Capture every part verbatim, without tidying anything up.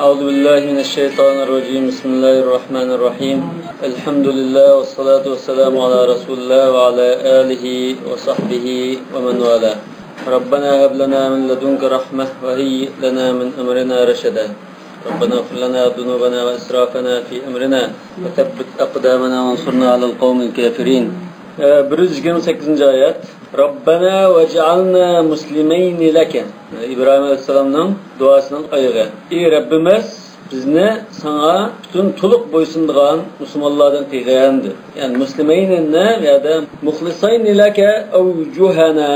أعوذ بالله من الشيطان الرجيم. بسم الله الرحمن الرحيم. الحمد لله والصلاة والسلام على رسول الله وعلى آله وصحبه ومن والاه. ربنا هب لنا من لدنك رحمة وهيئ لنا من أمرنا رشدا. ربنا اغفر لنا ذنوبنا وإسرافنا في أمرنا وثبت أقدامنا وانصرنا على القوم الكافرين. بىر يۈز يىگىرمە سەككىزىنچى ئايەت. ربنا واجعلنا مسلمين لك. ئىبراھىم ئەلەيھىسسالامنىڭ دۇئاسىنىڭ ئايىغى. ئى رەببىمىز، بىزنى ساڭا پۈتۈن تولۇق بويسۇنىدىغان مۇسۇلمانلاردىن قىلغىن، دېدى. يەنى مۇسلىمەينىنى بۇ يەردە مۇخلىساينى لەكە ئەۋجۇھەنە.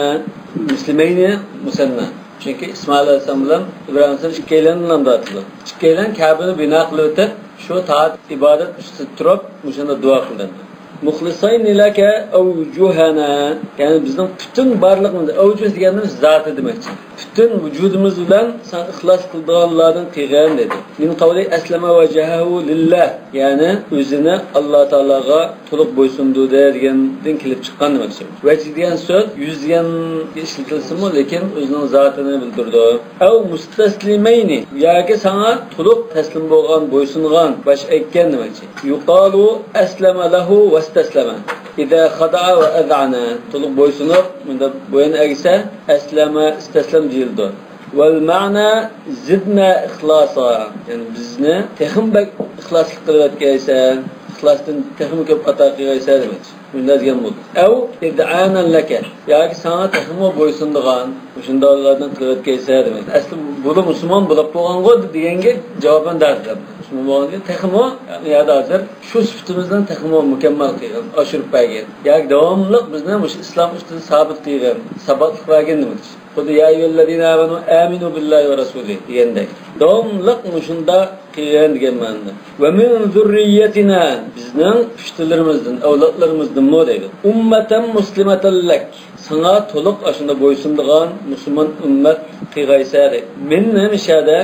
مۇسلىمەينى مۇسەننا. چۈنكى ئىسمائىل ئەلەيھىسسالام بىلەن ئىبراھىم ئەلەيھىسسالام ئىككىيلەننى نام ئاتىدۇ. ئىككىيلەن كەبىنى بىنا قىلىۋېتىپ، شۇ تائەت ئىبادەت ئۈستىدە تۇرۇپ، مۇشۇنداق دۇئا قىلدى. مۇخلىساينى لەكە ئەۋجۇھەنە، يەنى بىزنىڭ پۈتۈن بارلىقىمىز، ئەۋجۇھ دېگەننىمىز زاتى دېمەكچى. پۈتۈن ۋۇجۇدىمىز بىلەن ساڭا ئىخلاس قىلىدىغانلاردىن قىلغىن، دېدى. مىن قەۋلى ئەسلەمە ۋەجھەھۇ لىللەھ، يەنى ئۆزىنى ئاللا تائالاغا تولۇق بويسۇندۇردى دېگەندىن كېلىپ چىققان دېمەكچى. ۋەجھ دېگەن سۆز يۈز دېگەنگە ئىشلىتىلسىمۇ، لېكىن ئۆزىنىڭ زاتىنى بىلدۈرىدۇ. ئەۋ مۇستەسلىمەينى، ياكى ساڭا تولۇق تەسلىم بولغان، بويسۇنغان، باش ئەگكەن دېمەكچى. يۇقالۇ ئەسلەمە لەھۇ ۋەستەسلەمە. ئىزا خەزەئە ۋە ئەزئەنە. تولۇق بويسۇنۇپ، مۇنداق بويۇن ئەگسە، ئەسلەمە، ئىستەسلەم دېيىلىدۇ. ۋەل مەنا زىدنە ئىخلاسا. يەنى بىزنى تېخىمۇ بەك ئىخلاسلىق قىلىۋەتكەيسەن، ئىخلاستىن تېخىمۇ كۆپ ئاتا قىلغايسەن دېمەكچى. مۇنداق دېگەن بولدى. ئەۋ ئىزئانەن لەكە. ياكى ساڭا تېخىمۇ بويسۇنىدىغان، مۇشۇنداقلاردىن قىلىۋەتكەيسەن دېمەكچى. ئەسلى بۇلا مۇسۇلمان بولاپ بولغانغۇ دېگەنگە جاۋابەن دەۋاتىدۇ. مۇسۇلمان بولغاندىن كېيىن تېخىمۇ، يەنى يەردە ھازىر شۇ سۈپىتىمىزنى تېخىمۇ مۇكەممەل قىلغىن، ئاشۇرۇپ بەرگىن. ياكى داۋاملىق بىزنى مۇشۇ ئىسلام ئۈستىدە سابىت قىلغىن، ساباتلىق بەرگىن دېمەكچى. خۇددى يا ئەييۇھەللەزىنە ئامەنۇ بىللاھى ۋە رەسۇلىھ دېگەندەك. داۋاملىق مۇشۇنداق قىلغىن دېگەن مەنىدە. ۋە مىن زۇررىيەتىنا، بىزنىڭ پۇشتىلىرىمىزدىن، ئەۋلادلىرىمىزدىنمۇ دەيدۇ. ئۇممەتەن مۇسلىمەتەن لەك، ساڭا تولۇق ئاشۇنداق بويسۇنىدىغان مۇسۇلمان ئۈممەت قىلغايسە دەيدۇ. مىن نېمە ئىشەدە؟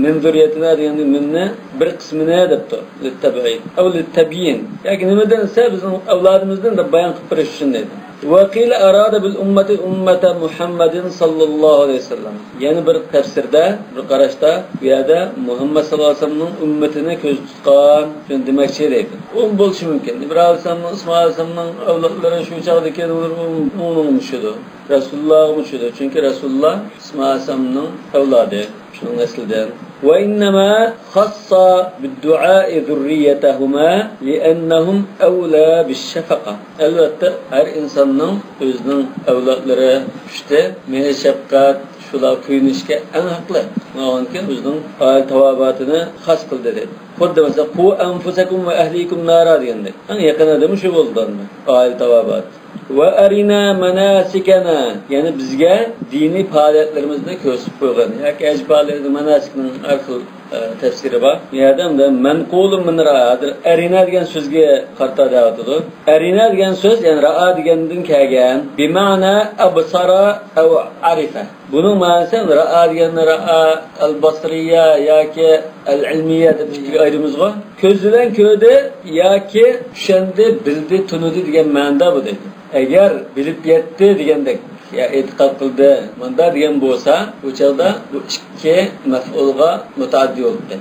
مىن زۇررىيەتىنا دېگەندە مىننى بىر قىسمىنى دەپتۇ. لىتتەبئىد. ئەۋ لىتتەبيىن. ياكى نېمىدىن دېسە، بىزنىڭ ئەۋلادىمىزدىن دەپ بايان قىلىپ بېرىش ئۈچۈن دەيدۇ. ۋە قىيلە ئارادە بىل ئۇممەتى ئۇممەتە مۇھەممەدىن ساللاللاھۇ ئەلەيھى ۋەسەللەم. يەنە بىر تەپسىردە، بىر قاراشتا، بۇ يەردە مۇھەممەد ساللاللاھۇ ئەلەيھى ۋەسەللەمنىڭ ئۈممىتىنى كۆزدە تۇتقان شۇنى دېمەكچى دەيدۇ. ئۇ بولۇشى مۇمكىن. ئىبراھىم ئەلەيھىسسالامنىڭ، ئىسمائىل ئەلەيھىسسالامنىڭ ئەۋلادلىرى شۇ چاغدىكى ئۇنىڭغىمۇ چۈشىدۇ. رەسۇلۇللاغىمۇ چۈشىدۇ. چۈنكى رەسۇلۇللا ئىسمائىل ئەلەيھىسسالامنىڭ ئەۋلادى. شۇنىڭ نەسلىدىن. ۋە ئىننەما خەسسە بىددۇئائى زۇررىيەتەھۇمە لىئەننەھۇم ئەۋلە بىششەفەقە. ئەلۋەتتە، ھەر ئىنساننىڭ ئۆزىنىڭ ئەۋلادلىرى، پۇشتى، مېھىر-شەپقەت، شۇلار كۆيۈنۈشكە ئەڭ ھەقلىق. شۇنىڭ ئۈچۈن ئۆزىنىڭ ئائىلە تاۋابىئاتىنى خاس قىلدى دەيدۇ. خۇددى مەسىلەن، قۇ ئەنفۇسەكۇم ۋە ئەھلىكۇم نارا دېگەندەك. ئەڭ يېقىن ئادىمى شۇ بولىدۇ، ئائىلە تاۋابىئاتى. ۋە ئەرىنا مەناسىكەنا، يەنى بىزگە دىنىي پائالىيەتلىرىمىزنى كۆرسىتىپ قويغىن. ياكى ھەج پائالىيىتى، مەناسىكنىڭ ھەر خىل، ئە، تەپسىرى بار. بۇ يەردە مەنقۇلۇن مىن رائا، ھازىر ئەرىنا دېگەن سۆزگە قارىتا دەۋاتىدۇ. ئەرىنا دېگەن سۆز، يەنى رائا دېگەندىن كەلگەن. بىمەنا ئەبسارا ئەۋ ئەرىفە. بۇنىڭ مەنىسى رائا دېگەننى رائا ئەل بەسرىيە ياكى ئەل ئىلمىيە دەپ ئىككىگە ئايرىمىزغۇ. كۆزى بىلەن كۆردى ياكى چۈشەندى، بىلدى، تونۇدى دېگەن مەنىدە بۇ دەيدۇ. ئەگەر بىلىپ يەتتى دېگەندەك، يا ئېتىقاد قىلدى، مۇنداق دېگەن بولسا، بۇ چاغدا بۇ ئىككى مەپئۇلغا مۇتەئەددى بولۇپتۇ.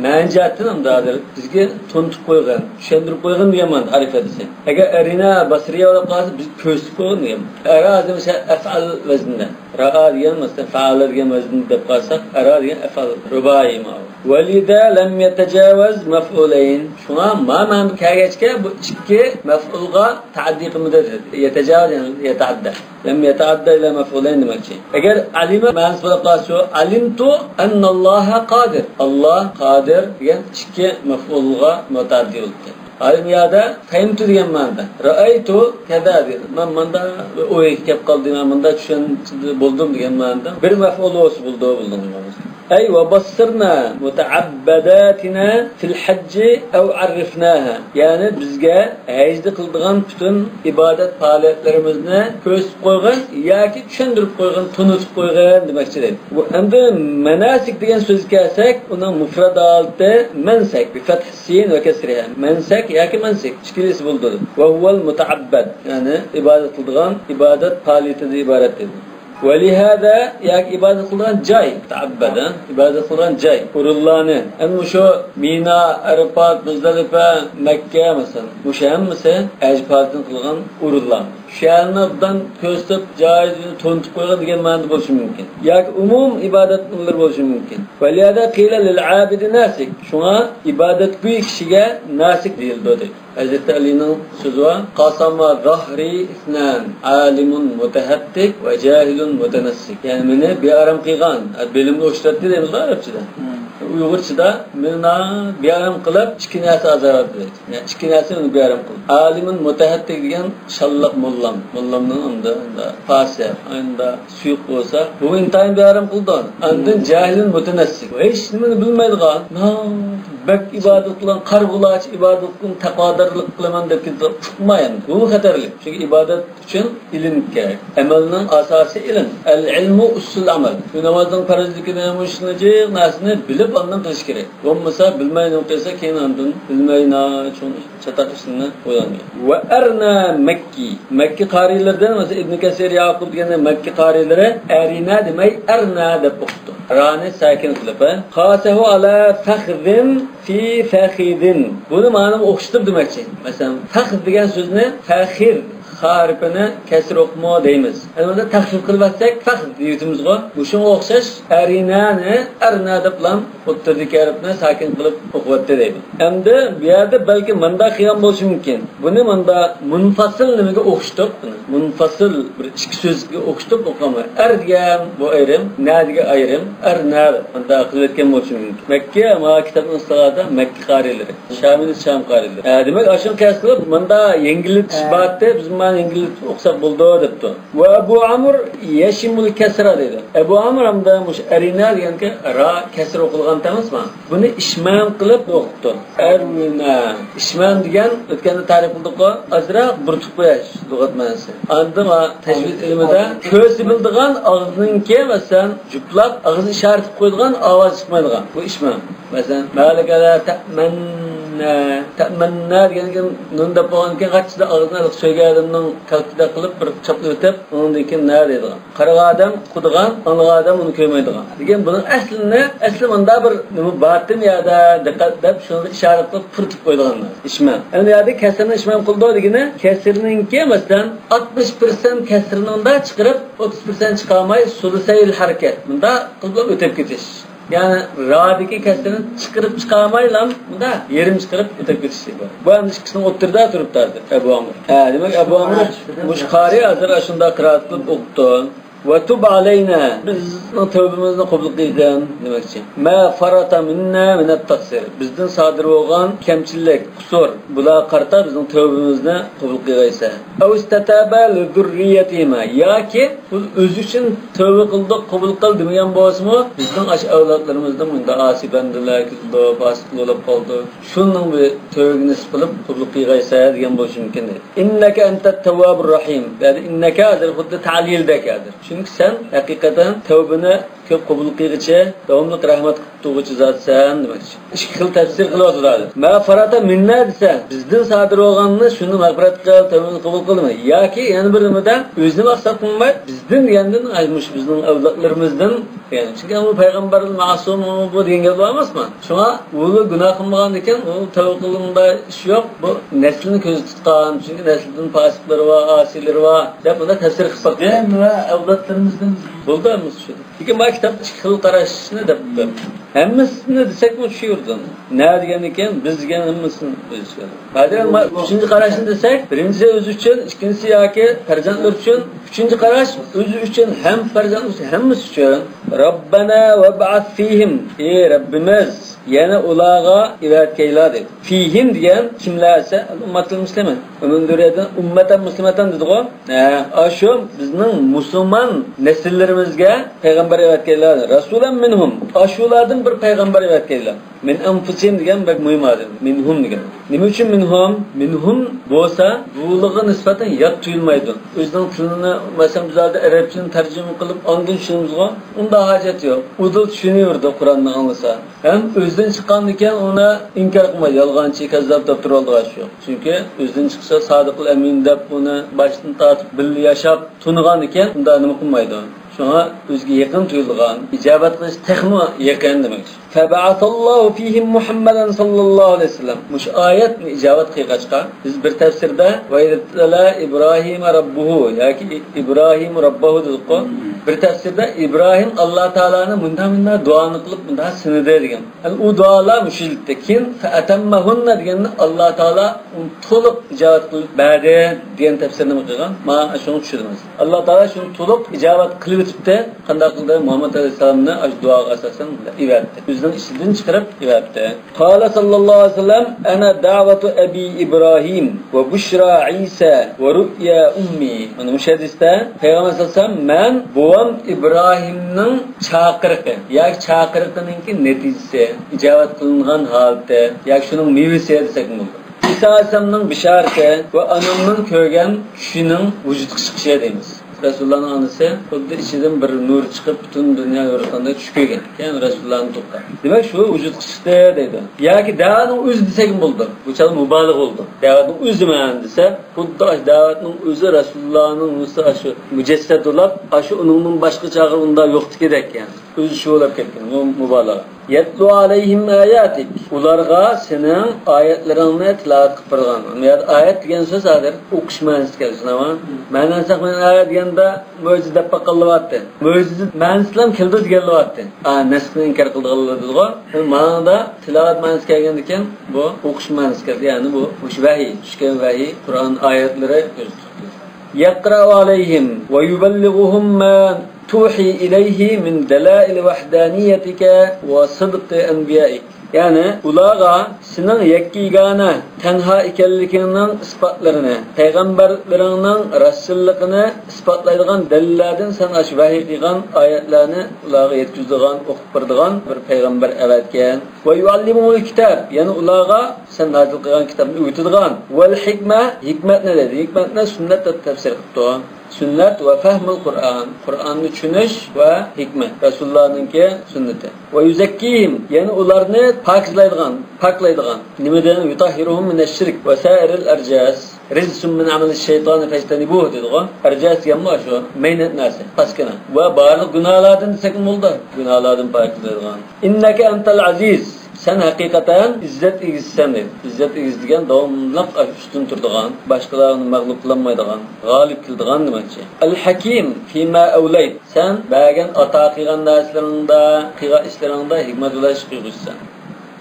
مەنە جەھەتتىن ئەمدى ھازىر بىزگە تونۇتۇپ قويغىن، چۈشەندۈرۈپ قويغىن دېگەن مەنىدە ئەرىفە دېسەك. ئەگەر ئەرىنا بەسرىيە بولۇپ قالسا، بىز كۆرسىتىپ قويغىن دېگەن. ئەرا دېسە ئەفئەل ۋەزنىدە. رائا دېگەن، مەسىلەن، فەئەلە دېگەن ۋەزىندە دەپ قارىساق، ئەرا دېگەن ئەفئەل رۇبائىي ماۋۇ. ۋەلىدە لەم يەتەجاۋەز مەفئۇلەين. شۇڭا ما مەنىدە كەلگەچكە بۇ ئىككى مەفئۇلغا تەئەددى قىلمىدى دېدى. يەتەجاۋەز يەنى يەتەئەددە. لەم يەتەئەددە ئىلە مەفئۇلەين دېمەكچى. ئەگەر ئەلىمە مەنىسى بولۇپ قالسا شۇ، ئەلىمتۇ ئەنناللاھە قادىر. ئاللاھ قادىر دېگەن ئىككى مەفئۇلغا مۇتەئەددى بولۇپتۇ. ئايرىم يەردە پەھىمتۇ دېگەن مەنىدە. رەئەيتۇ كەزا دېگەن. مەن مۇندا ئويغا كەپ قالدىم، مەن مۇندا چۈشەنچىدە بولدۇم دېگەن مەنىدە. بىر مەفئۇل بولسا بولىدۇ، بولدى. ئەي ۋە بەسسىرنا مۇتەئەببەداتىنا فىل ھەججى ئەۋ ئەررىفناھا. يەنى بىزگە ھەجدە قىلىدىغان پۈتۈن ئىبادەت پائالىيەتلىرىمىزنى كۆرسىتىپ قويغىن ياكى چۈشەندۈرۈپ قويغىن، تونۇتۇپ قويغىن دېمەكچى دەيدۇ. ئەمدى مەناسىك دېگەن سۆزگە كەلسەك، ئۇنىڭ مۇفرەت ھالىتى مەنسەك، بىفەتھىسسىن ۋە كەسرىھا. مەنسەك ياكى مەنسىك، ئىككىلىسى بولىدۇ. ۋە ھۇۋەل مۇتەئەببەد، يەنى ئىبادەت قىلىدىغان ئىبادەت پائالىيىتىدىن ئىبارەت دەيدۇ. ۋەلىھەزا، ياكى ئىبادەت قىلىدىغان جاي، تەئەببەدە، ئىبادەت قىلىدىغان جاي، ئورۇنلارنى. ئەمدى مۇشۇ مىنا، ئەرپات، مۇزدەلىپە، مەككە، مەسىلەن، مۇشۇ ھەممىسى ھەج پارىزىنى قىلغان ئورۇنلار. شۇ يەرنى ئوبدان كۆرسىتىپ، جايىنى تونۇتۇپ قويغان دېگەن مەنىدە بولۇشى مۇمكىن. ياكى ئومۇم ئىبادەت ئورۇنلىرى بولۇشى مۇمكىن. ۋەلىھەزا قىلە لىل ئابىدى ناسىك. شۇڭا ئىبادەتگۇ كىشىگە ناسىك دېيىلىدۇ، دەيدۇ. ھەزرىتى ئەلىنىڭ سۆزى بار، قاساما زاھرى ئىسنان، ئالىمۇن مۇتەھەتتىك ۋە جاھىلۇن مۇتەنەسسىك. يەنى مېنى بىئارام قىلغان، بېلىمنى ئوشتۇراتتى دەيمىزغۇ ئەرەبچىدە. ئۇيغۇرچىدا مېنى بىئارام قىلىپ، ئىككى نەرسە ئازار بەردى دەيدۇ. يەنى ئىككى نەرسە مېنى بىئارام قىلدى. ئالىمۇن مۇتەھەتتىك دېگەن شاللاق موللام. موللامنىڭ ئۇندا، ئۇندا پاسىق، ئۇندا سۇيۇق بولسا، بۇ ئىنتايىن بىئارام قىلىدۇ. ئاندىن جاھىلۇن مۇتەنەسسىك. ھېچ نېمىنى بىلمەيدىغان، بەك ئىبادەت قىلغان، قارىغۇلارچە ئىبادەت قىلىپ، تەقۋادارلىق قىلىمەن دەپ كېتىدۇ. ئۇقماي ئەمدى. بۇمۇ خەتەرلىك. چۈنكى ئىبادەت ئۈچۈن ئىلىم كېرەك. ئەمەلنىڭ ئاساسى ئىلىم. ئەل ئىلمۇ ئۇسسۇل ئەمەل. بۇ نامازنىڭ پەرزلىكىنى، مۇشۇنى جىق نەرسىنى بىلىپ ئاندىن قىلىش كېرەك. بولمىسا بىلمەي نېمە قىلسا كېيىن ئاندىن بىلمەي ناھايىتى چوڭ چاتاق ئىشلىرىنى قويغان گەپ. ۋە ئەرنا مەككى. مەككە قارىيلىرىدىن، مەسىلەن، ئىبن كەسىر، ياقۇب دېگەندەك مەككە قارىيلىرى ئەرىنا دېمەي ئەرنا دەپ ئوقۇپتۇ. رانى ساكىن قىلىپ، ھە. قاسەھۇ ئالا فەخزىن في فخذ. بۇنى مانا ئوخشىتىپ دېمەكچى. مەسىلەن، فەخز دېگەن سۆزنى فەخىر، خا ھەرپىنى كەسرە ئوقۇما دەيمىز. ئەمما تەخفىف قىلىۋەتسەك، فەخز دەيۋېتىمىزغۇ. مۇشۇنىڭغا ئوخشاش، ئەرىنانى ئەرنا دەپلا ئوتتۇرىدىكى ھەرپنى ساكىن قىلىپ ئوقۇۋەتتى دەيدۇ. ئەمدى بۇ يەردە بەلكى مۇنداق قىلغان بولۇشى مۇمكىن. بۇنى مۇندا مۇنفاسىل نېمىگە ئوخشىتىپ، مۇنفاسىل بىر ئىككى سۆزگە ئوخشىتىپ ئوقۇغان. ئەر دېگەن بۇ ئايرىم، نە دېگەن ئايرىم، ئەر نە مۇنداق قىلىۋەتكەن بولۇشى مۇمكىن. مەككە، مانا كىتابنىڭ ئىستىلاھىدا مەككە قارىيلىرى. شامىنى شام قارىيلىرى. ھە، دېمەك، ئاشۇنى قىياس قىلىپ، مۇندا يەڭگىللىتىش بارتى، بىز مانا يەڭگىللىتىپ ئوقۇساق بولىدۇ دەپتۇ. ۋە ئەبۇ ئامر يەشىمۇل كەسرا دەيدۇ. ئەبۇ ئامر ھەمدە مۇشۇ ئەرىنا دېگەنكى را كەسرە ئوقۇلغان ئەمەسمۇ؟ بۇنى ئىشمام قىلىپ ئوقۇپتۇ. ئەرنا. ئىشمام دېگەن ئۆتكەندە تەرىپ قىلدۇققۇ، ئازراق بۇرىتىپ قويۇش لۇغەت مەنىسى. ئاندىن تەجۋىد ئىلمىدا كۆرسە بىلىدىغان ئاغزىنىڭكى، مەسىلەن، جۇپلاپ ئاغزىنى ئىشارە قىلىپ قويىدىغان ئاۋاز چىقمايدىغان. بۇ ئىشمام. مەسىلەن، مەلىكەلە تەمەننە، تەمەننە دېگەندىن كېيىن نۇن دەپ بولغاندىن كېيىن غاچچىدا ئاغزىنى سۆيگەن ئادەمنىڭ كالتىدەك قىلىپ بىر چاپلىۋېتىپ، ئۇنىڭدىن كېيىن نە دەيدىغان. قارىغان ئادەم ئۇقىدىغان، ئاڭلىغان ئادەم ئۇنى كۆرمەيدىغان. لېكىن بۇنىڭ ئەسلىنى، ئەسلى مۇندا بىر نېمە بارتىم يەردە دىققەت دەپ شۇنىڭغا ئىشارە قىلىپ پۇرىتىپ قويىدىغان ئىشمام. ئەمدى يەردە كەسىرنى ئىشمام قىلىدۇ دېگىنى، كەسىرنىڭكى، مەسىلەن، ئاتمىش پىرسەنت كەسىرنى مۇندا چىقىرىپ، ئوتتۇز پىرسەنت چىقارماي، سۇلۇسەيل ھەرىكەت. مۇنداق قىلىپ ئۆتۈپ كېتىش. يەنى رادىكى كەسىرنى چىقىرىپ چىقارمايلا، مۇنداق يېرىم چىقىرىپ ئۆتۈپ كېتىش دېيدۇ. بۇ ئەمدى ئىككىسىنىڭ ئوتتۇرىدا تۇرۇپتۇ ھازىر ئەبۇ ئامىر. ھە، دېمەك، ئەبۇ ئامىر مۇشۇ قارى ھازىر ئاشۇنداق قىرائەت قىلىپ ئوقۇپتۇ. ۋە تۇب ئەلەينا، بىزنىڭ تەۋبىمىزنى قوبۇل قىلغىن دېمەكچى. ما فەرەتە مىننا مىنەت تەقسىر، بىزدىن سادىر بولغان كەمچىلىك، قۇسۇر، بۇلارغا قارىتا بىزنىڭ تەۋبىمىزنى قوبۇل قىلغايسەن. ئەۋ ئىستەتابە لىزۇررىيەتىھىما، ياكى ئۇ ئۆزى ئۈچۈن تەۋبە قىلدۇق، قوبۇل قىل دېمىگەن بولسىمۇ، بىزنىڭ ئاشۇ ئەۋلادلىرىمىزدىن مۇنداق ئاسىي بەندىلەر كېلىدۇ، پاسىق بولۇپ قالىدۇ. شۇنىڭ بىر تەۋبىگە نىسبەت قىلىپ قوبۇل قىلغايسەن دېگەن بولۇشى مۇمكىن. ئىننەكە ئەنتەت تەۋۋابۇر رەھىم. يەنى ئىننەكە ھازىر خۇددى تەلىلدەك ھازىر. چۈنكى سەن ھەقىقەتەن تەۋبىنى كۆپ قوبۇل قىلغۇچى، داۋاملىق رەھمەت قىلىپ تۇرغۇچى زاتسەن دېمەكچى. ئىككى خىل تەپسىر قىلىۋاتىدۇ ھازىر. ما فەرەتە مىننا دېسە، بىزدىن سادىر بولغاننى شۇنى مەغپىرەت قىل، تەۋبىمىزنى قوبۇل قىل دېمەي. ياكى يەنە بىر نېمىدە ئۆزىنى مەقسەت قىلماي، بىزدىن دېگەندىن، ئاي، مۇشۇ بىزنىڭ ئەۋلادلىرىمىزدىن دېگەن. چۈنكى ئۇ پەيغەمبەر مەسۇم، ئۇ بۇ دېگەن گەپ بولماسمۇ؟ شۇڭا ئۇلار گۇناھ قىلمىغاندىكىن، ئۇ تەۋبە قىلغاندا ئىش يوق. بۇ نەسلىنى كۆزدە تۇتقان، چۈنكى نەسلىدىن پاسىقلىرى بار، ئاسىيلىرى بار، دەپ بۇنداق تەپسىر قىلىپ باقتى. دەم ۋە ئەۋلادلىرىمىزدىن. بولدى، ھەممىسى شۇ. لېكىن ما كىتابتا ئىككى خىل قاراشنى دەپتۇ. ھەممىسىنى دېسەكمۇ چۈشىدۇ. نە دېگەندىن كېيىن بىز دېگەن ھەممىسىنى ئۆز ئىچىگە ئالىدۇ. ھازىر ما ئۈچىنچى قاراشنى دېسەك، بىرىنچىسى ئۆزى ئۈچۈن، ئىككىنچىسى ياكى پەرزەنتلىرى ئۈچۈن، ئۈچىنچى قاراش ئۆزى ئۈچۈن ھەم پەرزەنتلىرى ئۈچۈن، ھەممىسى ئۈچۈن. رەببەنا ۋەبئەس فىھىم. ئى رەببىمىز، يەنە ئۇلارغا ئەۋەتكەيلا دېدى. فىھىم دېگەن كىملەر دېسە، ئەل ئۇممەتۇل مۇسلىمە. ئۇنىڭ دۆرىدىن ئۇممەتەن مۇسلىمەتەن دېدىغۇ. ھە، ئاشۇ بىزنىڭ مۇسۇلمان نەسىللىرىمىزگە پەيغەمبەر ئەۋەتكەيلا. رەسۇلەن مىنھۇم. ئاشۇلاردىن بىر پەيغەمبەر ئەۋەتكەيلا. مىن ئەنفۇسىھىم دېگەن بەك مۇھىم ھازىر. مىنھۇم دېگەن. نېمە ئۈچۈن مىنھۇم؟ مىنھۇم بولسا، بۇلارغا نىسبەتەن يات تۇيۇلمايدۇ. ئۆزىنىڭ تىلىنى، مەسىلەن، بىز ھازىر ئەرەبچىنى تەرجىمە قىلىپ، ئاندىن چۈشىنىمىزغۇ؟ ئۇنداق ھاجەت يوق. ئۇ دىل چۈشىنىۋېرىدۇ قۇرئاننى ئاڭلىسا. ھەم ئۆزىدىن چىققاندىكىن ئۇنى ئىنكار قىلمايدۇ. يالغانچى، كەززاپ دەپ تۇرۇۋالىدىغان ئىش يوق. چۈنكى ئۆزىدىن چىقسا، سادىقۇل ئەمىن دەپ ئۇنى باشتىن تارتىپ بىللە ياشاپ تونۇغاندىكىن ئۇنداق نېمە قىلمايدۇ. شۇڭا ئۆزىگە يېقىن تۇيۇلىدىغان، ئىجابەت قىلىش تېخىمۇ يېقىن دېمەكچى. فَبَعَثَ اللَّهُ فِيهِمْ مُحَمَّدًا صَلَّى اللَّهُ عَلَيْهِ وَسَلَّمَ. مۇشۇ ئايەتنى ئىجابەت قىلغاچقا، بىز بىر تەپسىردە «وَإِذِ ابْتَلَى إِبْرَاهِيمَ رَبُّهُ» ياكى «إِبْرَاهِيمُ رَبَّهُ» دېدۇققۇ. بىر تەپسىردە ئىبراھىم ئاللا تائالانى مۇنداق، مۇنداق دۇئانى قىلىپ، مۇنداق سىنىدى دېگەن. يەنى ئۇ دۇئالار مۇشۇ يىلتى. كېيىن «فَأَتَمَّهُنَّ» دېگەننى ئاللا تائالا ئۇنى تولۇق ئىجابەت قىلىپ بەردى دېگەن تەپسىرنى قىلغان. مانا شۇنى چۈشىنىمىز. ئاللا تائالا شۇنى تولۇق ئىجابەت قىلىۋېتىپتى. قانداق قىلدى؟ مۇھەممەد ئەلەيھىسسالامنى ئاشۇ دۇئاغا ئاساسەن ئىبەردى. ئۆزىنىڭ ئىچىدىن چىقىرىپ ئىبەردى. قال صلى الله عليه وسلم: أنا دعوة أبي إبراهيم وبشرى عيسى ورؤيا أمي. مانا مۇشۇ ھەدىستە پەيغەمبەر سەللەللاھۇ ئەلەيھى ۋەسەللەم، مەن بوۋام ئىبراھىمنىڭ چاقىرىقى ياكى چاقىرىقىنىڭكى نەتىجىسى، ئىجابەت قىلىنغان ھالىتى ياكى شۇنىڭ مېۋىسى دېسەكمۇ بولىدۇ. ئىسا ئەلەيھىسسالامنىڭ بىشارىتى ۋە ئانامنىڭ كۆرگەن چۈشىنىڭ ۋۇجۇدقا چىقىشى دەيمىز. رەسۇلۇللانىڭ ئانىسى خۇددى ئىچىدىن بىر نۇر چىقىپ، پۈتۈن دۇنيا يورۇتقاندەك چۈش كۆرگەن. كېيىن رەسۇلۇللانى تۇغقان. دېمەك، شۇ ۋۇجۇدقا چىقتى دەيدۇ. ياكى دەۋەتنىڭ ئۆزى دېسەكمۇ بولىدۇ. بۇ چاغدا مۇبالىغە بولىدۇ. دەۋەتنىڭ ئۆزى مەن دېسە، خۇددى ئاشۇ دەۋەتنىڭ ئۆزى رەسۇلۇللانىڭ ئۆزى ئاشۇ مۇجەسسەد بولۇپ، ئاشۇ ئۇنىڭدىن باشقا چاغى ئۇنداق يوقتىكىدەك، يەنى ئۆزى شۇ بولۇپ كەتكەن. بۇ مۇبالىغە. يَتْلُو عَلَيْهِمْ آيَاتِكَ. ئۇلارغا سېنىڭ ئايەتلىرىڭنى تىلاۋەت قىلىپ بېرىدىغان. بۇ يەردە ئايەت دېگەن سۆز ھازىر ئوقۇش مەنىسىگە كەلدى، شۇنداقمۇ؟ مەنىسى مەن ئايەت دېگەندە مۆجىزە دەپ باققانلار بارتتى. مۆجىزە مەنىسى بىلەن كەلدى دېگەنلەر بارتتى. ئا، نەسخنى ئىنكار قىلىدىغانلار دېدىغۇ. مانا تىلاۋەت مەنىسى كەلگەندىكىن بۇ ئوقۇش مەنىسى كەلدى. يەنى بۇ مۇشۇ ۋەھىي، چۈشكەن ۋەھىي، قۇرئان ئايەتلىرى كۆزدە تۇتۇلدى. يَقْرَأُ عَلَيْهِمْ وَيُبَلِّغُهُمْ مَا تُوحِي إِلَيْهِ مِنْ دَلَائِلِ وَحْدَانِيَّتِكَ وَصِدْقِ أَنْبِيَائِكَ. يەنى ئۇلارغا سېنىڭ يەككە-يېگانە، تەنھا ئىكەنلىكىڭنىڭ ئىسپاتلىرىنى، پەيغەمبەرلىرىڭنىڭ راستچىللىقىنى ئىسپاتلايدىغان دەلىللەردىن سەن ئاشۇ ۋەھىي قىلغان ئايەتلەرنى ئۇلارغا يەتكۈزىدىغان، ئوقۇپ بېرىدىغان بىر پەيغەمبەر ئەۋەتكەن. وَيُعَلِّمُهُمُ الْكِتَابَ، يەنى ئۇلارغا سەن نازىل قىلغان كىتابنى ئۆگىتىدىغان. وَالْحِكْمَةَ، ھېكمەتنى دەيدۇ. ھېكمەتنى سۈننەت دەپ تەپسىر قىپتۇ. سۈننەت ۋە فەھمۇل قۇرئان، قۇرئاننى چۈشىنىش ۋە ھېكمەت، رەسۇلۇللانىڭكى سۈننىتى. وَيُزَكِّيهِمْ، يەنى ئۇلارنى پاكىزلايدىغان، پاكلايدىغان. نېمىدىن؟ يُطَهِّرُهُمْ مِنَ الشِّرْكِ وَسَائِرِ الْأَرْجَاسِ، رِجْسٌ مِنْ عَمَلِ الشَّيْطَانِ فَاجْتَنِبُوهُ دەيدىغۇ. ئەرجاس دېگەنمۇ ئاشۇ مەينەت نەرسە، پاسكىنا. ۋە بارلىق گۇناھلاردىن دېسەكمۇ بولىدۇ، گۇناھلاردىن پاكىزلايدىغان. إِنَّكَ أَنْتَ الْعَزِيزُ، سەن ھەقىقەتەن ئىززەت ئىگىسىسەن دەيدۇ. ئىززەت ئىگىسى دېگەن داۋاملىق ئۈستۈن تۇرىدىغان، باشقىلار ئۇنى مەغلۇپ قىلالمايدىغان، غالىب كېلىدىغان دېمەكچى. الْحَكِيمُ فِيمَا أَوْلَيْتَ، سەن بەرگەن، ئاتا قىلغان نەرسىلىرىڭدە، قىلغان ئىشلىرىڭدا ھېكمەت بىلەن ئىش قىلغۇچىسەن.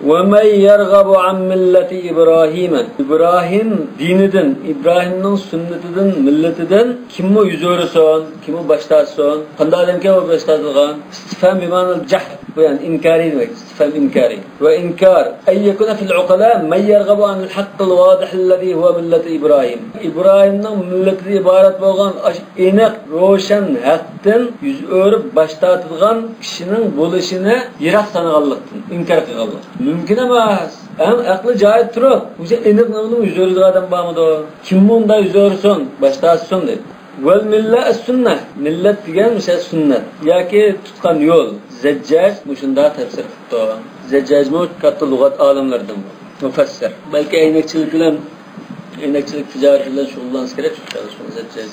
وَمَنْ يَرْغَبُ عَنْ مِلَّةِ إِبْرَاهِيمَ، ئىبراھىم دىنىدىن، ئىبراھىمنىڭ سۈننىتىدىن، مىللىتىدىن كىممۇ يۈز ئۆرۈسۇن، كىممۇ باش تارتسۇن؟ قانداق ئادەمكەن ئۇ باش تارتىدىغان؟ ئىستىفھام بىمەنەل جەھد. بۇ يەنى ئىنكارىي دېمەك. ئىستىفھام ئىنكارىي. وَإِنْكَارُ أَنْ يَكُونَ فِي الْعُقَلَاءِ مَنْ يَرْغَبُ عَنِ الْحَقِّ الْوَاضِحِ الَّذِي هُوَ مِلَّةُ إِبْرَاهِيمَ. ئىبراھىمنىڭ مىللىتىدىن ئىبارەت بولغان ئاشۇ ئېنىق، روشەن ھەقتىن يۈز ئۆرۈپ باش تارتىدىغان كىشىنىڭ بولۇشىنى يىراق سانىغانلىقتىن، ئىنكار قىلغانلىق. مۇمكىن ئەمەس. ھەم ئەقلى جايىدا تۇرۇپ، مۇشۇ ئېنىق نېمىنىڭ يۈز ئۆرىدىغان ئادەم بارمىدۇ؟ كىممۇ ئۇنداق يۈز ئۆرۈسۇن، باش تارتسۇن دەيدۇ. وَالْمِلَّةُ السُّنَّةُ، مىللەت دېگەن مۇشۇ سۈننەت ياكى تۇتقان يول. زەججاج مۇشۇنداق تەپسىر قىپتۇ. زەججاجمۇ كاتتا لۇغەت ئالىملىرىدىن بۇ، مۇفەسسىر. بەلكى ئەينەكچىلىك بىلەن، ئەينەكچىلىك تىجارىتى بىلەن شۇغۇللانسا كېرەك، شۇ زەججاج.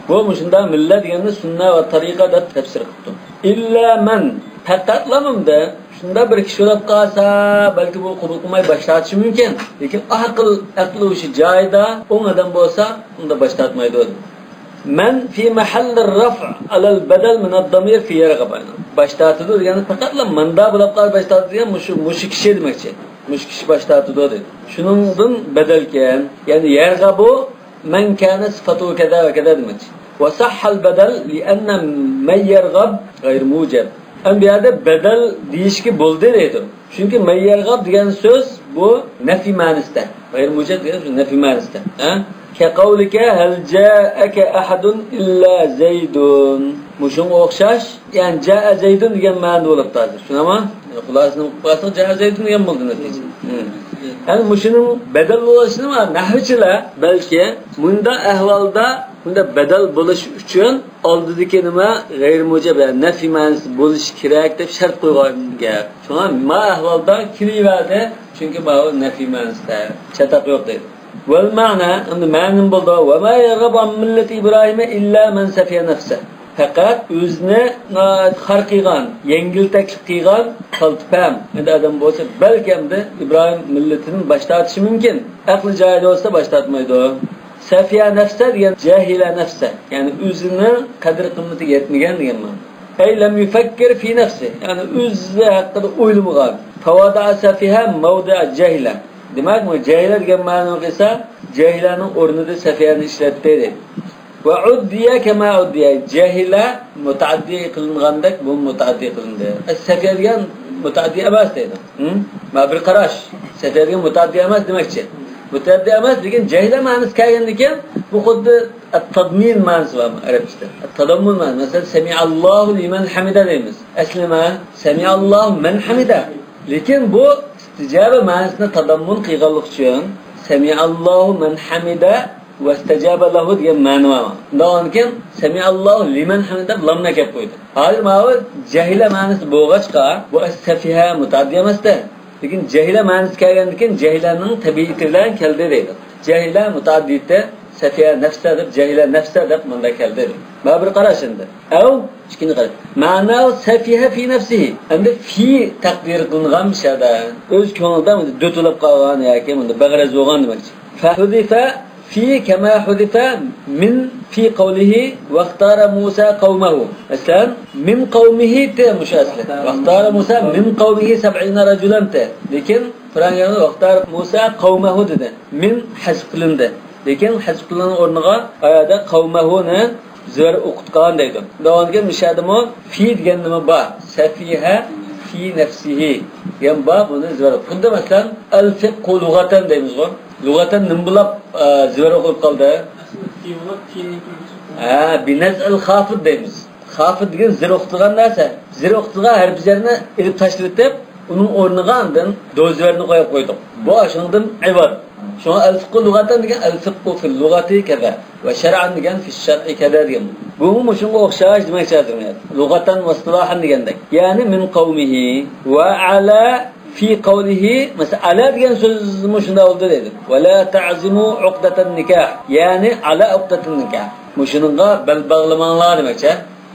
بۇ مۇشۇنداق مىللەت دېگەننى سۈننە ۋە تەرىقە دەپ تەپسىر قىپتۇ. إِلَّا مَنْ، پەقەتلا مۇنداق، شۇنداق بىر كىشى بولۇپ قالسا، بەلكى بۇ قوبۇل قىلماي باش تارتىشى مۇمكىن. لېكىن ئەقىل، ئەقلى ھوشى جايىدا، ئوڭ ئادەم بولسا، ئۇنداق باش تارتمايدۇ. مَنْ فِي مَحَلِّ الرَّفْعِ عَلَى الْبَدَلِ مِنَ الضَّمِيرِ فِي يَرْغَبَ. باش تارتىدۇ دېگەننى پەقەتلا ماندا بولۇپ قالسا باش تارتىدۇ دېگەن مۇشۇ، مۇشۇ كىشى دېمەكچى. مۇشۇ كىشى باش تارتىدۇ دەيدۇ. شۇنىڭدىن بەدەلكەن، يەنى يەرغەبۇ مَنْ كَانَ صِفَتُهُ كَذَا وَكَذَا دېمەكچى. وَصَحَّ الْبَدَلُ لِأَنَّ مَنْ يَرْغَبُ غَيْرُ مُوجَبٍ. ئەمدى بۇ يەردە بەدەل دېيىشكە بولدى دەيدۇ. چۈنكى مَنْ يَرْغَبُ دېگەن سۆز بۇ نەفى مەنىسىدە. غەيرۇ مۇجەب دېگەن سۆز نەفى مەنىسىدە. ھە؟ كَقَوْلِكَ هَلْ جَاءَكَ أَحَدٌ إِلَّا زَيْدٌ. مۇشۇنىڭغا ئوخشاش، يەنى جاء زيد دېگەن مەنىدە بولۇپتۇ ھازىر. چۈشىنەمۇ؟ خۇلاسىنى ئوقۇپ قالساق، جاء زيد دېگەن بولدى نەتىجە. ھە. يەنى مۇشۇنىڭ بەدەل بولۇشىنى نەھۋچىلەر بەلكى مۇنداق ئەھۋالدا، بۇنداق بەدەل بولۇش ئۈچۈن ئالدىدىكى نېمە غەيرىي مۇجەب، يەنى نەفى مەنىسى بولۇشى كېرەك دەپ شەرت قويغان گەپ. شۇڭا ما ئەھۋالدا كېلىۋەردى، چۈنكى ماۋۇ نەفى مەنىسىدە چاتاق يوق دەيدۇ. وَالْمَعْنَى، ئەمدى مەنە نېمە بولدى؟ وَمَا يَرْغَبُ عَنْ مِلَّةِ إِبْرَاهِيمَ إِلَّا مَنْ سَفِيَ نَفْسَهُ. پەقەت ئۆزىنى ناھايىتى خار قىلغان، يەڭگىلتەكلىك قىلغان كالتىپەم ئەمدى ئادەم بولسا، بەلكى ئەمدى ئىبراھىم مىللىتىدىن باش تارتىشى مۇمكىن. ئەقلى جايىدا بولسا باش تارتمايدۇ. سەفىيە نەفسە دېگەن جاھىلە نەفسە، يەنى ئۆزىنىڭ قەدىر قىممىتىگە يەتمىگەن دېگەن مەنا. ئەي لەم يۇفەككىر فى نەفسى، يەنى ئۆزى ھەققىدە ئويلىمىغان. فەۋەدەئە سەفىھە مەۋدىئە جاھىلە. دېمەك، بۇ جاھىلە دېگەن مەنىنى قىلسا، جاھىلەنىڭ ئورنىدا سەفىيەنى ئىشلەتتى دەيدۇ. ۋە ئۇددىيە كەما ئۇددىيە. جاھىلە مۇتەئەددى قىلىنغاندەك بۇ مۇتەئەددى قىلىندى. سەفىيە دېگەن مۇتەئەددى ئەمەس دەيدۇ. ھە؟ مانا بىر قاراش. سەفىيە دېگەن مۇتەئەددى ئەمەس دېمەكچى. مۇتەئەددى ئەمەس، لېكىن جاھىلە مەنىسى كەلگەندىن كېيىن بۇ خۇددى تەدمىن مەنىسى بارمۇ ئەرەبچىدە؟ تەدەممۇن مەنىسى. مەسىلەن، سەمىئەللاھۇ لىمەن ھەمىدە دەيمىز. ئەسلىمە سەمىئەللاھۇ مەن ھەمىدە. لېكىن بۇ ئىستىجابە مەنىسىنى تەدەممۇن قىلغانلىقى ئۈچۈن سەمىئەللاھۇ مەن ھەمىدە ۋەستەجابە لەھۇ دېگەن مەنە بار. شۇنداقتىن كېيىن سەمىئەللاھۇ لىمەن ھەمىدە دەپ لامنى ئەكەپ قويدى. ھازىر ماۋۇ جاھىلە مەنىسى بولغاچقا، بۇ سەفىھە مۇتەئەددى ئەمەستە. لېكىن جاھىلە مەنىسى كەلگەندىن كېيىن جاھىلەنىڭ تەبىئىتى بىلەن كەلدى دەيدۇ. جاھىلە مۇتەئەددىتى سەفىھە نەفسە دەپ، جاھىلە نەفسە دەپ مۇنداق كەلدى. مانا بىر قاراش ئەمدى. ئەۋ، ئىككىنچى قاراش. مەنا سەفىھە فى نەفسىھى. ئەمدى فى تەقدىر قىلىنغان مۇشۇ يەردە. ئۆز كۆڭلىدە مۇنداق دۆتىلەپ قالغان ياكى مۇنداق بەغرەز بولغان دېمەكچى. فەھۇزىفە فى كەما ھۇزىفە مىن فى قەۋلىھى ۋەختارە مۇسا قەۋمەھۇ. مەسىلەن، مىن قەۋمىھى تى مۇشۇ ئەسلى. ۋەختارە مۇسا مىن قەۋمىھى سەبئىنە رەجۇلەن تى. لېكىن قۇرئان كەرىمدە ۋەختارە مۇسا قەۋمەھۇ دېدى. مىن ھەزىپ قىلىندى. لېكىن ھەزىپ قىلىنغان ئورنىغا ئايەتتە قەۋمەھۇنى زۆر ئوقۇتقان دەيدۇ. داۋامىدا مۇشۇ يەردىمۇ فى دېگەن نېمە بار؟ سەفىھە فى نەفسىھى دېگەن بار، بۇنى زۆر. خۇددى مەسىلەن، ئەل فىقھۇ لۇغەتەن دەيمىزغۇ. لۇغەتەن نېمە بولاپ، ئە، زۆر ئوقۇلۇپ قالدى؟ ھە، بىنەزئىل خافىد دەيمىز. خافىد دېگەن زىر ئوقۇتۇلغان نەرسە. زىر ئوقۇتۇلغان ھەرپى جەرنى ئېلىپ تاشلىۋېتىپ، ئۇنىڭ ئورنىغا ئاندىن دو زۆرنى قويۇپ قويدۇق. بۇ ئاشۇنىڭدىن ئىبارەت. شۇڭا ئەل فىقھۇ لۇغەتەن دېگەن ئەل فىقھۇ فىل لۇغەتى كەزا ۋە شەرئەن دېگەن فىش شەرئى كەزا دېگەن. بۇمۇ مۇشۇنىڭغا ئوخشاش دېمەكچى ھازىر. لۇغەتەن ۋە ئىستىلاھەن دېگەندەك. يەنى مىن قەۋمىھى ۋە ئەلە فى قەۋلىھى، مەسىلەن، ئەلە دېگەن سۆزمۇ شۇنداق بولدى دەيدۇ. ۋە لا تەزىمۇ ئۇقدەتەن نىكاھ. يەنى ئەلە ئۇقدەتەن نىكاھ. مۇشۇنىڭغا بەل باغلىماڭلار دېمەكچى.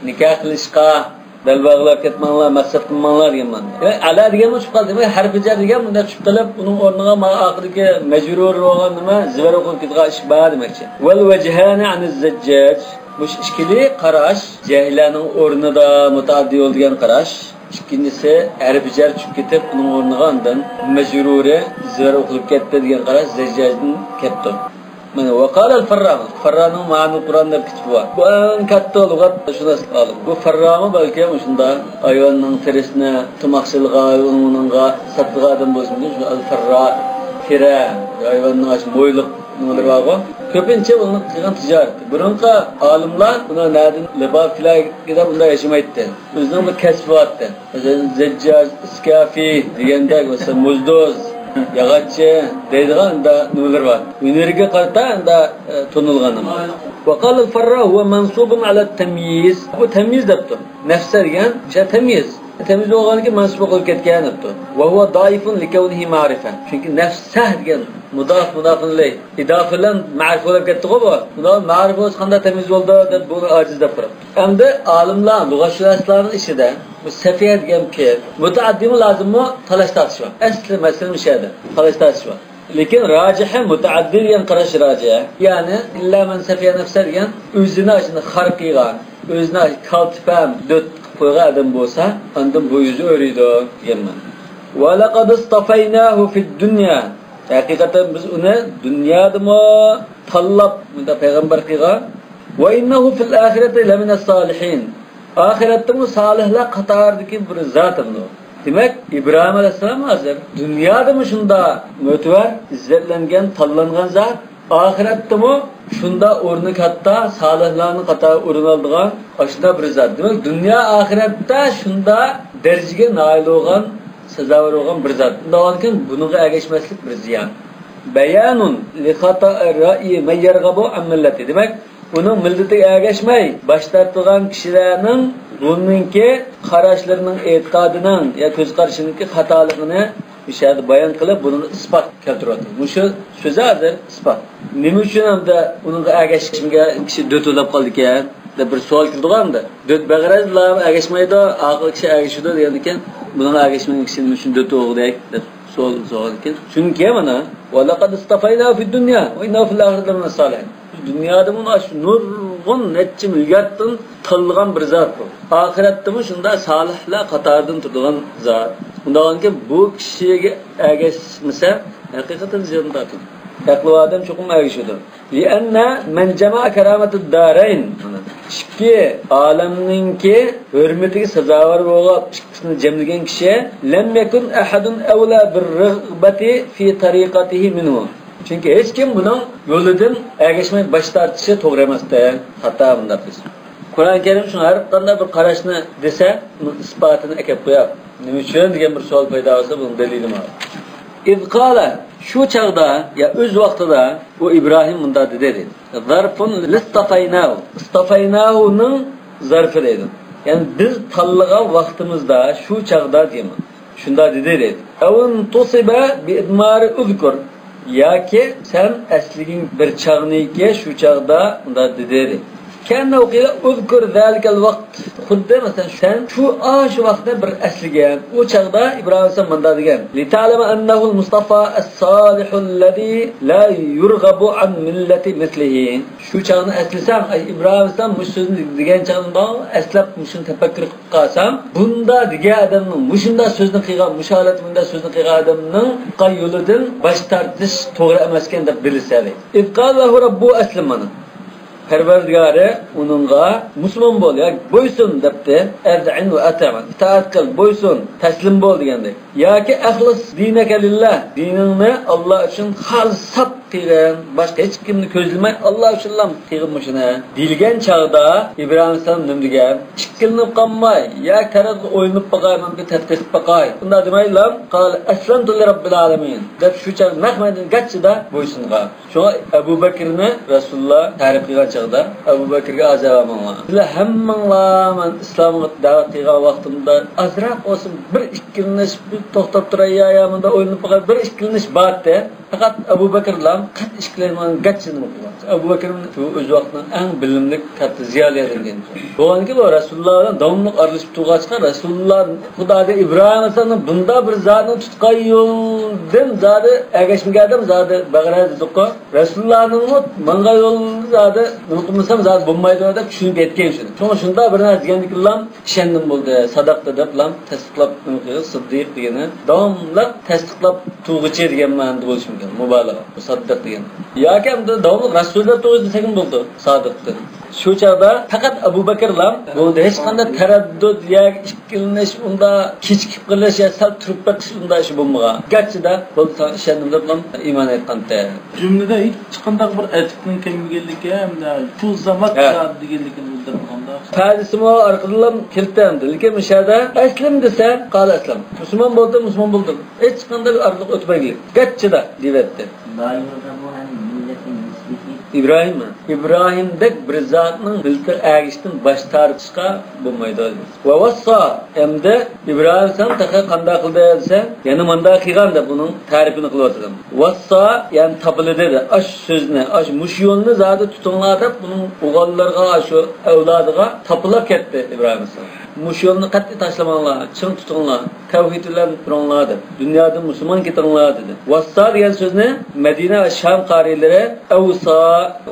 نىكاھ قىلىشقا بەل باغلاپ كەتمەڭلار، مەقسەت قىلماڭلار دېگەن مەنىدە. دېمەك، ئەلە دېگەنمۇ چۈشۈپ قالدى. دېمەك، ھەرپى جەر دېگەن مۇنداق چۈشۈپ قېلىپ، ئۇنىڭ ئورنىغا مانا ئاخىرىدىكى مەجرۇر بولغان نېمە، زىبەر ئوقۇلۇپ كېتىدىغان ئىش بار دېمەكچى. ۋەل ۋەجھانى ئەنىز زەججاج. مۇشۇ ئىككىلى قاراش، جاھىلەنىڭ ئورنىدا مۇتەئەددى يول دېگەن قاراش. ئىككىنچىسى، ھەرپى جەر چۈشۈپ كېتىپ، ئۇنىڭ ئورنىغا ئاندىن مەجرۇرى زىبەر ئوقۇلۇپ كەتتى دېگەن قاراش زەججاجدىن كەپتۇ. مانا، ۋەقالەل فەررا، فەررانىڭ مەنۇ قۇرئاندا بىر كىتابى بار. بۇ ئەڭ كاتتا لۇغەتشۇناس ئالىم. بۇ فەررامۇ بەلكىم شۇنداق ھايۋاننىڭ تېرىسىنى تۇماقچىلىغا، ئۇنىڭغا ساتىدىغان ئادەم بولسا مۇمكىن. شۇ ئەل فەررا، تېرە، ھايۋاننىڭ ئاشۇ مويلۇق نېمىلىرى بارغۇ. كۆپىنچە ئۇنىڭ قىلغان تىجارىتى. بۇرۇنقى ئالىملار بۇنى نەدىن لىباس كېلەر دەپ ئۇنداق ياشىمايتتى. ئۆزىنىڭ بىر كەسپى بارتتى. مەسىلەن، زەججاج، ئىسكافى دېگەندەك، مەسىلەن، مۇزدوز، ياغاچچى دەيدىغان ئۇنداق نېمىلىرى بار. ھۈنىرىگە قارىتا ئۇنداق، ئە، تونۇلغان نېمە. ۋەقالەل فەررا ھۇۋە مەنسۇبۇن ئەلەت تەميىز. بۇ تەميىز دەپتۇ. نەفسە دېگەن شۇ تەميىز. تەميىز بولغاندىكىن مەنسۇب قىلىپ كەتكەن دەپتۇ. ۋە ھۇۋە دائىفۇن لىكەۋنىھى مەرىفە. چۈنكى نەفسە دېگەن مۇداف، مۇدافۇن ئىلەيھ. ئىدافە بىلەن مەرىپە بولۇپ كەتتىغۇ بۇ. بۇنىڭ مەرىپە بولسا قانداق تەميىز بولىدۇ دەپ بۇنى ئاجىز دەپ قاراپ. ئەمدى ئالىملار، لۇغەتشۇناسلارنىڭ ئىچىدە بۇ سەفىيە دېگەن پېئىل مۇتەئەددىمۇ لازىممۇ، تالاش تارتىش بار. ئەسلى مەسىلە مۇشۇ يەردە. تالاش تارتىش بار. لېكىن راجىھى مۇتەئەددى دېگەن قاراش راجىھ. يەنى ئىللا مەن سەفىيە نەفسە دېگەن ئۆزىنى ئاشۇنداق خار قىلغان، ئۆزىنى ئاشۇ كالتىپەم، دۆت قىلىپ قويغان ئادەم بولسا، ئاندىن بۇ يۈزى ئۆرۈيدۇ دېگەنمەن. ۋەلەقەد ئىستەفەيناھۇ فىد دۇنيا. ھەقىقەتەن بىز ئۇنى دۇنيادىمۇ تاللاپ مۇنداق پەيغەمبەر قىلغان. ۋە ئىننەھۇ فىل ئاخىرەتى لەمىنەس سالىھىن. ئاخىرەتتىمۇ سالىھلار قاتارىدىكى بىر زات ئەمدى ئۇ. دېمەك، ئىبراھىم ئەلەيھىسسالام ھازىر دۇنيادىمۇ شۇنداق مۆتىۋەر، ئىززەتلەنگەن، تاللانغان زات، ئاخىرەتتىمۇ شۇنداق ئورنى كاتتا، سالىھلارنىڭ قاتارىغا ئورۇن ئالىدىغان ئاشۇنداق بىر زات. دېمەك، دۇنيا ئاخىرەتتە شۇنداق دەرىجىگە نائىل بولغان، سازاۋەر بولغان بىر زات. شۇنداق بولغاندىكىن بۇنىڭغا ئەگەشمەسلىك بىر زىيان. بەيانۇن لىخاتائىر رەئيى مەن يەرغەبۇ ئەن مىللەتى. دېمەك، ئۇنىڭ مىللىتىگە ئەگەشمەي باش تارتىدىغان كىشىلەرنىڭ بۇنىڭكى قاراشلىرىنىڭ، ئېتىقادىنىڭ يا كۆز قارىشىنىڭكى خاتالىقىنى مۇشۇ يەردە بايان قىلىپ، بۇنىڭغا ئىسپات كەلتۈرۈۋاتىدۇ. مۇشۇ سۆزى ھازىر ئىسپات. نېمە ئۈچۈن ئەمدى ئۇنىڭغا ئەگەشمىگەن كىشى دۆتۈلەپ قالىدىكەن؟ دەپ بىر سوئال كېلىدىغۇ ئەمدى. دۆت بەغەرەزلار ئەگەشمەيدۇ، ئاخىرقى كىشى ئەگىشىدۇ دېگەندىكىن، بۇنىڭ ئەگەشمىگەن كىشى نېمە ئۈچۈن دۆت ئوغۇدەك دەپ سوئال سورىغاندىكىن. چۈنكى مانا، ۋەلەقەد ئىستەفەيناھۇ فىددۇنيا ۋەئىننەھۇ فىل ئاخىرەتى لەمىنەس سالىھىن. دۇنيادىمۇ ئاشۇ نۇرغۇن نەچچە مىلياردتىن تاللىغان بىر زات بۇ. ئاخىرەتتىمۇ شۇنداق سالىھلار قاتارىدىن تۇرىدىغان زات. ئۇنداقكەن بۇ كىشىگە ئەگەشمىسە، ھەقىقەتەن زىيان تارتىدۇ. ئەقلى ئادەم چوقۇم ئەگىشىدۇ. لأن من جمع كرامة الدارين. ئىككى ئالەمنىڭكى ھۆرمىتىگە سازاۋەر بولغان ئىككىسىنى جەملىگەن كىشى، لم يكن أحد أولى بالرغبة في طريقته منه. چۈنكى ھېچكىم بۇنىڭ يولىدىن ئەگەشمەي باش تارتىشى توغرا ئەمەستە، خاتا بۇنداق دېسە. قۇرئان كەرىم شۇڭا ھەر قانداق بىر قاراشنى دېسە، ئۇنىڭ ئىسپاتىنى ئەكەپ قويار. نېمە ئۈچۈن دېگەن بىر سوئال پەيدا بولسا، بۇنىڭ دەلىلى بار. إذ قال، شۇ چاغدا، يا ئۆز ۋاقتىدا ئۇ ئىبراھىم مۇنداق دېدى، دېدى. ظرف لاصطفيناه. اصطفيناه نىڭ زەرپى دەيدۇ. يەنى بىز تاللىغان ۋاقتىمىزدا، شۇ چاغدا دېمە. شۇنداق دېدى، دەيدۇ. أو انتصب بإضمار اذكر. ياكى سەن ئەسلىگىن بىر چاغنىكى شۇ چاغدا ئۇنداق دېدى، دەيدۇ. كأنه قيل اذكر ذلك الوقت. خۇددى مەسىلەن، سەن شۇ، ئاشۇ ۋاقىتنى بىر ئەسلىگەن. ئۇ چاغدا ئىبراھىم ئەلەيھىسسالام مۇنداق دېگەن، لتعلم أنه المصطفى الصالح الذي لا يرغب عن ملة مثله. شۇ چاغنى ئەسلىسەڭ، ئەي ئىبراھىم ئەلەيھىسسالام مۇشۇ سۆزنى دېگەن چاغدا ئەسلەپ، مۇشۇنى تەپەككۇر قىلىپ قالساڭ، بۇنداق دېگەن ئادەمنىڭ، مۇشۇنداق سۆزنى قىلغان، مۇشۇ ھالەتتە مۇنداق سۆزنى قىلغان ئادەمنىڭ قىلغان يولىدىن باش تارتىش توغرا ئەمەسكەن دەپ بىلىسەن. إذ قال له ربه أسلم، مانا. پەرۋەردىگارى ئۇنىڭغا مۇسۇلمان بول، يا بويسۇن دەپتۇ. أذعن وأطع، ئىتائەت قىل، بويسۇن، تەسلىم بول دېگەندەك. ياكى أخلص دينك لله، دىنىڭنى ئاللا ئۈچۈن خالىس ساپ قىلغىن، باشقا ھېچكىمنى كۆزلىمەي، ئاللا ئۈچۈنلا قىلغىن مۇشۇنى دېيىلگەن چاغدا ئىبراھىم ئەلەيھىسسالام نېمە دېگەن؟ ئىككىلىنىپ قالماي، يا تەرەتكە ئويلىنىپ باقاي، مەن بىر تەتقىق قىلىپ باقاي، ئۇنداق دېمەيلا، قال أسلمت لرب العالمين دەپ شۇ چاغ نەق مەيدان گەچچىدە بويسۇنغان. شۇڭا ئەبۇ بەكرىنى رەسۇلۇللا تەرىپ قىلغان چاغدا ئەبۇ بەكرىگە ئازاب ئالماڭلار. سىلەر ھەممىڭلار مەن ئىسلامغا دەۋەت قىلغان ۋاقتىمدا ئازراق بولسۇن بىر ئىككىلىنىش، بىر توختاپ تۇراي يا، يا مۇنداق ئويلىنىپ باقاي، بىر ئىككىلىنىش بارتى. پەقەت ئەبۇ بەكرىلا قەتئىي ئىككىلەنمىگەن گەچچىنى قىلغان. ئەبۇ بەكرى شۇ ئۆز ۋاقتىنىڭ ئەڭ بىلىملىك كاتتا زىيالىيلىرىدىن. بولغاندىكىن بۇ رەسۇلۇللا بىلەن داۋاملىق ئارىلىشىپ تۇرغاچقا، رەسۇلۇللا خۇدادىن ئىبراھىم ئەلەيھىسسالامنىڭ بۇنداق بىر زادىنى تۇتقان يولدىن زادى ئەگەشمىگەن ئادەم زادى بەغرەزدۇققا. رەسۇلۇللانىڭمۇ ماڭغان يولىدا زادى نېمە قىلمىسام زادى بولمايدۇ دەپ چۈشىنىپ يەتكەن شۇ. شۇڭا شۇنداق بىر نەرسە دېگەندىكىنلا ئىشەندىم بولدى، ساداقتا دەپلا تەستىقلاپ، سىددىق دېگىنى داۋاملىق تەستىقلاپ تۇرغۇچى دېگەن مەنىدە بولۇشى مۇمكىن، مۇبالىغە، مۇسەددىق دېگەن. ياكى ئەمدى داۋاملىق رەسۇللار تۇرغۇچى دېسەكمۇ بولىدۇ، سادىقتىن. شۇ چاغدا پەقەت ئەبۇ بەكرىلا بۇنىڭدا ھېچقانداق تەرەددۇت ياكى ئىككىلىنىش، ئۇنداق كېچىكىپ قېلىش يا سەل تۇرۇپ بېقىش ئۇنداق ئىشى بولمىغان. گەرچىدە بولسا ئىشەندىم دەپلا ئىمان ئېيتقانتى. جۈملىدە ھېچقانداق بىر ئەتىپنىڭ كەلمىگەنلىكى ھەمدە شۇ زامات ھە. زادى دېگەنلىكىنى بىلدۈرىدىغاندا. پەدىسىمۇ ئارقىدىنلا كېلىپتۇ ئەمدى. لېكىن مۇشۇ يەردە ئەسلىم دېسە، قال ئەسلەم. مۇسۇلمان بولدۇم، مۇسۇلمان بولدۇم. ھېچقانداق ئارىلىق ئۆتمەيلى. گەچچىدە دېيىۋەتتى. لا يرغب عن ملة مثله. ئىبراھىم. ئىبراھىمدەك بىر زاتنىڭ مىللىتىگە ئەگىشىشتىن باش تارتىشقا بولمايدۇ. ۋە ۋەسسا، ئەمدى ئىبراھىم ئەلەيھىسسالام تېخى قانداق قىلدى دېسە، يەنە مانداق قىلغان دەپ ئۇنىڭ تەرىپىنى قىلىۋاتىدۇ. ۋەسسا، يەنى تاپىلىدى دە، ئاشۇ سۆزنى، ئاشۇ مۇشۇ يولنى زادى تۇتۇڭلار دەپ ئۇنىڭ ئوغۇللىرىغا، ئاشۇ ئەۋلادىغا تاپىلاپ كەتتى ئىبراھىم ئەلەيھىسسالام. مۇشۇ يولنى قەتئىي تاشلىماڭلار، چىڭ تۇتۇڭلار، تەۋھىد بىلەن تۇرۇڭلار دەپ، دۇنيادىن مۇسۇلمان كېتىڭلار دېدى. ۋەسسا دېگەن سۆزنى مەدىنە ۋە شام قارىيلىرى ئەۋسا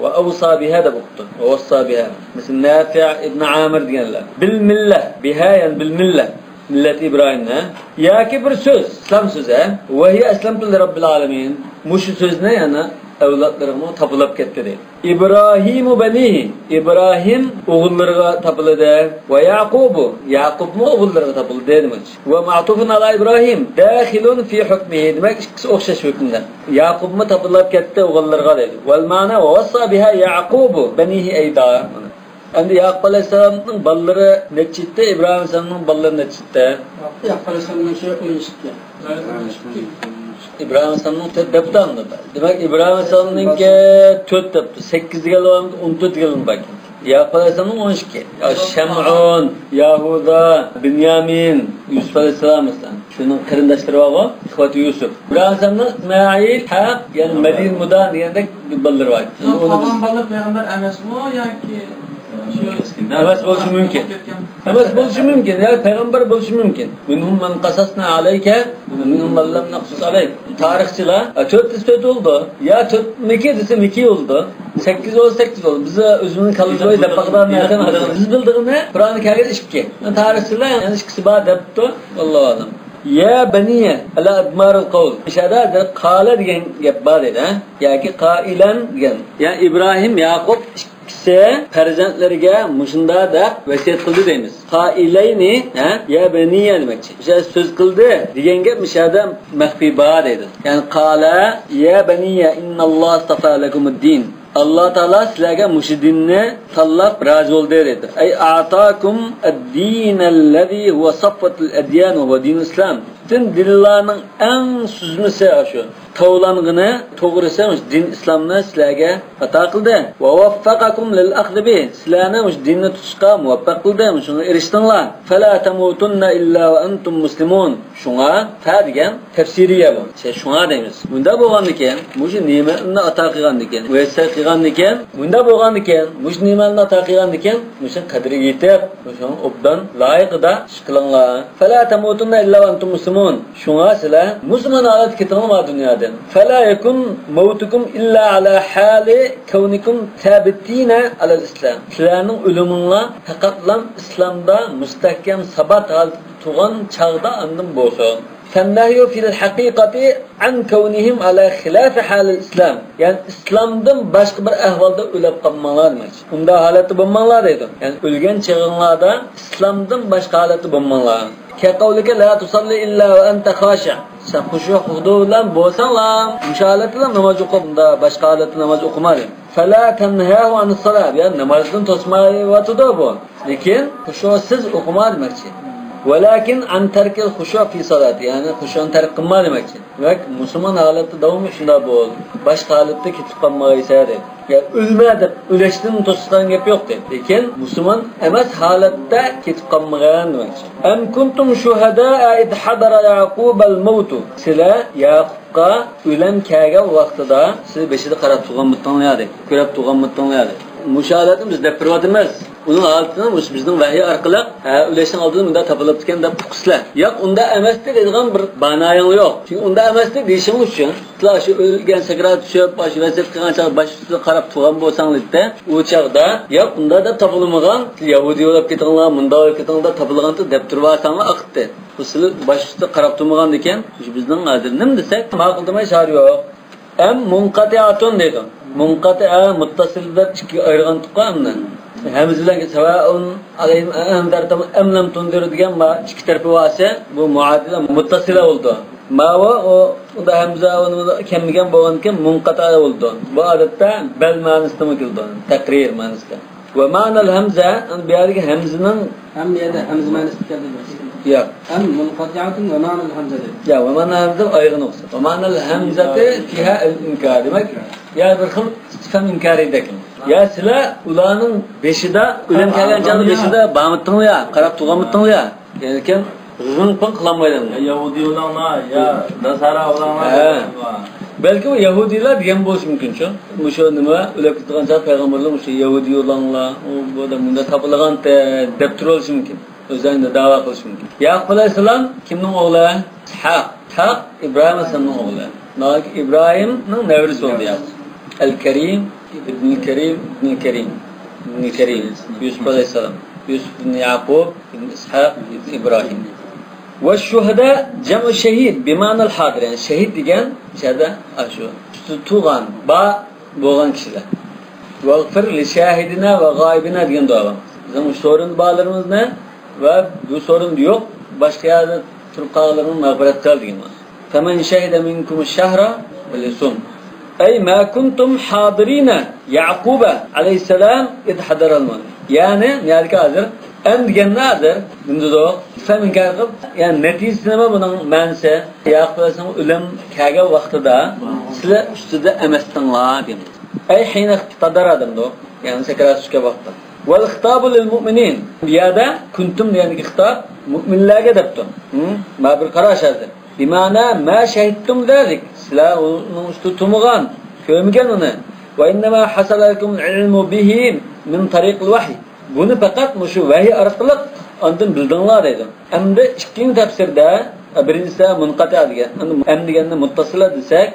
ۋە ئەۋسا بىھا دەپ ئوقۇپتۇ. ۋەسسا بىھا. مەسىلەن، نافىئ ئىبن ئامىر دېگەنلەر. بىل مىللە، بىھا يەنى بىل مىللە. مىللەت ئىبراھىمنى. ياكى بىر سۆز، ئىسلام سۆزى. ۋەھىيە ئەسلەمتۇ لىرەببىل ئالەمىن. مۇشۇ سۆزنى يەنە ئەۋلادلىرىغىمۇ تاپىلاپ كەتتى دەيدۇ. ئىبراھىمۇ بەنىھى، ئىبراھىم ئوغۇللىرىغا تاپىلىدى. ۋە يەقۇبۇ، يەقۇبمۇ ئوغۇللىرىغا تاپىلدى دېمەكچى. ۋە مەئتۇفۇن ئالا ئىبراھىم داخىلۇن فى ھۆكمىھى، دېمەك ئىككىسى ئوخشاش ھۆكۈمدە. يەقۇبمۇ تاپىلاپ كەتتى ئوغۇللىرىغا دەيدۇ. ۋەل مەنا ۋە ۋەسسا بىھا يەقۇبۇ بەنىھى ئەيدا. ئەمدى يەقۇب ئەلەيھىسسالامنىڭ بالىلىرى نەچچە ئىدى؟ ئىبراھىم ئەلەيھىسسالامنىڭ بالىلىرى نەچچە ئىدى؟ يەقۇب ئەلەيھىسسالامنىڭ شۇ ئون ئىككى. ئىبراھىم ئەلەيھىسسالامنىڭ تۆت دەپتۇ ئەمدى. دېمەك، ئىبراھىم ئەلەيھىسسالامنىڭكى تۆت دەپتۇ. سەككىز دېگەنلەر بارمىكىن، ئون تۆت دېگەنلەر باركەن. يەقۇب ئەلەيھىسسالامنىڭ ئون ئىككى. يا شەمئۇن، يەھۇدا، بىنيامىن، يۈسۈپ ئەلەيھىسسالام مەسىلەن. شۇنىڭ قېرىنداشلىرى بارغۇ، ئىخۋەتى يۈسۈپ. ئىبراھىم ئەلەيھىسسالامنىڭ ئىسمائىل، ھەق، يەنى مەدىن، مۇدان دېگەندەك بالىلىرى بار. قالغان بالىلار پەيغەمبەر ئەمەسمۇ ياكى؟ ئەمەس بولۇشى مۇمكىن. ئەمەس بولۇشى مۇمكىن. يا پەيغەمبەر بولۇشى مۇمكىن. مىنھۇم مەن قەسەسنا ئەلەيكە، مىنھۇم مەن لەم نەقسۇس ئەلەيك. تارىخچىلار، ئە، تۆت دېسە تۆت بولىدۇ. يا تۆتمىكى دېسە مىكى بولىدۇ. سەككىز بولسا سەككىز بولىدۇ. بىز ئۆزىمىزنىڭ كاللىمىزدا ئويلاپ باقىدىغان نەرسە ئەمەس. بىز بىلىدىغىنى قۇرئاندا كەلگەن ئىككى. تارىخچىلار يەنە ئىككىسى بار دەپتۇ. ۋاللاھۇ ئەلەم. يا بەنىيە، ئەلا ئەدمارىل قەۋل. ئىشارە قالە دېگەن گەپ بار دەيدۇ، ھە؟ ياكى قائىلەن دېگەن. يا ئىبراھىم، ياقۇپ ئىككىسى پەرزەنتلىرىگە مۇشۇنداق دەپ ۋەسىيەت قىلدى دەيمىز. قائىلەينى، ھە؟ يا بەنىيە دېمەكچى. مۇشۇ سۆز قىلدى دېگەن گەپ مۇشۇ يەردە مەخپىي بار دەيدۇ. يەنى قالە، يا بەنىيە، ئىنناللاھە ئىستەفا لەكۇمۇددىن. ئاللا تائالا سىلەرگە مۇشۇ دىننى تاللاپ رازى بولدى دەيدۇ. ئەي ئاتاكۇم ئەددىنەللەزى ھۇۋە سەفۋەتۇل ئەديان ۋە دىنۇل ئىسلام. پۈتۈن دىنلارنىڭ ئەڭ سۈزمىسى شۇ. تاۋلانغىنى، توغرىسى مۇشۇ دىن ئىسلامنى سىلەرگە ئاتا قىلدى. ۋە ۋەففەقەكۇم لىل ئەخزى بىھ. سىلەرنى مۇشۇ دىننى تۇتۇشقا مۇۋەپپەق قىلدى. مۇشۇڭا ئېرىشتىڭلار. فەلا تەمۇتۇننە ئىللا ۋە ئەنتۇم مۇسلىمۇن. شۇڭا، فە دېگەن تەپسىرىيە بۇ. شۇ-، شۇڭا دەيمىز. مۇنداق بولغاندىكىن، مۇشۇ نېمەتنى ئاتا قىلغاندىكىن، مۇيەسسەر قىلغاندىكىن، مۇنداق بولغاندىكىن، مۇشۇ نېمەتنى ئاتا قىلغاندىكىن، مۇشۇنىڭ قەدرىگە يېتىپ، مۇشۇنىڭ ئوبدان لايىقىدا ئىش قىلىڭلار. فەلا تەمۇتۇننە ئىللا ۋە ئەنتۇم مۇسلىمۇن. شۇڭا سىلەر مۇسۇلمان ھالەتتە كېتىڭلار دۇنيادىن. فەلا يەكۇن مەۋتۇكۇم ئىللا ئەلا ھالى كەۋنىكۇم سابىتىنە ئەلەل ئىسلام. سىلەرنىڭ ئۆلۈمۈڭلار پەقەتلا ئىسلامدا مۇستەھكەم سابات ھالەتتە تۇرغان چاغدا ئاندىن بولسۇن. فەننەھيۇ فىل ھەقىقەتى ئەن كەۋنىھىم ئەلا خىلافى ھالىل ئىسلام. يەنى ئىسلامدىن باشقا بىر ئەھۋالدا ئۆلۈپ قالماڭلار دېمەكچى. ئۇنداق ھالەتتە بولماڭلار دەيدۇ. يەنى ئۆلگەن چېغىڭلاردا ئىسلامدىن باشقا ھالەتتە بولماڭلار. كەقەۋلىكە لا تۇسەللى ئىللا ۋە ئەنتە خاشىئ. سەن خۇشۇ ھۇزۇر بىلەن بولساڭلا، مۇشۇ ھالەتتىلا ناماز ئوقۇ، ئۇنداق باشقا ھالەتتە ناماز ئوقۇما دەيدۇ. فەلا تەنھەھۇ ئەنىس سالا، يا نامازدىن توسمايۋاتىدۇ بۇ. لېكىن خۇشۇسىز ئوقۇما دېمەكچى. ۋەلەكىن ئەن تەركىل خۇشۇ فى سالاتی، يەنى خۇشۇنى تەرك قىلما دېمەكچى. دېمەك، مۇسۇلمان ھالەتتە داۋاملىق شۇنداق بول. باشقا ھالەتتە كېتىپ قالمىغايسەن دەيدۇ. يا ئۆلمە دەپ ئۆلۈشتىن توسقان گەپ يوق دەيدۇ. لېكىن مۇسۇلمان ئەمەس ھالەتتە كېتىپ قالمىغىن دېمەكچى. ئەم كۇنتۇم شۇھەداء ئىز ھەدەرە يەئقۇبەل مەۋتۇ. سىلەر يەقۇب قا ئۆلۈم كەلگەن ۋاقتىدا سىز بېشىدا قاراپ تۇرغانمىتىڭلار دەيدۇ، كۆرۈپ تۇرغانمىتىڭلار دەيدۇ. مۇشۇ ھالەتنى بىز دەپ بېرىۋاتىمىز. ئۇنىڭ ھالىتىنى مۇشۇ بىزنىڭ ۋەھىي ئارقىلىق، ھە، ئۆلۈشنىڭ ئالدىدا مۇنداق تاپىلىپتىكەن دەپ ئۇقىسىلەر. ياق، ئۇنداق ئەمەستى دەيدىغان بىر مانايىڭلار يوق. چۈنكى ئۇنداق ئەمەستى دېيىشىڭلار ئۈچۈن، سىلەر شۇ ئۆلگەن سەكرات چۈشۈپ، شۇ ۋەسىيەت قىلغان چاغدا باش ئۈستىدە قاراپ تۇرغان بولساڭلار ئىدى، ئۇ چاغدا، ياق، ئۇنداق دەپ تاپىلمىغان، سىلەر يەھۇدىي بولۇپ كېتىڭلار، مۇنداق بولۇپ كېتىڭلار دەپ تاپىلغانتى دەپ تۇرۇۋالساڭلار ئاقتى. بۇ سىلى باش ئۈستىدە قاراپ تۇرمىغاندىكىن، مۇشۇ بىزنىڭ ھازىر نېمە دېسەك، ماقۇل دېمەي چارە يوق. ئەم مۇنقەتىئاتۇن دەيدۇ. مۇنقەتىئە، مۇتتەسىل دەپ ئىككىگە ئايرىغانتۇققۇ ئەمدى. ھەمزە بىلەن سەۋائۇن ئەلەيھىم ئەئەنزەرتەھۇم ئەم لەم تۇنزىرھۇم دېگەن ما ئىككى تەرىپى بار ئىسە، بۇ مۇئادىلە مۇتتەسىلە بولىدۇ. ماۋۇ، ئۇ، ئۇندا ھەمزە ئۇنى كەلمىگەن بولغاندىكىن مۇنقەتىئە بولىدۇ. بۇ ئادەتتە بەل مەنىسىدىمۇ كېلىدۇ، تەقرىر مەنىسىدە. ۋە مەنەل ھەمزە، بۇ يەردىكى ھەمزىنىڭ ھەم بۇ يەردە ھەمزە مەنىسى كەلدى. ياق. ئەم مۇنقەتىئاتۇن ۋە مەنەل ھەمزە دەيدۇ. يا، ۋە مەنەل ھەمزە ئايرى نۇقتا. ۋە مەنەل ھەمزەتى فىھا ئىنكار. دېمەك، يا بىر خىل ئىستىفھام ئىنكارىدەك. يا سىلەر ئۇلارنىڭ بېشىدا، ئۆلۈم كەلگەن چاغدا بېشىدا بارمىتىڭلار يا، قاراپ تۇرغانمىتىڭلار يا؟ يەنىكەن غىڭ پىڭ قىلالمايدۇ. يا يەھۇدىي بولۇڭلار، يا ناسارا بولۇڭلار. ھە. بەلكى ئۇ يەھۇدىيلار دېگەن بولۇشى مۇمكىنچۇ. مۇشۇ نېمە، ئۆلۈپ كېتىدىغان چاغ پەيغەمبەرلەر مۇشۇ يەھۇدىي بولۇڭلار، ئۇ بۇ مۇنداق تاپىلغانتى دەپ تۇرۇۋېلىشى مۇمكىن. ئۆزلەرنى دەۋا قىلىشى مۇمكىن. ياقۇپ ئەلەيھىسسالام كىمنىڭ ئوغلى؟ ئىسھاق. ئىسھاق ئىبراھىم ئەلەيھىسسالامنىڭ ئوغلى. ناھايىتى ئىبراھىمنىڭ نەۋرىسى بولدى ياقۇپ. ئەل كەرىم، ئىبنىل كەرىم، ئىبنىل كەرىم، ئىبنىل كەرىم، يۈسۈپ ئەلەيھىسسالام، يۈسۈپ ئىبن ياقۇپ، ئىبن ئىسھاق، ئىبن ئىبراھىم. ۋە شۇھەدا جەمئۇ شەھىد بىمەنەل ھادىر، يەنى شەھىد دېگەن شەھىدە ئاشۇ ئۈستىدە تۇرغان، بار بولغان كىشىلەر. ۋەغفىر لىشاھىدىنا ۋە غائىبىنا دېگەن دۇئا بار. بىزنىڭ مۇشۇ سورۇندا بارلىرىمىزنى ۋە بۇ سورۇندا يوق، باشقا يەردە تۇرۇپ قالغانلىرىنى مەغپىرەت قىل دېگەن بار. فمن شهد منكم الشهر فليصمه. أي ما كنتم حاضرين يعقوب عليه السلام إذ حضر الموت. يەنى، نېمە دېگەن ھازىر؟ ئەم دېگەننى ھازىر نېمە دېدۇق؟ ئىستىفھام ئىنكار قىلىپ، يەنى نەتىجىسى نېمە بۇنىڭ مەنىسى؟ ياقۇپ ئەلەيھىسسالام ئۆلۈم كەلگەن ۋاقتىدا سىلەر ئۈستىدە ئەمەستىڭلار دېدى. أي حين احتضر دېدۇق. يەنى سەكرات چۈشكەن ۋاقىتتا. والخطاب للمؤمنين. بۇ يەردە كۇنتۇم دېگەندىكى خىتاب مۆمىنلەرگە دەپتۇ. ھە؟ مانا بىر قاراش ھازىر. بمعنى ما شهدتم ذلك. سىلەر ئۇنىڭ ئۈستىدە تۇرمىغان، كۆرمىگەن ئۇنى. وإنما حصل لكم العلم به من طريق الوحي. بۇنى پەقەت مۇشۇ ۋەھىي ئارقىلىق ئاندىن بىلدىڭلار دەيدۇ. ئەمدى ئىككىنچى تەپسىردە، بىرىنچىسى مۇنقەتىئە دېگەن، ئەمدى ئەم دېگەننى مۇتتەسىلە دېسەك،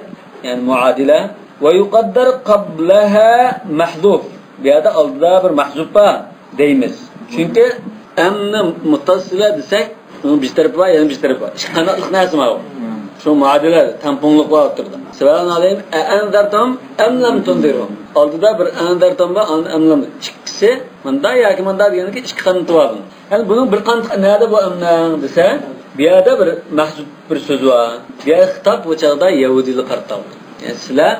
يەنى مۇئادىلە. ويقدر قبلها محذوف. بۇ يەردە ئالدىدا بىر مەھزۇپ بار دەيمىز. چۈنكى ئەمنى مۇتتەسىلە دېسەك، ئۇنىڭ بىر تەرىپى بار، يەنە بىر تەرىپى بار. ئىككى قاناتلىق نەرسە ماۋۇ. شۇ مۇئادىلە، تەڭپۇڭلۇق بار ئوتتۇرىدا. سەۋەئۇن ئەلەيھىم ئەئەنزەرتۇھۇم ئەم لەم تۇنزىرھۇم. ئالدىدا بىر ئەنزەرتۇھۇم بار، ئاندىن ئەم لەم. ئىككىسى مۇندا ياكى مۇندا دېگەندىكى ئىككى قانىتى بار بۇنىڭ. يەنى بۇنىڭ بىر قانىتى نەدە بۇ ئەمنىڭ دېسە، بۇ يەردە بىر مەھزۇپ بىر سۆز بار. بۇ يەردە خىتاب بۇ چاغدا يەھۇدىيلارغا قارىتىلغان. يەنى سىلەر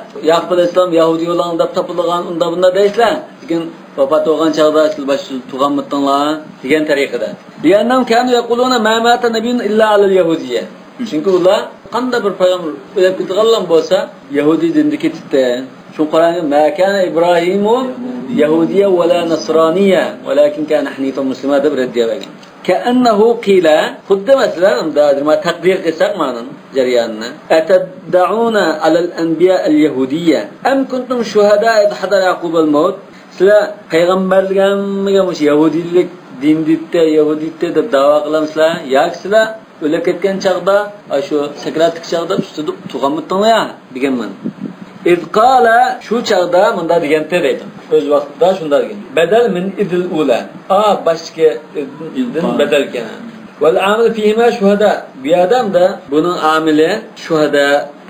يەھۇدىي بولغان دەپ تاپىلغان، ئۇندا بۇندا دەيسىلەر. لېكىن ۋاپات بولغان چاغدا سىلەر باشقا سۆز تۇغانمىدىڭلار دېگەن تەرىقىدە. لأنهم كانوا يقولون ما مات نبي إلا على اليهودية. چۈنكى ئۇلار قانداق بىر پەيغەمبەر ئۆلۈپ كېتىدىغانلا بولسا، يەھۇدىي دىنىدا كېتىپتۇ. شۇڭا قۇرئاندا ما كان إبراهيم يهوديا ولا نصرانيا ولكن كان حنيفا مسلما دەپ رەددىيە بەرگەن. كأنه قيل، خۇددى مەسىلەن، ئەمدى ھازىر ما تەقدىر قىلساق مانىنىڭ جەريانىنى. أتدعون على الأنبياء اليهودية أم كنتم شهداء إذ حضر يعقوب الموت؟ سىلەر پەيغەمبەرلىك ھەممىگە مۇشۇ يەھۇدىيلىك دىنىدىتتى، يەھۇدىيتتى دەپ داۋا قىلامسىلەر؟ ياكى سىلەر ئۆلۈپ كەتكەن چاغدا، ئاشۇ سەكراتلىق چاغدا ئۈستىدە تۇغانمىتىڭلار يا دېگەنمەن. إذ قال، شۇ چاغدا مۇنداق دېگەنتى دەيدۇ. ئۆز ۋاقتىدا شۇنداق دېگەن. بدل من إذ الأولى. ئا، باشتىكى ئىزدىن بدەل ئىكەن. والعامل فيهما شهداء. بۇ يەردە ئەمدى بۇنىڭ ئامىلى شۇھەدا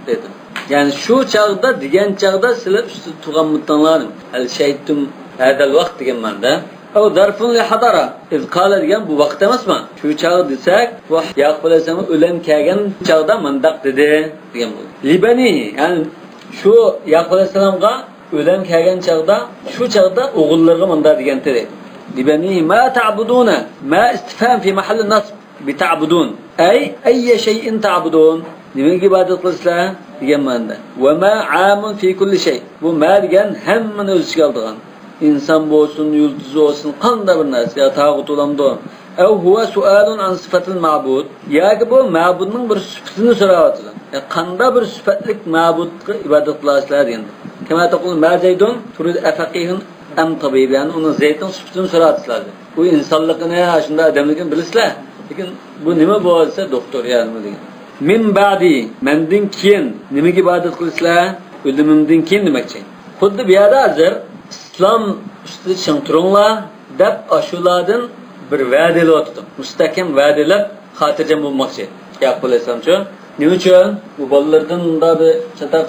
دەيدۇ. يەنى شۇ چاغدا دېگەن چاغدا سىلەر ئۈستىدە تۇغانمىتىڭلار. هل شهدتم هذا الوقت دېگەن مەنىدە. ئەۋ زەرفۇن لىھەدەرە. ئىز قالە دېگەن بۇ ۋاقىت ئەمەسمۇ؟ شۇ چاغ دېسەك، بۇ يەقۇب ئەلەيھىسسالام ئۆلۈم كەلگەن چاغدا مۇنداق دېدى دېگەن بولىدۇ. لىبەنىھى، يەنى شۇ يەقۇب ئەلەيھىسسالامغا ئۆلۈم كەلگەن چاغدا، شۇ چاغدا ئوغۇللىرىغا مۇنداق دېگەنتى دەيدۇ. لىبەنىھى ما تەئبۇدۇنە. ما ئىستىفھام فى مەھەللى نەسب. بتعبدون. أي أي شيء تعبدون. نېمىگە ئىبادەت قىلىسىلەر دېگەن مەنىدە. وما عام في كل شيء. بۇ ما دېگەن ھەممىنى ئۆز ئىچىگە ئالىدىغان. ئىنسان بولسۇن، يۇلتۇز بولسۇن، قانداق بىر نەرسە، يا تاغۇت بولامدۇ؟ أو هو سؤال عن صفة المعبود. ياكى بۇ مەبۇدنىڭ بىر سۈپىتىنى سوراۋاتىدۇ. يا قانداق بىر سۈپەتلىك مەبۇدقا ئىبادەت قىلاسىلەر دېگەندە. كما تقول ما زيد تريد أفقيه أم طبيب، يەنى ئۇنىڭ زەيدنىڭ سۈپىتىنى سوراۋاتىسىلەر. ئۇ ئىنسانلىقىنى، شۇنداق ئادەملىكىنى بىلىسىلەر. لېكىن بۇ نېمە بولسا دوختۇر يا نېمە دېگەن. من بعدي، مەندىن كېيىن نېمىگە ئىبادەت قىلىسىلەر؟ ئۆلۈمۈمدىن كېيىن دېمەكچى. خۇددى بۇ يەردە ھازىر ئىسلام ئۈستىدە چىڭ تۇرۇڭلار دەپ ئاشۇلاردىن بىر ۋەدە ئېلىۋاتىدۇ. مۇستەھكەم ۋەدە ئېلىپ، خاتىرجەم بولماقچى. يەقۇب ئەلەيھىسسالامچۇ؟ نېمە ئۈچۈن؟ بۇ بالىلىرىدىن مۇنداق بىر چاتاق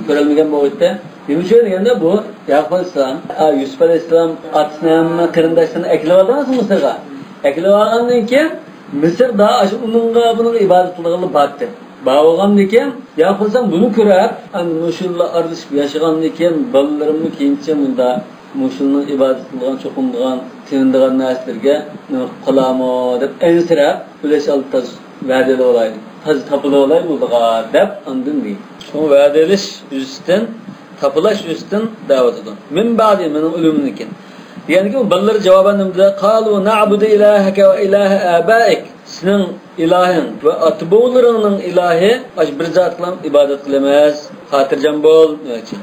كۆرەلمىگەن بولغىيتتى. نېمە ئۈچۈن دېگەندە، بۇ يەقۇب ئەلەيھىسسالام، ئا، يۈسۈپ ئەلەيھىسسالام ئاتىسىنى ھەممە قېرىنداشلىرىنى ئەكېلىۋالدى مىسىرغا. ئەكېلىۋالغاندىن كېيىن مىسىردا ئاشۇ ئۇنىڭغا، بۇنىڭغا ئىبادەت قىلىدىغانلار بارتتى. بار بولغاندىن كېيىن، يەقۇب ئەلەيھىسسالام بۇنى كۆرۈپ، ئەمدى مۇشۇلار ئارىلىشىپ ياشىغاندىن كېيىن بالىلىرىممۇ كېيىنچە مۇنداق مۇشۇلنىڭ ئىبادەت قىلىدىغان، چوقۇنىدىغان، تىنىدىغان نەرسىلىرىگە نېمە قىلىپ قالارمۇ دەپ ئەنسىرەپ، ئۆلۈش ئالدىدا ۋەدە ئېلىۋالاي، تازا تاپىلىۋالاي بۇلارغا دەپ ئاندىن دېگەن. شۇڭا ۋەدە ئېلىش يۈزىسىدىن، تاپىلاش يۈزىسىدىن دەۋاتىدۇ. من بعدي، مېنىڭ ئۆلۈمۈمدىن كېيىن. دېگەندىكىن، بالىلىرى جاۋابەن نېمە دېدى؟ قالوا نعبد إلهك وإله آبائك. سېنىڭ ئىلاھىڭ ۋە ئاتا-بوۋىلىرىڭنىڭ ئىلاھى، ئاشۇ بىر زاتقىلا ئىبادەت قىلىمىز. خاتىرجەم بول دېمەكچى.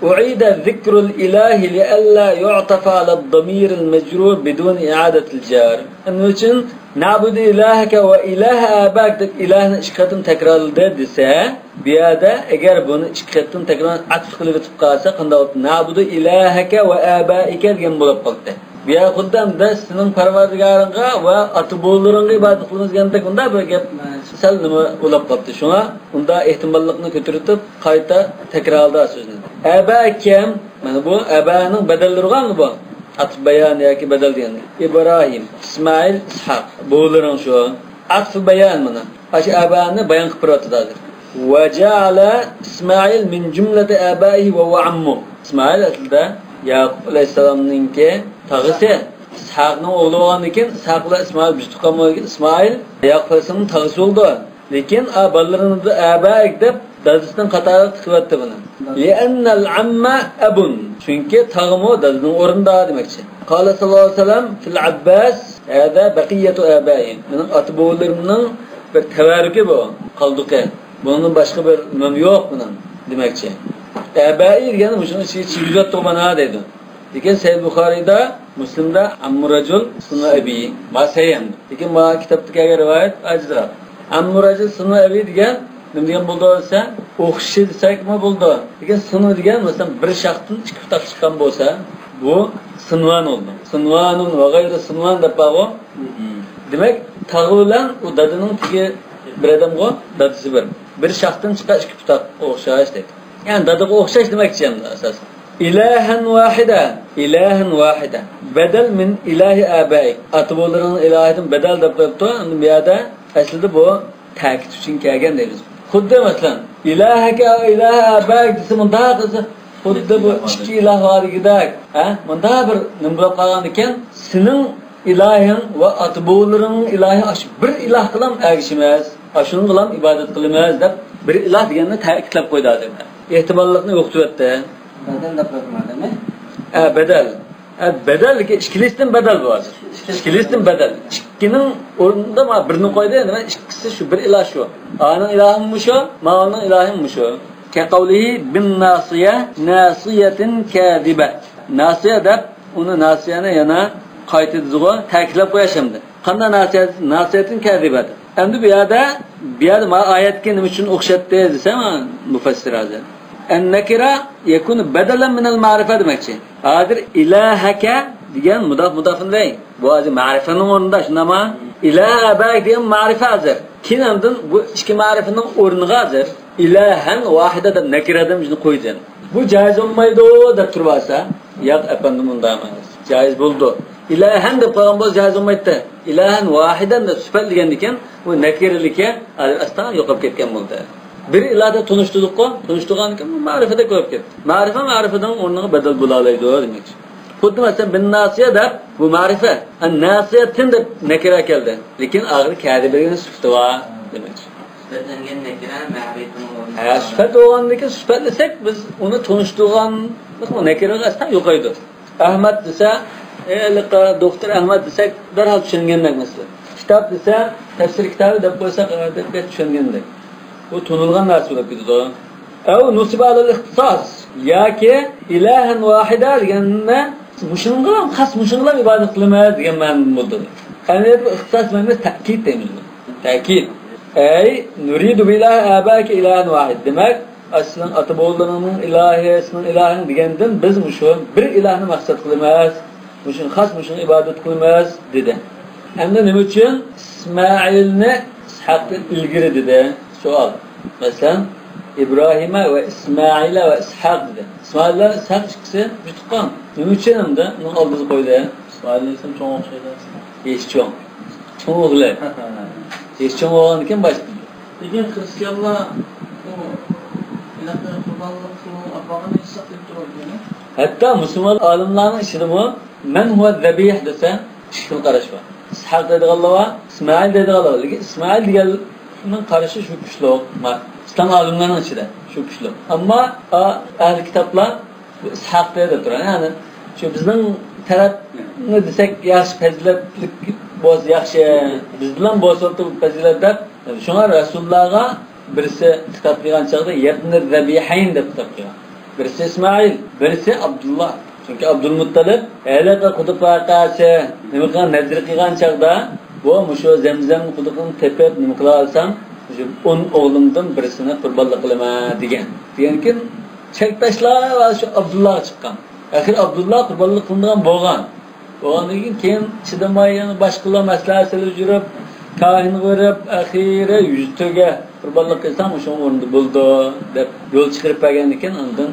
أعيد ذكر الإله لئلا يعطف على الضمير المجرور بدون إعادة الجار. نېمە ئۈچۈن نەبۇدۇ ئىلاھەكە ۋە ئىلاھە ئابائىك دەپ ئىلاھنى ئىككى قېتىم تەكرارلىدى دېسە، بۇ يەردە ئەگەر بۇنى ئىككى قېتىم تەكرار ئەتىپ قىلىۋېتىپ قالسا قانداق بولىدۇ؟ نەبۇدۇ ئىلاھەكە ۋە ئابائىكە دېگەن بولۇپ قالدى. بۇ يەردە خۇددى ئەمدى سېنىڭ پەرۋەردىگارىڭغا ۋە ئاتا-بوۋىلىرىڭغا ئىبادەت قىلىمىز دېگەندەك ئۇنداق بىر گەپ سەل نېمە بولۇپ قاپتۇ. شۇڭا ئۇنداق ئېھتىماللىقنى كۆتۈرۈپ قايتا تەكرارلىدى سۆزنى. ئابا كىم؟ مانا بۇ ئابانىڭ بەدەللىرىغۇ بۇ. ئەتف بايان ياكى بەدەل دېگەن. ئىبراھىم، ئىسمائىل، ئىسھاق. بوۋىلىرىڭ شۇ. ئەتف بايان مانا. ئاشۇ ئابانى بايان قىلىپ بېرىۋاتىدۇ ھازىر. وجعل إسماعيل من جملة آبائه وهو عمه. ئىسمائىل ئەسلىدە ياقۇپ ئەلەيھىسسالامنىڭكى تاغىسى. ئىسھاقنىڭ ئوغلى بولغاندىن كېيىن، ئىسھاق بىلەن ئىسمائىل بىر تۇغقان بولغاندىن كېيىن، ئىسمائىل ياقۇپ ئەلەيھىسسالامنىڭ تاغىسى بولىدۇ. لېكىن، ئا، بالىلىرىنى ئابائىك دەپ دادىسىنىڭ قاتارىغا تىقىۋەتتى بۇنى. لأن العم أب. چۈنكى تاغىمۇ دادىنىڭ ئورنىدا دېمەكچى. قال صلى الله عليه وسلم في العباس هذا بقية آبائي. مېنىڭ ئاتا-بوۋىلىرىمنىڭ بىر تەۋەررۈكى بۇ، قالدۇقى. بۇنىڭدىن باشقا بىر نېمەم يوق مېنىڭ دېمەكچى. ئابائى دېگەن مۇشۇنىڭ ئىچىگە چىگىزىۋەتتىغۇ مانا دەيدۇ. لېكىن سەھىھ بۇخارىيدا، مۇسلىمدا «عم رجل صنو أبي» ما سەھىھ. لېكىن ما كىتابتا كەلگەن رىۋايەت ئاجىزراق. «عم رجل صنو أبي» دېگەن نېمە دېگەن بولىدۇ دېسە، ئوخشىشى دېسەكمۇ بولىدۇ. لېكىن «صنو» دېگەن، مەسىلەن، بىر شاختىن ئىككى پۇتاق چىققان بولسا، بۇ «صنوان» بولىدۇ. «صنوان وغير صنوان» دەپ بارغۇ. دېمەك، تاغا بىلەن ئۇ دادىنىڭ تېگى بىر ئادەمغۇ، دادىسى بىر. بىر شاختىن چىققان ئىككى پۇتاق ئوخشاش دەيدۇ. يەنى دادىغا ئوخشاش دېمەكچى ئەمدى ئاساسەن. «إلها واحدا، إلها واحدا بدل من إله آبائك». ئاتا-بوۋىلىرىڭنىڭ ئىلاھىدىن بەدەل دەپ قويۇپتۇ. ئەمدى بۇ يەردە ئەسلىدە بۇ تەكىت ئۈچۈن كەلگەن دەيمىز. خۇددى مەسىلەن، «إلهك وإله آبائك» دېسە، مۇنداق دېسە، خۇددى بۇ ئىككى ئىلاھ بار دېگۈدەك، ھە؟ مۇنداق بىر نېمە بولۇپ قالغان ئىكەن، سېنىڭ ئىلاھىڭ ۋە ئاتا-بوۋىلىرىڭنىڭ ئىلاھى ئاشۇ بىر ئىلاھقىلا ئەگىشىمىز، ئاشۇنىڭغىلا ئىبادەت قىلىمىز دەپ، بىر ئىلاھ دېگەننى تەكىتلەپ قويدى ھازىر. ئېھتىماللىقنى يوقىتىۋەتتى. بەدەل دەپ قويۇپتۇ، دېمەك. ھە، بەدەل. ھە، بەدەل، ئىككىلىسىدىن بەدەل بۇ ھازىر. ئىككىلىسىدىن بەدەل. ئىككىنىڭ ئورنىدا مانا بىرنى قويدى، دېمەك، ئىككىسى شۇ بىر ئىلاھ شۇ. ئانىڭ ئىلاھىمۇ شۇ، ماۋۇنىڭ ئىلاھىمۇ شۇ. كقوله بالناصية، ناصية كاذبة. ناسىيە دەپ، ئۇنى ناسىيەنى يەنە قايتىدىغۇ، تەكىتلەپ قوياش ئەمدى. قانداق ناسىيە؟ ناسىيەتىن كەزىبە. ئەمدى بۇ يەردە، بۇ يەردە مانا ئايەتكە نېمە ئۈچۈن ئوخشاتتى دېسە، مانا مۇپەسسىر ھازىر. النكرة يكون بدلا من المعرفة دېمەكچى. ھازىر إلهك دېگەن مۇداف مۇداف ئىلەيھ. بۇ ھازىر مەرىپىنىڭ ئورنىدا، شۇنداقمۇ؟ إله آبائك دېگەن مەرىپە ھازىر. كېيىن ئاندىن بۇ ئىككى مەرىپىنىڭ ئورنىغا ھازىر إلها واحدا دەپ نەكىرەدىن بىزنى قويدى. بۇ جايىز بولمايدۇ دەپ تۇرۇۋالسا، ياق ئەپەندىم، ئۇنداق ئەمەس. جايىز بولىدۇ. إلها دەپ قويغان بولسا جايىز بولمايتتى. إلها واحدا دەپ سۈپەتلىگەندىكىن، بۇ نەكىرىلىكى ئاستا يوقاپ كەتكەن بولدى. بىر ئىلاھدا تونۇشتۇردۇققۇ، تونۇشتۇرغاندىكىن بۇ مەرىپىدە قويۇپ كەتتى. مەرىپە مەرىپىنىڭ ئورنىغا بەدەل بولالايدۇ دېمەكچى. خۇددى مەسىلەن، بالناصية دەپ بۇ مەرىپە، ناسىيەتىن دەپ نەكىرە كەلدى. لېكىن ئاخىرى كەزىبە دېگەن سۈپىتى بار دېمەكچى. سۈپەتلەنگەن نەكىرە مەرىپىنىڭ ئورنىدا. ھە، سۈپەت بولغاندىكىن سۈپەتلىسەك، بىز ئۇنى تونۇشتۇرغانلىق نەكىرىگە ئاستا يوقايدۇ. ئەھمەد دېسە، ھېلىقى دوختۇر ئەھمەد دېسەك، دەرھال چۈشەنگەندەك مەسىلەن. كىتاب دېسە، تەپسىر كىتابى دەپ قويساق، ئەلۋەتتە چۈشەنگەندەك. بۇ تونۇلغان نەرسە بولۇپ كېتىدۇ. أو نصب على الاختصاص ياكى إلها واحدا دېگەننى مۇشۇنىڭغا خاس، مۇشۇنىڭغا ئىبادەت قىلىمىز دېگەن مەنىدىن بولدى. ئەمەلىيەتتە بۇ ئىختىساس مەنىسى تەكىت دەيمىز. تەكىت. أي نريد بإله آبائك إلها واحد. دېمەك، سېنىڭ ئاتا-بوۋىلىرىڭنىڭ ئىلاھى، سېنىڭ ئىلاھىڭ دېگەندىن بىز مۇشۇ بىر ئىلاھنى مەقسەت قىلىمىز. مۇشۇنى خاس، مۇشۇنىڭغا ئىبادەت قىلىمىز، دېدى. ئەمدى نېمە ئۈچۈن ئىسمائىلنى ئىسھاقتىن ئىلگىرى دېدى؟ سوئال. مەسىلەن، «إبراهيم وإسماعيل وإسحاق» دېدى. ئىسمائىل بىلەن ئىسھاق ئىككىسى بىر تۇغقان. نېمە ئۈچۈن ئەمدى ئۇنىڭ ئالدىدا قويدى؟ ئىسمائىل ئەلەيھىسسالام چوڭ ئوخشايدۇ. ھېچ چوڭ. چوڭ ئوغلى. ھېچ چوڭ بولغاندىكىن باشقا. لېكىن خرىستىيانلار ئۇ ھېلىقى قۇربانلىق قىلىپ ئاپارغان ئىسھاق دەپ تۇرىدۇ. ھەتتا مۇسۇلمان ئالىملارنىڭ ئىچىدىمۇ «من هو الذبيح» دېسە، ئىككى خىل قاراش بار. ئىسھاق دەيدىغانلار بار، ئىسمائىل دەيدىغانلار بار. لېكىن ئىسمائىل دېگەننىڭ قارىشى شۇ كۈچلۈك. ئىسلام ئالىملارنىڭ ئىچىدە شۇ كۈچلۈك. ئەمما ئەھلى كىتابلار بۇ ئىسھاق دەيدۇ تۇرا. يەنى شۇ بىزنىڭ تەرەپنى دېسەك ياخشى، پەزىلەتلىك بولسا ياخشى، بىزدىنلا بولسا بۇ پەزىلەت دەپ. شۇڭا رەسۇللارغا بىرسى خىتاب قىلغان چاغدا «يابن الذبيحين» دەپ خىتاب قىلغان. بىرسى ئىسمائىل، بىرسى ئابدۇللا. چۈنكى ئابدۇلمۇتتەلىپ ھېلىقى قۇدۇق ۋەقەسى نېمە قىلغان، نەزىر قىلغان چاغدا، بۇ مۇشۇ زەمزەم قۇدۇقىنى تېپىپ نېمە قىلالىسام، مۇشۇ ئون ئوغلۇمدىن بىرسىنى قۇربانلىق قىلىمەن دېگەن. دېگەنكىن چەك تاشلاپ شۇ ئابدۇللاغا چىققان. ئاخىرى ئابدۇللا قۇربانلىق قىلىنىدىغان بولغان. بولغاندىن كېيىن، كېيىن چىدىماي يەنە باشقىلار مەسلىھەت سېلىپ يۈرۈپ، كاھىنغا بېرىپ، ئاخىرى يۈزتۆگە قۇربانلىق قىلساڭ، مۇشۇ ئورنىدا بولىدۇ، دەپ يول چىقىرىپ بەرگەندىن كېيىن، ئاندىن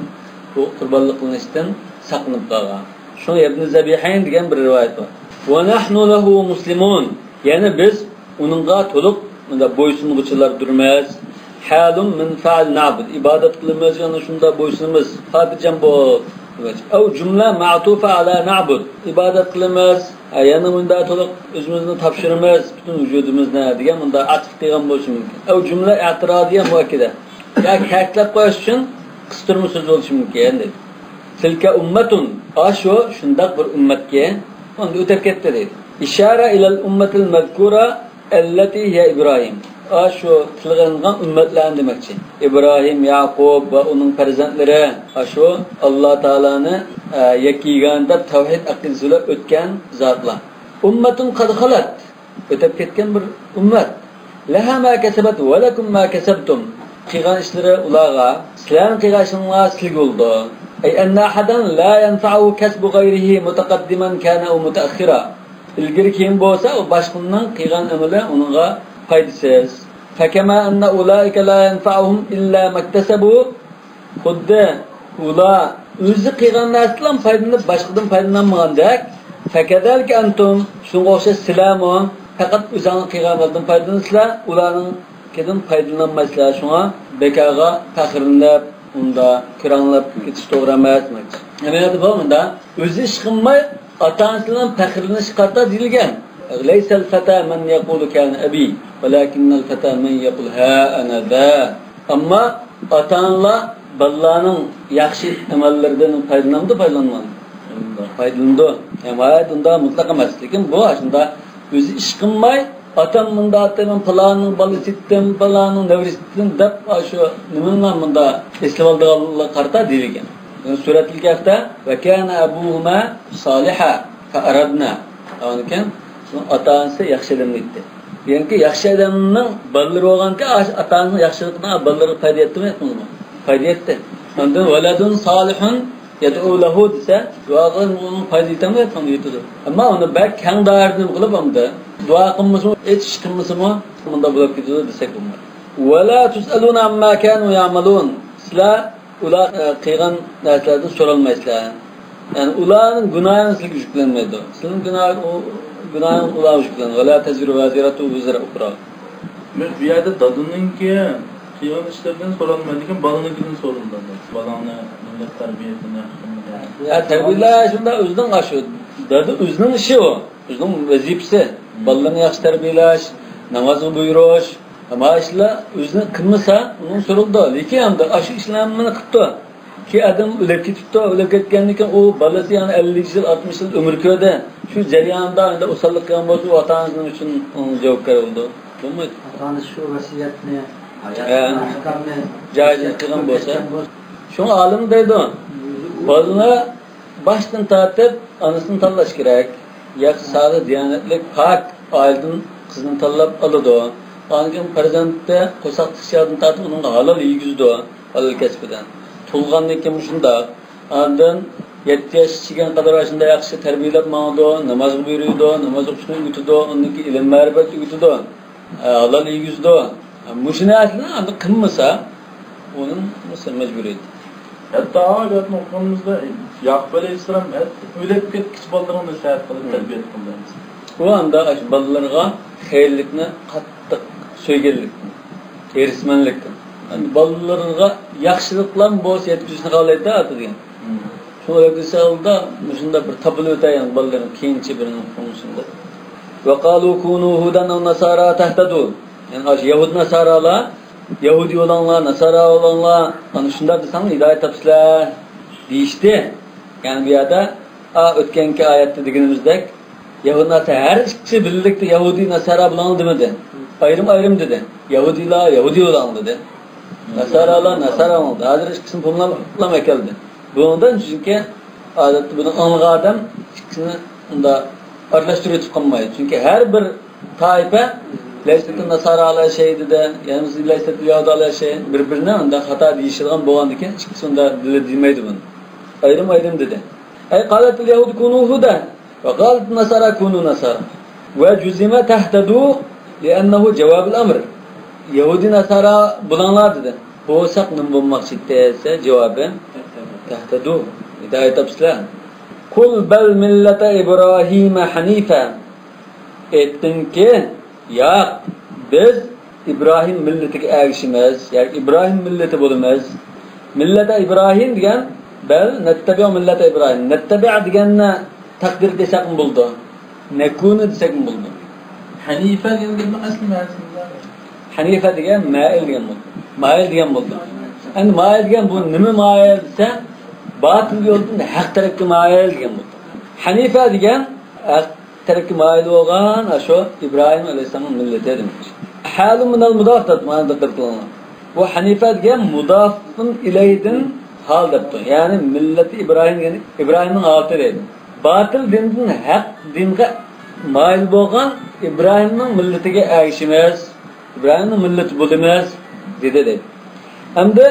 بۇ قۇربانلىق قىلىنىشتىن ساقلىنىپ قالغان. شۇڭا يابن زەبىھەين دېگەن بىر رىۋايەت بار. ونحن له مسلمون. يەنى بىز ئۇنىڭغا تولۇق مۇنداق بويسۇنغۇچىلاردۇرمىز. حال من فعل نعبد. ئىبادەت قىلىمىز، يەنى شۇنداق بويسۇنىمىز. خاتىرجەم بول. ئەۋ جۈملە مەئتۇفە ئەلا نەئبۇد. ئىبادەت قىلىمىز. ھە، يەنە مۇنداق تولۇق ئۆزىمىزنى تاپشۇرىمىز، پۈتۈن ۋۇجۇدىمىزنى دېگەن مۇنداق ئەتىپ قىلغان بولۇشى مۇمكىن. ئەۋ جۈملە ئەتىرادىيە مۇئەككىدە. ياكى تەكىتلەپ قويۇش ئۈچۈن قىستۇرما سۆز بولۇشى مۇمكىن دېدى. تىلكە ئۇممەتۇن. ئاشۇ شۇنداق بىر ئۈممەتكە ئۇندا ئۆتۈپ كەتتى دېدى. ئىشارە ئىلەل ئۇممەتىل مەزكۇرە ئەللەتى ھىيە ئىبراھىم. ئاشۇ تىلغا ئېلىنغان ئۈممەتلەرنى دېمەكچى. ئىبراھىم، يەقۇب ۋە ئۇنىڭ پەرزەنتلىرى ئاشۇ ئاللا تائالانى، ئە، يەككە يېگانە دەپ تەۋھىد ئەقىدىسى بىلەن ئۆتكەن زاتلار. ئۇممەتۇن قەد خەلەت، ئۆتۈپ كەتكەن بىر ئۈممەت. لەھا ما كەسەبەت ۋە لەكۇم ما كەسەبتۇم. قىلغان ئىشلىرى ئۇلارغا، سىلەرنىڭ قىلغان ئىشىڭلار سىلىگە بولىدۇ. ئەي ئەننە ئەھەدەن لا يەنفەئۇھۇ كەسبۇ غەيرىھى مۇتەقەددىمەن كانە ئەۋ مۇتەئەخخىرا. ئىلگىرى كېيىن بولسا، ئۇ باشقىنىڭ قىلغان ئەمىلى ئۇنىڭغا پايدىسىز. فەكەما ئەننە ئۇلائىكە لا يەنفەئۇھۇم ئىللا مەكتەسەبۇ. خۇددى ئۇلار ئۆزى قىلغان نەرسىدىن پايدىلىنىپ، باشقىدىن پايدىلانمىغاندەك، فەكەزالىكە ئەنتۇم، شۇنىڭغا ئوخشاش سىلەرمۇ پەقەت ئۆزۈڭلار قىلغان ئەمەلدىن پايدىلىنىسىلەر، ئۇلارنىڭكىدىن پايدىلىنالمايسىلەر. شۇڭا بىكارغا پەخىرلىنىپ، ئۇندا كۆرەڭلەپ كېتىش توغرا ئەمەس. ئەمەلىيەتتە بۇ مۇندا ئۆزى ئىش قىلماي، ئاتا-ئانىسى بىلەن پەخىرلىنىشكە قارىتا دېيىلگەن. لەيسەل فەتا مەن يەقۇلۇ كانە ئەبى، ۋەلاكىننەل فەتا مەن يەقۇلۇ ھا ئەنە زا. ئەمما ئاتا-ئانىلار بالىلارنىڭ ياخشى ئەمەللىرىدىن پايدىلىنامدۇ، پايدىلانمامدۇ؟ پايدىلىنىدۇ. ھايات ئۇنداق مۇتلەق ئەمەس. لېكىن بۇ شۇنداق ئۆزى ئىش قىلماي، ئاتام مۇنداق ئەتتى، مەن پالانىڭ بالىسى ئەتتىم، پالانىڭ نەۋرىسى ئەتتىم دەپ، شۇ نېمىنى مۇنداق ئېسىۋالىدىغانلىقىغا قارىتا دېيىلگەن. سۈرەتۇل كەھفتە، ۋەكانە ئەبۇھۇما سالىھا فەئەرەدنا. ئاندىن كېيىن ئاتا-ئانىسى ياخشى ئادەم ئىدى. يەنى ياخشى ئادەمنىڭ بالىلىرى بولغانكەن، ئاتا-ئانىسىنىڭ ياخشىلىقىدىن بالىلىرىغا پايدا يەتتىمۇ يەتمىدىمۇ؟ پايدا يەتتى. ئاندىن ۋەلەدۇن سالىھۇن يەدئۇ لەھۇ دېسە، دۇئا قىلغان ئۇنىڭ پايدا يېتەمدۇ، يەتمەمدۇ؟ يېتىدۇ. ئەمما ئۇنى بەك كەڭ دائىرىدە نېمە قىلىپ ئەمدى دۇئا قىلمىسىمۇ، ھېچ ئىش قىلمىسىمۇ، مۇنداق بولۇپ كېتىدۇ دېسەك بولمايدۇ. ۋەلا تۇسئەلۇنە ئەمما كانۇ يەئمەلۇن. سىلەر ئۇلار، ئە، قىلغان نەرسىلەردىن سورالمايسىلەر. يەنى ئۇلارنىڭ گۇناھىنى سىلگە يۈكلەنمەيدۇ. سىلىنىڭ گۇناھى، ئۇ، گۇناھىنى ئۇلارغا يۈكلەنمەيدۇ. ۋەلا تەزىرۇ ۋازىرەتۇ ۋىزرە ئۇخرا. بۇ يەردە دادىنىڭكى قىلغان ئىشلىرىدىن سورالمايدىكەن، بالىنىڭكىدىن سورىلىدۇ. بالاڭنى مۇنداق تەربىيە قىلىڭ. ھە، تەربىيەلەش شۇنداق ئۆزىنىڭ ئاشۇ. دادا ئۆزىنىڭ ئىشى ئۇ. ئۆزىنىڭ ۋەزىپىسى. مم. بالىلارنى ياخشى تەربىيەلەش، نامازغا بۇيرۇش. ئەمما ئىشلار ئۆزىنى قىلمىسا، ئۇنىڭ سورىلىدۇ. لېكىن ئەمدى ئاشۇ ئىشلارنى قىپتۇ. كېيىن ئادەم ئۆلۈپ كېتىپتۇ، ئۆلۈپ كەتكەندىن كېيىن ئۇ بالىسى يەنە ئەللىك يىل، ئاتمىش يىل ئۆمۈر كۆردى. شۇ جەرياندا ئەمدى ئوساللىق قىلغان بولسا، ئۇ ئاتا-ئانىسى ئۈچۈن ئۇنىڭ جاۋابكار بولىدۇ. بولمايدۇ. ئاتا-ئانىسى شۇ ۋەسىيەتنى، ھە، ھاياتلىق ئەھكامنى جايىدا قىلغان بولسا. شۇڭا ئالىم دەيدۇ، بالىنى باشتىن تارتىپ ئانىسىنى تاللاش كېرەك. ياخشى، سالىھ، دىيانەتلىك، پاك ئائىلىدىن قىزنى تاللاپ ئالىدۇ. ئاندىن كېيىن پەرزەنتتە قورساقتىكى چاغدىن تارتىپ ئۇنىڭغا ھالال يېگۈزىدۇ. ھالال كەسپىدىن. تۇغۇلغاندىن كېيىن شۇنداق. ئاندىن يەتتە ياشقا كىرگەن قەدەر شۇنداق ياخشى تەربىيەلەپ ماڭىدۇ، نامازغا بۇيرۇيدۇ، ناماز ئوقۇشنى ئۆگىتىدۇ، ئاندىن كېيىن ئىلىم مەرىپەت ئۆگىتىدۇ، ھالال يېگۈزىدۇ. مۇشۇ نەرسىلەرنى ئەمدى قىلمىسا، ئۇنىڭ مەجبۇرىيىتى. ھەتتا ئايەتنى ئوقۇغىنىمىزدا، ياقۇپ ئەلەيھىسسالام ھەتتا ئۆلۈپ كەتكۈچە بالىلىرىنى نەسىھەت قىلىپ، تەربىيە قىلدى. ئۇ ئەمدى ئاشۇ بالىلىرىغا خەيرلىكنى قاتتىق سۆيگەنلىكتىن، ھېرىسمەنلىكتىن. ئەمدى بالىلىرىغا ياخشىلىقلارمۇ بولسا يەتكۈزۈشنى خالايدۇ ئاتا دېگەن. شۇڭا ئۆگىتىش ئالدىدا مۇشۇنداق بىر تاپىلىۋېتەي، يەنى بالىلىرىم كېيىنچە بىرىنىڭ قوڭسىندا. ۋەقالۇ كۇنۇ ھۇدەن ئەۋ ناسارا تەھتەدۇ. يەنى ئاشۇ يەھۇد ناسارالار، يەھۇدىي بولۇڭلار، ناسارا بولۇڭلار، ئانا شۇنداق دېسەڭلار ھىدايەت تاپىسىلەر دېيىشتى. يەنى بۇ يەردە، ئا، ئۆتكەنكى ئايەتتە دېگىنىمىزدەك، يەھۇد ناسارا ھەر ئىككىسى بىللىكتە يەھۇدىي ناسارا بولۇڭلار دېمىدى. ئايرىم-ئايرىم دېدى. يەھۇدىيلار يەھۇدىي بولۇڭلار دېدى. ناسارالار ناسارا بولۇڭلار دېدى. ھازىر ئىككىسىنى پۇملاپ ئەكەلدى. بۇنىڭدىن چۈنكى ئادەتتە بۇنى ئاڭلىغان ئادەم ئىككىسىنى ئۇنداق ئارىلاشتۇرۇۋېتىپ قالمايدۇ. چۈنكى ھەر بىر تائىپە لەيسەتۇن ناسارا ئالا شەي دېدى، يەنە لەيسەتۇل يەھۇد ئالا شەي، بىر-بىرىنى ئۇنداق خاتا دېيىشىدىغان بولغاندىكىن ئىككىسى ئۇنداق بىللە دېمەيدۇ بۇنى. ئايرىم-ئايرىم دېدى. ئەي قالەتىل يەھۇدۇ كۇنۇ ھۇدەن ۋە قالەتىن ناسارا كۇنۇ ناسارا. ۋە جۇزىمە تەھتەدۇ لىئەننەھۇ جاۋابۇل ئەمر. يەھۇدىي ناسارا بولۇڭلار دېدى. بولساق نېمە بولماقچى ئىدى دېسە، جاۋابى تەھتەدۇ، ھىدايەت تاپىسىلەر. قۇل بەل مىللەتە ئىبراھىمە ھەنىفە. ئېيتقىنكى، ياق، بىز ئىبراھىم مىللىتىگە ئەگىشىمىز، ياكى ئىبراھىم مىللىتى بولىمىز. مىللەتە ئىبراھىم دېگەن، بەل نەتتەبىئۇ مىللەتە ئىبراھىم. نەتتەبىئە دېگەننى تەقدىر دېسەكمۇ بولىدۇ. نەكۇنۇ دېسەكمۇ بولىدۇ. ھەنىفە دېگەن گەپنىڭ ئەسلى مەنىسى نېمە؟ ھەنىفە دېگەن مائىل دېگەن بولىدۇ. مائىل دېگەن بولىدۇ. ئەمدى مائىل دېگەن بۇ نېمە مائىل دېسە، باتىل يولدىن ھەق تەرەپكە مائىل دېگەن بولىدۇ. ھەنىفە دېگەن ھەق تەرەپكە مائىل بولغان، ئاشۇ ئىبراھىم ئەلەيھىسسالامنىڭ مىللىتى دېمەكچى. ھالۇ مىنەل مۇداف دەپتۇ، مانا دىققەت قىلىڭلار. بۇ ھەنىفە دېگەن مۇدافۇن ئىلەيدىن ھال دەپتۇ. يەنى مىللەتى ئىبراھىم دېگەن ئىبراھىمنىڭ ھالىتى دەيدۇ. باتىل دىندىن ھەق دىنغا مايىل بولغان ئىبراھىمنىڭ مىللىتىگە ئەگىشىمىز، ئىبراھىمنىڭ مىللىتى بولىمىز دېدى دەيدۇ. ئەمدى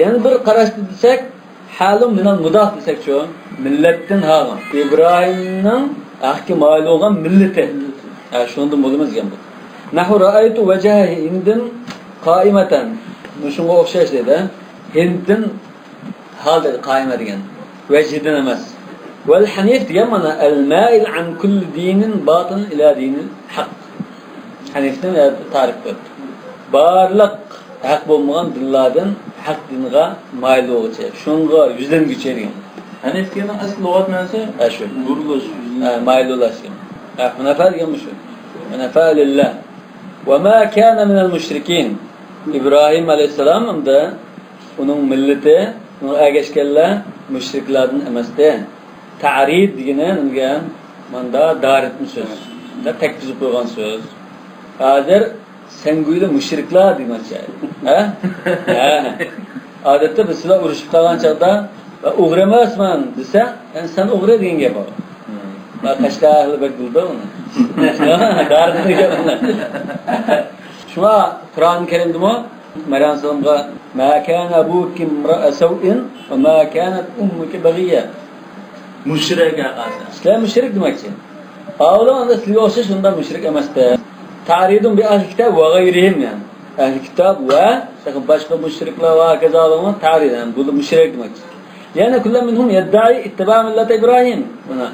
يەنە بىر قاراشتا دېسەك، ھالۇ مىنەل مۇداف دېسەكچۇ؟ مىللەتتىن ھالغان. ئىبراھىمنىڭ ھەققە مايىل بولغان مىللىتى. ھە، شۇنىڭدىن بولىمىز دېگەن بۇ. نەھۋۇ رەئەيتۇ ۋەجھە ھىندىن قائىمەتەن. مۇشۇنىڭغا ئوخشاش دەيدۇ. ھىندتىن ھال دەيدۇ، قائىمە دېگەن. ۋەجھىدىن ئەمەس. ۋەل ھەنىف دېگەن مانا ئەل مائىل ئەن كۇللى دىنىن باتىل ئىلە دىنىل ھەق. ھەنىفنى تارىف قىلىپتۇ. بارلىق ھەق بولمىغان دىنلاردىن ھەق دىنغا مايىل بولغۇچى، شۇنىڭغا يۈزلەنگۈچى دېگەن. ھەنىف دېگەننىڭ ئەسلى لۇغەت مەنىسى ھە، شۇ. بۇرۇلۇش، يۈزلىنىش. ھە، مايىل بولۇش دېگەن. ھە، ھۇنەفا دېگەن مۇشۇ. ھۇنەفا لىللا. ۋەما كانە مىنەل مۇشرىكىن. ئىبراھىم ئەلەيھىسسالام ھەمدە ئۇنىڭ مىللىتى، ئۇنىڭغا ئەگەشكەنلەر مۇشرىكلاردىن ئەمەستى. تەرىد دېگىنى نېمە دېگەن؟ ماندا دارىتما سۆز. تەگكۈزۈپ قويغان سۆز. ھازىر سەن گويلا مۇشرىكلار دېمەكچى. ھە؟ ھە. ئادەتتە بىز سىلەر ئۇرۇشۇپ قالغان چاغدا، «مەن ئوغرى ئەمەسمەن» دېسە، يەنى سەن ئوغرى دېگەن گەپ ئۇ. ھە، قەشقەر ئەھلى بەك بىلىدۇ ئۇنى. دارىتما گەپ ئۇنى. شۇڭا قۇرئان كەرىمدىمۇ مەريەم ئەلەيھىسسالامغا، «ما كان أبوك امرأ سوء وما كانت أمك بغيا.» مۇشرىك ھەقىقەتەن. سىلەر مۇشرىك دېمەكچى. ئاۋۇلار ئەمدى سىلەرگە ئوخشاش ئۇنداق مۇشرىك ئەمەستە. تەرىدۇن بى ئەھلى كىتاب ۋە غەيرىھىم، يەنى. ئەھلى كىتاب ۋە تېخى باشقا مۇشرىكلار ۋە ھاكازالارنى تەرىد، يەنى بۇ مۇشرىك دېمەكچى. لأن كلا منهم يدعي اتباع ملة إبراهيم. مانا.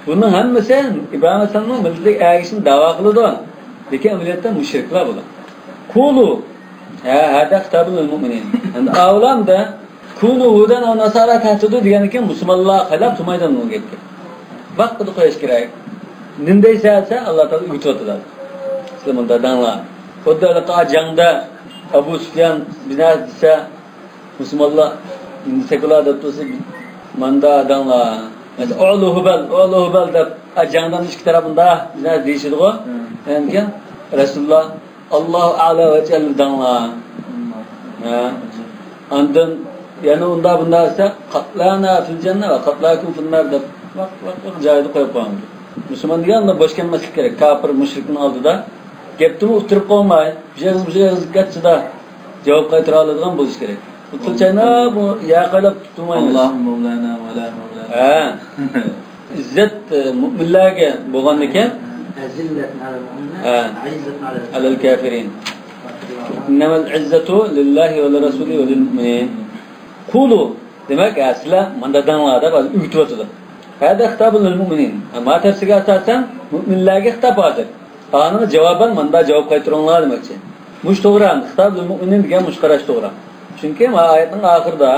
بۇنىڭ ھەممىسى ئىبراھىم ئەلەيھىسسالامنىڭ مىللىتىگە ئەگىشىشنى داۋا قىلىدۇ. لېكىن ئەمەلىيەتتە مۇشرىكلار بۇلار. قولوا. ھە، ھەدە خىتابۇن لىل مۇئمىنىن. ئەمدى ئاۋۇلامدا كونوا ھۇدەن ئەۋ ناسارا تەھتەدۇ دېگەندىن كېيىن مۇسۇلمانلار خىلاپ تۇرمايدۇ بۇ گەپكە. ۋاقتىدا قويۇش كېرەك. نېمە دەيسە دېسە، ئاللا تائالا ئۆگىتىۋاتىدۇ. سىلەر مۇنداق دەڭلار. خۇددى ھېلىقى جەڭدە ئەبۇ سۇفيان بىر نەرسە دېسە، مۇسۇلمانلار ئىندىسەكۇلار دەپ تۇرسا، ماندا دەڭلار. مەسىلەن، ئۇلۇ ھۇبەل، ئۇلۇ ھۇبەل دەپ، ئا، جەڭدە ئىككى تەرەپ مۇنداق بىر نەرسە دېيىشىدىغۇ. ھە. ئاندىن كېيىن رەسۇلۇللا، «ئاللاھۇ ئەئلا ۋە جەللە» دەڭلار. ھە. ئاندىن يەنە ئۇنداق بۇنداق دېسە، «قەتلانا فىل جەننە ۋە قەتلاكۇم فىل نار» دەپ، ۋاق، ۋاق، ۋاق جايىدا قويۇپ قويامدۇ. مۇسۇلمان دېگەن ئۇنداق بوش كەلمەسلىك كېرەك. كاپىر، مۇشرىكنىڭ ئالدىدا گەپتىنمۇ ئۇتتۇرۇپ قويماي، بىر ئېغىز، بىر ئېغىز گەپ ئىچىدە جاۋاب قايتۇرالىدىغان بولۇش كېرەك. ئۇ تىل چايناپ، ئۇ يەر قايلاپ تۇتۇلمايمىز. ئاللاھۇ مەۋلانا ۋە لا مەۋلا. ھە. ئىززەت، ئە، مۆمىنلەرگە بولغاندىكىن. ئەزىللەتۇن ئەلەل مۇئمىنىنە، ھە. ئەئىززەتۇن ئەلەل، ئەلەل كافىرىن. ئىننەمەل ئىززەتۇ لىللاھى ۋە لىررەسۇلى ۋە لىل مۇئمىنىن. قولوا، دېمەك، ھە، سىلەر ماندا دەڭلار دەپ ھازىر ئۆگىتىۋاتىدۇ. ھەدە خىتابۇن لىل مۇئمىنىن. ھە، ما تەپسىرگە ئاساسەن مۆمىنلەرگە خىتاب ھازىر. ئانىڭغا جاۋابەن ماندا جاۋاب قايتۇرۇڭلار دېمەكچى. مۇشۇ توغرا، خىتاب لىل مۇئمىنىن دېگەن مۇشۇ قاراش توغرا. چۈنكى ما ئايەتنىڭ ئاخىرىدا،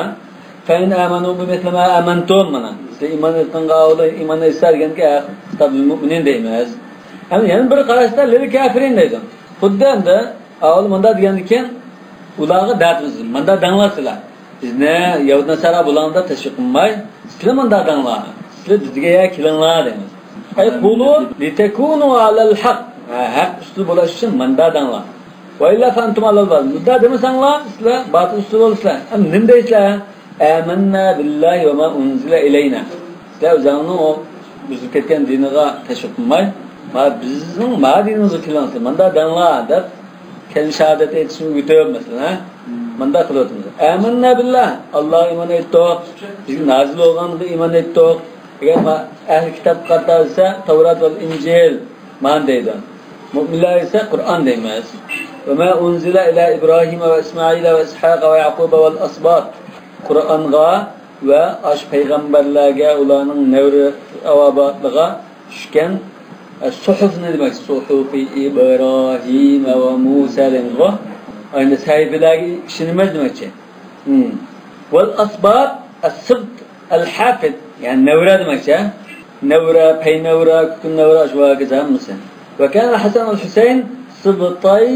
فەئىن ئامەنۇ بىمىسلى ما ئامەنتۇم، مانا. سىلەر ئىمان ئېيتقانغا ئۇلار ئىمان ئېيتسا دېگەنگە، خىتاب لىل مۇئمىنىن دەيمىز. ئەمما يەنە بىر قاراشتا لىل كافىرىن دەيدۇ. خۇددى ئەمدى ئاۋۋال مۇنداق دېگەندىكىن، ئۇلارغا دەۋاتىمىز، ماندا دەڭلار سىلەر. بىزنى يەھۇد ناسارا بۇلارنى تەشۋىق قىلماي، سىلەر مۇنداق دەڭلار. سىلەر بىزگە يا كېلىڭلار دەيمىز. ئەي قۇلۇ لىتەكۇنۇ ئەلەل ھەق. ھە، ھەق ئۈستىدە بولۇش ئۈچۈن ماندا دەڭلار. ۋەئىللا فەئەنتۇم ئەلەل باتىل. مۇنداق دېمىسەڭلار، سىلەر باتىل ئۈستىدە بولىسىلەر. ئەمدى نېمە دەيسىلەر؟ ئامەننا بىللاھى ۋە ما ئۇنزىلە ئىلەينا. سىلەر ئۆزۈڭنىڭ ئۇ بۇزۇلۇپ كەتكەن دىنىغا تەشۋىق قىلماي، ما بىزنىڭ ما دىنىمىزغا كېلىڭ سىلەر، ماندا دەڭلار دەپ كەلىمە شاھادەت ئېيتىشنى ئۆگىتىپ، مەسىلەن، ھە؟ ماندا قىلىۋاتىمىز. ئامەننا بىللاھ، ئاللاھقا ئىمان ئېيتتۇق، بىزگە نازىل بولغانغا ئىمان ئېيتتۇق. ئەگەر ما ئەھلى كىتابقا قارىتا دېسە، تەۋرات ۋە ئىنجىل، مانا دەيدۇ. مۆمىنلەر ئېيتسا، قۇرئان دەيمىز. ۋە ما ئۇنزىلە ئىلە ئىبراھىمە ۋە ئىسمائىلە ۋە ئىسھاقە ۋە يەقۇبە ۋەل ئەسبات. قۇرئانغا ۋە ئاشۇ پەيغەمبەرلەرگە، ئۇلارنىڭ نەۋرە ئەۋاباتلىغا چۈشكەن، ئە، سۇھۇف نېمە دېمەك؟ سۇھۇفى ئىبراھىمە ۋە مۇسا دەيمىزغۇ. ئەنە سەھىپىلەرگە ئىشىنىمىز دېمەكچى. ھىم. ۋەل ئەسبات، ئەسسىبت، ئەلھەفىد، يەنى نەۋرە دېمەكچى. نەۋرە، پەينەۋرە، كۈكۈنەۋرە، شۇ ھاكازا ھەممىسى. ۋە كان ھەسەن ۋەل ھۈسەين سىبتەي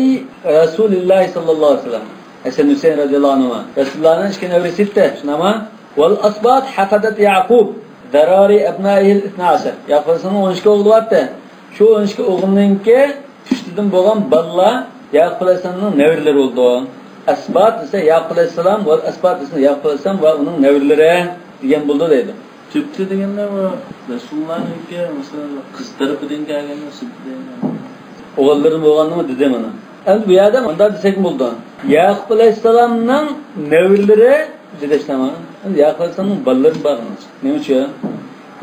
رەسۇلىللاھى سەللەللاھۇ ئەلەيھى ۋەسەللەم. ھەسەن، ھۈسەين رەزىيەللاھۇ ئەنھۇما رەسۇلۇللاھنىڭ ئىككى نەۋرىسى ئىدى، شۇنداقمۇ؟ ۋەل ئەسبات ھەفەدەت يەقۇب، زەرارى ئەبنائىھىل ئىسنا ئەشەر. يەقۇبنىڭ ئون ئىككى ئوغلى بارتى. شۇ ئون ئىككى ئوغلىنىڭكى پۇشتىدىن بولغان بالىلار يەقۇب ئەلەيھىسسالامنىڭ نەۋرىلىرى بولىدۇ. ئەسبات دېسە يەقۇب ئەلەيھىسسالام، ۋەل ئەسبات دېسە يەقۇب ئەلەيھىسسالام ۋە ئۇنىڭ نەۋرىلىرى دېگەن بولىدۇ دەيدۇ. تۈپتە دېگەندە بۇ رەسۇلۇللانىڭكى، مەسىلەن، قىز تەرىپىدىن كەلگەننى سۈپىتى. ئوغۇللىرى بولغاننىمۇ دېدى مانا. ئەمدى بۇ يەردە مۇنداق دېسەك بولىدۇ. يەقۇب ئەلەيھىسسالامنىڭ نەۋرىلىرى دېدى ئىشلەر مانا. ئەمدى يەقۇب ئەلەيھىسسالامنىڭ بالىلىرى بار. نېمە ئۈچۈن؟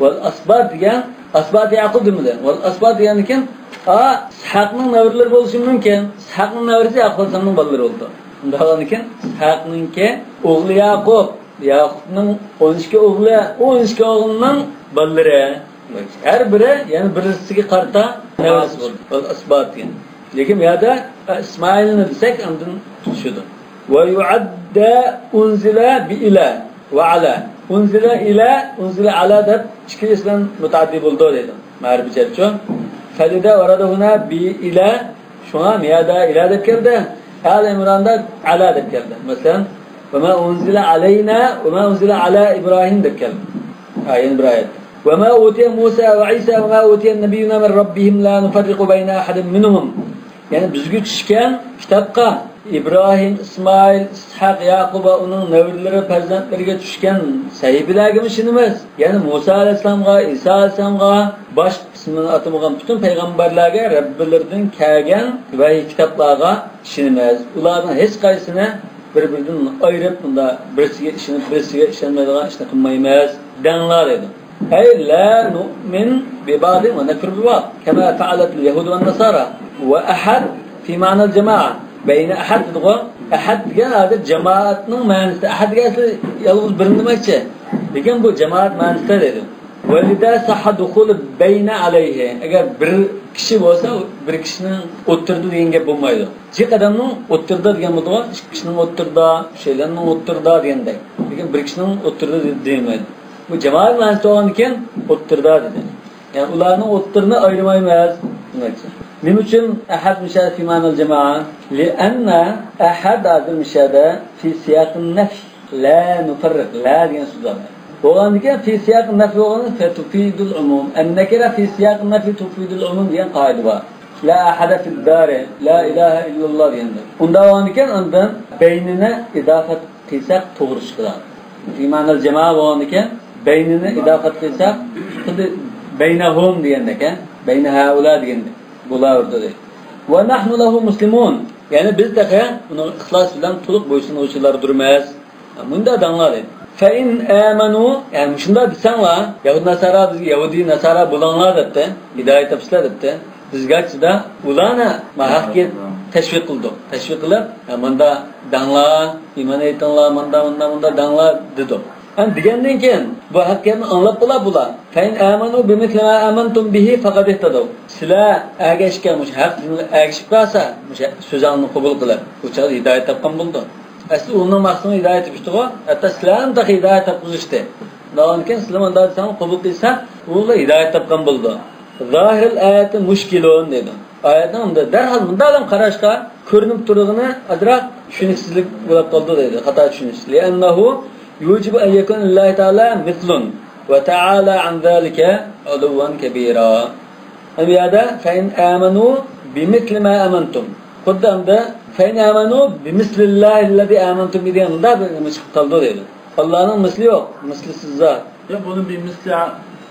ۋەل ئەسبات دېگەن، ئەسبات يەقۇب دېمىدى. ۋەل ئەسبات دېگەندىن كېيىن، ئا، ئىسھاقنىڭ نەۋرىلىرى بولۇشى مۇمكىن. ئىسھاقنىڭ نەۋرىسى يەقۇب ئەلەيھىسسالامنىڭ بالىلىرى بولىدۇ. ئۇنداق بولغاندىن كېيىن، ئىسھاقنىڭكى ئوغلى يەقۇب، يەقۇبنىڭ ئون ئىككى ئوغلى، ئون ئىككى ئوغلىنىڭ بالىلىرى. ھەر بىرى يەنە بىرسىگە قارىتا نەۋرىسى بولىدۇ. ۋەل ئەسبات دېگەن. لېكىن بۇ يەردە ئىسمائىلنى دېسەك، ئاندىن چۈشىدۇ. ۋە يۇئەددە ئۇنزىلە بى ئىلە ۋە ئەلە. ئۇنزىلە ئىلە، ئۇنزىلە ئەلە دەپ ئىككىلىسى بىلەن مۇتەئەددى بولىدۇ دەيدۇ. مەرىپى جەرچۇ. فەلىدە ۋەرەدەھۇنە بى ئىلە. شۇڭا مىيادا ئىلە دەپ كەلدى. ئال ئىمراندا ئەلە دەپ كەلدى. مەسىلەن، ۋە مە ئۇنزىلە ئەلەينە ۋە مە ئۇنزىلە ئەلە ئىبراھىم دەپ كەلدى. ھە، يەنە بىر ئايەت. ۋە مە ئۇتىيە مۇسا ۋە ئىسا ۋە مە ئۇتىيە نەبىيۇنا مىن رەببىھىم لا نۇفەررىقۇ بەينە ئەھەدىن مىنھۇم. يەنى بىزگە چۈشكەن كىتابقا ئىبراھىم، ئىسمائىل، ئىسھاق، يەقۇب ۋە ئۇنىڭ نەۋرىلىرى، پەرزەنتلىرىگە چۈشكەن سەھىپىلەرگىمۇ ئىشىنىمىز. يەنى مۇسا ئەلەيھىسسالامغا، ئىسا ئەلەيھىسسالامغا، باشقا ئىسمىنى ئاتىمىغان پۈتۈن پەيغەمبەرلەرگە رەببىلىرىدىن كەلگەن ۋەھىي كىتابلارغا ئىشىنىمىز. ئۇلارنىڭ ھېچقايسىسىنى بىر-بىرىدىن ئايرىپ، مۇنداق بىرسىگە ئىشىنىپ، بىرسىگە ئىشەنمەيدىغان ئىشنى قىلمايمىز دەڭلار دەيدۇ. ئەي لا نۇئمىن بىبەئزىن ۋە نەكفۇر بىبەئز. كەما فەئەلەتىل يەھۇدۇ ۋەن نەسارا. ۋە ئەھەد فى مەئنەل جەمائە. بەينە ئەھەد دېدىغۇ. ئەھەد دېگەن ھازىر جامائەتنىڭ مەنىسى. ئەھەد دېگەن ئەسلى يالغۇز بىرنى دېمەكچى. لېكىن بۇ جامائەت مەنىسىدە دەيدۇ. ۋە لىذا سەھھە دۇخۇلۇ بەينە ئەلەيھى. ئەگەر بىر كىشى بولسا، بىر كىشىنىڭ ئوتتۇرىدا دېگەن گەپ بولمايدۇ. جىق ئادەمنىڭ ئوتتۇرىدا دېگەن بولىدىغۇ، ئىككى كىشىنىڭ ئوتتۇرىدا، ئۈچەيلەننىڭ ئوتتۇرىدا دېگەندەك. لېكىن بىر كىشىنىڭ ئوتتۇرىدا دېمەيدۇ. بۇ جامائەت مەنىسىدە بولغاندىكىن ئوتتۇرىدا دېدى. يەنى ئۇلارنىڭ ئوتتۇرىنى ئايرىمايمىز دېمەكچى. نېمە ئۈچۈن ئەھەد مۇشۇ يەردە فى مەئنەل جامائە؟ لىئەننە ئەھەد ھازىر مۇشۇ يەردە فى سىياقىن نەفي. لا نۇفەررىق، لا دېگەن سۆز بار. بولغاندىكىن فى سىياقىن نەفي بولغاندا فە تۇفىدۇل ئۇمۇم. ئەن نەكىرە فى سىياقىن نەفي تۇفىدۇل ئۇمۇم دېگەن قائىدە بار. لا ئەھەدە فىددارى، لا ئىلاھە ئىللاللا دېگەندەك. ئۇنداق بولغاندىكىن ئاندىن بەينىنى ئىزاپەت قىلساق توغرا چىقىدۇ. فى مەئنەل جامائە بولغاندىكىن بەينىنى ئىزاپەت قىلساق خۇددى بەينەھۇم دېگەندەك، ھە؟ بەينە ھەئۇلا دېگەندەك بولاۋېرىدۇ دەيدۇ. ۋە نەھنۇ لەھۇ مۇسلىمۇن. يەنى بىز تېخى ئۇنىڭغا ئىخلاس بىلەن تولۇق بويسۇنغۇچىلاردۇرمىز. مۇنداق دەڭلار دەيدۇ. فەئىن ئامەنۇ، يەنى مۇشۇنداق دېسەڭلار، يەھۇد ناسارا بىزگە يەھۇدىي ناسارا بولۇڭلار دەپتۇ، ھىدايەت تاپىسىلەر دەپتۇ. بىزگە ئاچچىدا ئۇلارنى ما ھەققە تەشۋىق قىلدۇق. تەشۋىق قىلىپ، يا ماندا دەڭلار، ئىمان ئېيتىڭلار، ماندا، ماندا، ماندا دەڭلار دېدۇق. ئەمدى دېگەندىن كېيىن بۇ ھەقىقەتنى ئاڭلاپ بولا بۇلار. فەئىن ئامەنۇ بىمىسلى ما ئامەنتۇم بىھى فەقەد ئىھتەدەۋ. سىلەر ئەگەشكەن مۇشۇ ھەق دىنغا ئەگىشىپ قالسا، مۇشۇ سۆزۈڭنى قوبۇل قىلىپ، بۇ چاغدا ھىدايەت تاپقان بولىدۇ. ئەسلى ئۇنىڭ مەقسىتىنىڭ ھىدايەت تېپىشتىغۇ. ھەتتا سىلەرنى تېخى ھىدايەت تاپقۇزۇشتى. ئۇنداقكەن سىلەر مۇنداق دېسەڭ قوبۇل قىلسا، ئۇلار ھىدايەت تاپقان بولىدۇ. زاھىرىل ئايەتى مۇشكىلون دەيدۇ. ئايەتنىڭ ئۇندا دەرھال مۇنداق قاراشقا كۆرۈنۈپ تۇرىدىغىنى ئازراق چۈشىنىكسىزلىك بولۇپ قالىدۇ دەيدۇ. خاتا چۈشىنىش. لىئەننەھۇ يۇجىبۇ ئەن يەكۇنە لىللاھى تەئالا مىسلۇن ۋە تەئالا ئەن زالىكە ئۇلۇۋۋەن كەبىرا. ئەمدى بۇ يەردە فەئىن ئامەنۇ بىمىسلى ما ئامەنتۇم. خۇددى ئەمدى فەئىن ئامەنۇ بىمىسلىللاھىللەزى ئامەنتۇم بىھى دېگەن مۇنداق بىر نېمە چىقىپ قالىدۇ دەيدۇ. ئاللانىڭ مىسلى يوق، مىسلىسىز زات. يا بۇنى بىمىسلى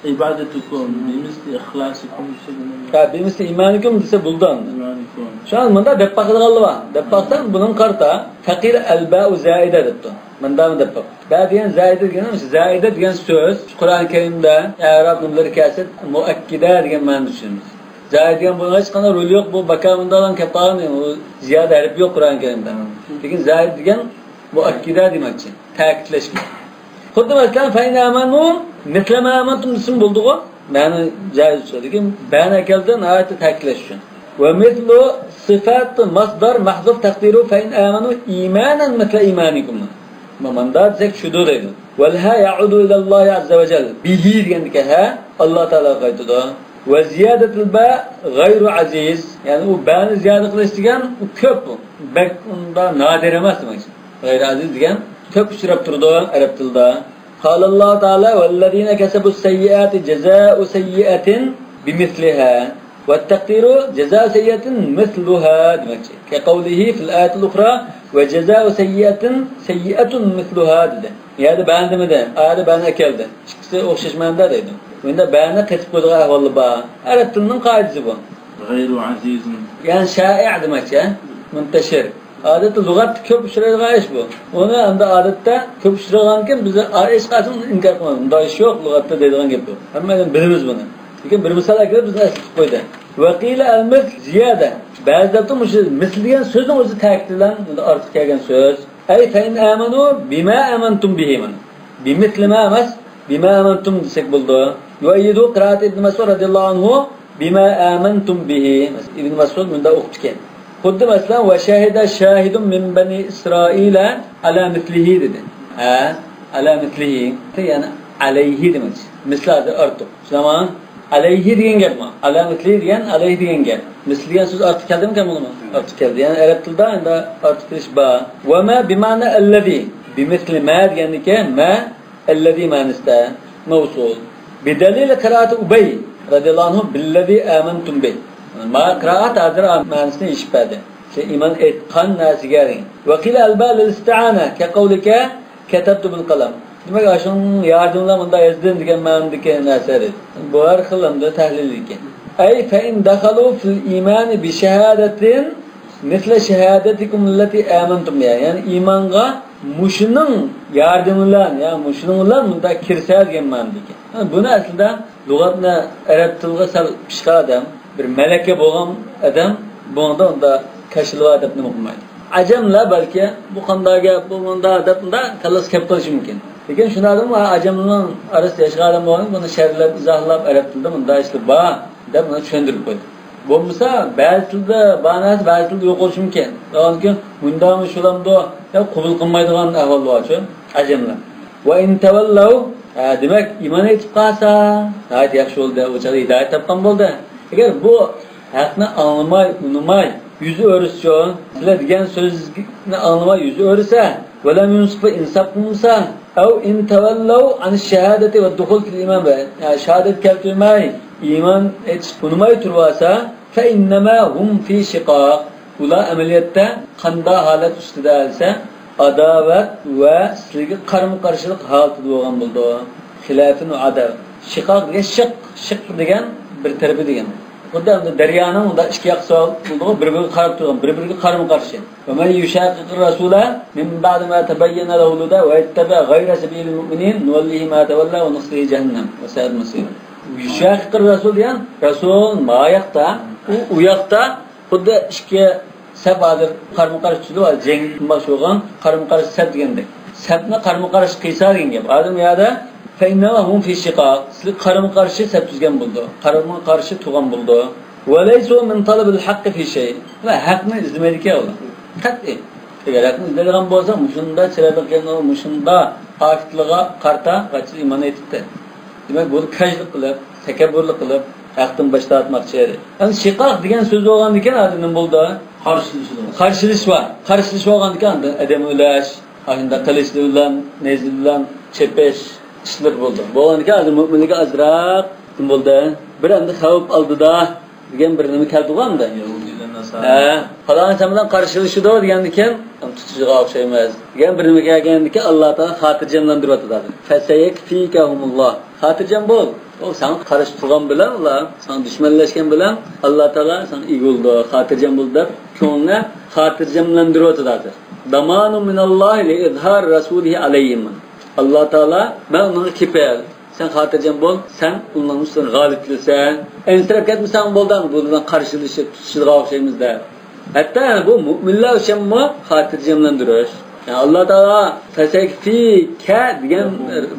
ئىبادىتىكۇم، بىمىسلى ئىخلاسىكۇم دېسە بۇنى. ھە، بىمىسلى ئىمانىكۇم دېسە بولىدۇ ئەمدى. ئىمانىكۇم. شۇڭا مۇنداق دەپ باقىدىغانلار بار. دەپ باقساڭ بۇنىڭغا قارىتا فەقىر ئەلبەئۇ زائىدە دەپتۇ. مۇنداقمۇ دەپ باق. بە دېگەن زائىدە دېگەن، زائىدە دېگەن سۆز قۇرئان كەرىمدە ئەراب نېمىلىرى كەلسە مۇئەككىدە دېگەن مەنىدە چۈشىنىمىز. زائىدە دېگەن بۇنىڭغا ھېچقانداق رولى يوق، بۇ باكا مۇنداق كەپ قالغان، ئۇ زىيادە ھەرپ يوق قۇرئان كەرىمدە. لېكىن زائىدە دېگەن مۇئەككىدە دېمەكچى، تەكىتلەشكە. خۇددى مەسىلەن، فەئىن ئامەنۇ مىسلە ما ئامەنتۇم دېسىمۇ بولىدىغۇ. مەنى جائىز ئۈچۈن. لېكىن بەنى كەلدى ناھايىتى تەكىتلەش ئۈچۈن. ۋە مىسلۇ سىفەت مەسدەر مەھزۇف تەقدىرۇ فەئىن ئامەنۇ ئىمانەن مىسلە ئىمانىكۇم. مۇندا دېسەك چۈشىدۇ دەيدۇ. ۋەل ھە يەئۇدۇ ئىلەللاھى ئەززە ۋە جەل. بىھى دېگەندىكى ھە ئاللا تائالاغا قايتىدۇ. ۋە زىيادەتۇل بە غەيرۇ ئەزىز. يەنى ئۇ بەنى زىيادە قىلىش دېگەن ئۇ كۆپ ئۇ. بەك ئۇنداق نادىر ئەمەس دېمەكچى. غەيرۇ ئەزىز دېگەن كۆپ ئۇچراپ تۇرىدۇ ئەرەب تىلىدا. قالاللاھۇ تائالا ۋەللەزىنە كەسەبۇس سەييىئاتى جەزائۇ سەييىئەتىن بىمىسلىھا. والتقدير جزاء سيئة مثلها دېمەكچى. كقوله في الآية الأخرى وجزاء سيئة سيئة مثلها دېدى. يەردە بەنى دېمىدى، ئايەردە بەنى ئەكەلدى. ئىككىسى ئوخشاش مەنىدە دەيدۇ. بۇندا بەنى قېتىپ قويىدىغان ئەھۋاللار بار. ئەرەب تىلىنىڭ قائىدىسى بۇ. غير عزيز. يەنى شائىع دېمەكچى، ھە؟ مۇنتەشىر. ئادەتتە لۇغەتتە كۆپ ئۇچرايدىغان ئىش بۇ. ئۇنى ئەمدى ئادەتتە كۆپ ئۇچرىغانكىن بىز ھېچقايسىمىز ئىنكار قىلمايمىز. مۇنداق ئىش يوق لۇغەتتە دەيدىغان گەپ بۇ. ھەممەيلەن بىلىمىز بۇنى. لېكىن بىر مىسال ئەكىلىپ بىزنى ئەسلىتىپ قويدى. وقيل المثل زيادة. بەزىلەردە مۇشۇ مىسل دېگەن سۆزنىڭ ئۆزى تەكىت بىلەن ئارتۇق كەلگەن سۆز. أي فإن آمنوا بما آمنتم به مانا. بمثل ما ئەمەس، بما آمنتم دېسەك بولىدۇ. يؤيد قراءة ابن مسعود رضي الله عنه بما آمنتم به. ئىبن مەسئۇد مۇنداق ئوقۇپتىكەن. خۇددى مەسىلەن، وشهد شاهد من بني إسرائيل على مثله دېدى. ھە، على مثله. يەنى عليه دېمەكچى. مىسلى ھازىر ئارتۇق. شۇنداقمۇ؟ عليه دېگەن گەپمۇ؟ على مثله دېگەن، عليه دېگەن گەپ. مىسلى دېگەن سۆز ئارتۇق كەلدىمىكەن بۇنىمۇ؟ ئارتۇق كەلدى. يەنى ئەرەب تىلىدا ئەمدى ئارتۇق كېلىش بار. وما بمعنى الذي. بمثل ما دېگەندىكى ما الذي مەنىسىدە مەۋسۇل. بدليل قراءة أبي رضي الله عنه بالذي آمنتم به. ما قىرائەت ھازىر مەنىسىنى ئېچىپ بەردى. شۇ ئىمان ئېيتقان نەرسىگە دېگەن. وقيل الباء للاستعانة كقولك كتبت بالقلم. دېمەك، ئاشۇنىڭ ياردىمى بىلەن مۇنداق يازدىم دېگەن مەنىدىكى نەرسە ئىدى. بۇ ھەر خىل ئەمدى تەھلىل ئىكەن. أي فإن دخلوا في الإيمان بشهادة مثل شهادتكم التي آمنتم بها. يەنى ئىمانغا مۇشۇنىڭ ياردىمى بىلەن، يا مۇشۇنىڭ بىلەن مۇنداق كىرسە دېگەن مەنىدىكەن. بۇنى ئەسلىدە لۇغەتنى ئەرەب تىلىغا سەل پىشقان ئادەم، بىر مەلەكە بولغان ئادەم بۇنىڭدا ئۇنداق كاشىلىۋا دەپ نېمە قىلمايدۇ. ئەجەملەر بەلكى بۇ قانداق گەپ، بۇ مۇنداق دەپ مۇنداق كاللىسىغا كەپ قېلىشى مۇمكىن. لېكىن شۇنداق ئادەم ئەجەمنىڭ ئارىسىدا ياشىغان ئادەم بولغان بۇنى شەرھلەپ، ئىزاھلاپ، ئەرەب تىلىدا مۇنداق ئىشلار بار دەپ بۇنى چۈشەندۈرۈپ قويدى. بولمىسا بەزى تىلدا بار نەرسە بەزى تىلدا يوق بولۇشى مۇمكىن. ئاندىن كېيىن مۇنداقمۇ شۇلامدۇ دەپ قوبۇل قىلمايدىغان ئەھۋال بارچۇ ئەجەملەر. وإن تولوا، ھە، دېمەك، ئىمان ئېيتىپ قالسا، ناھايىتى ياخشى بولدى، ئۇ چاغدا ھىدايەت تاپقان بولدى. ئەگەر بۇ ھەقنى ئاڭلىماي، ئۇنىماي، يۈز ئۆرۈسىچۇ، سىلەر دېگەن سۆزنى ئاڭلىماي يۈز ئۆرۈسە، ولم ينصفوا، ئىنساپ قىلمىسا، أو إن تولوا عن الشهادة والدخول في الإيمان بە، يا شاھادەت كەلتۈرمەي، ئىمان ئېيتىشقا ئۇنىماي تۇرۇۋالسا، فإنما هم في شقاق. ئۇلار ئەمەلىيەتتە قانداق ھالەت ئۈستىدە دېسە، ئاداۋەت ۋە سىلىگە قارىمۇ قارشىلىق ھالىتىدە بولغان بولىدۇ. خىلاف ۋە ئاداۋەت. شىقاق دېگەن شىق، شىق دېگەن بىر تەرىپى دېگەن. خۇددى ئەمدى دەريانىڭ مۇنداق ئىككى ياقىسى بولىدۇ، بىر-بىرىگە قاراپ تۇرغان، بىر-بىرىگە قارىمۇ قارشى. ومن يشاقق الرسول من بعد ما تبين له الهدى ويتبع غير سبيل المؤمنين نوله ما تولى ونصله جهنم وساءت مصيرا. يشاقق الرسول دېگەن رەسۇل ما ياقتا، ئۇ، ئۇ ياقتا خۇددى ئىككى سەپ ھازىر قارىمۇ قارشى تۇرىدۇ، جەڭ قىلماقچى بولغان قارىمۇ قارشى سەپ دېگەندەك. سەپنى قارىمۇ قارشى قىلسا دېگەن گەپ. ئادەم يەردە فإنما هم في شقاق. سىلەر قارىمۇ قارشى سەپ تۈزگەن بولىدۇ. قارىمۇ قارشى تۇرغان بولىدۇ. وليسوا من طلب الحق في شيء. ۋە ھەقنى ئىزدىمەيدىكەن ئۇلار. قەتئىي. ئەگەر ھەقنى ئىزدەيدىغان بولسا، مۇشۇنداق چىرايلىق گەپنى، مۇشۇنداق پاكىتلارغا قارىتا قاچىلا ئىمان ئېيتىپتۇ. دېمەك، بۇ كاجلىق قىلىپ، تەكەببۇرلۇق قىلىپ، ھەقتىن باش تارتماقچى ئىدى. ئەمدى شىقاق دېگەن سۆز بولغاندىكىن، ئادەم نېمە بولدى؟ قارشىلىشىدۇ. قارشىلىش بار. قارشىلىش بولغاندىكىن، ئادەم ئۆلۈش، ئاشۇنداق قىلىچ بىلەن، نەيزە بىلەن چېپىش ئىشلىرى بولدى. بولغاندىكىن، ئادەم مۆمىنلىكى ئازراق نېمە بولدى؟ بىر ئەمدى خەۋپ ئالدىدا دېگەن بىر نېمە كەلدىغۇ ئەمدى؟ يەھۇدىيلەر، ناسارا. ھە، پالان سەن بىلەن قارشىلىشىدۇ دېگەندىكىن، تۇتۇشىدىغان ئوخشايمىز دېگەن بىر نېمە كەلگەندىكىن، ئاللا تائالا خاتىرجەملەندۈرۈۋاتىدۇ ھازىر. فسيكفيكهم الله. خاتىرجەم بول. ئۇ ساڭا قارشى تۇرغان بىلەن، ئۇلار ساڭا دۈشمەنلەشكەن بىلەن، ئاللا تائالا ساڭا ئىگە بولىدۇ، خاتىرجەم بول دەپ، كۆڭلىنى خاتىرجەملەندۈرۈۋاتىدۇ ھازىر. ضمان من الله لإظهار رسوله عليهم. ئاللا تائالا، مەن ئۇنىڭغا كېپىل. سەن خاتىرجەم بول، سەن ئۇنىڭ ئۈستىدىن غالىب كېلىسەن. ئەنسىرەپ كەتمىسەڭ بولدى، بۇ بىلەن قارشىلىشىپ تۇتۇشىدىغان ئوخشايمىز دەپ. ھەتتا بۇ مۆمىنلەر ئۈچۈنمۇ خاتىرجەملەندۈرۈش. يەنى ئاللا تائالا فسيكفيك دېگەن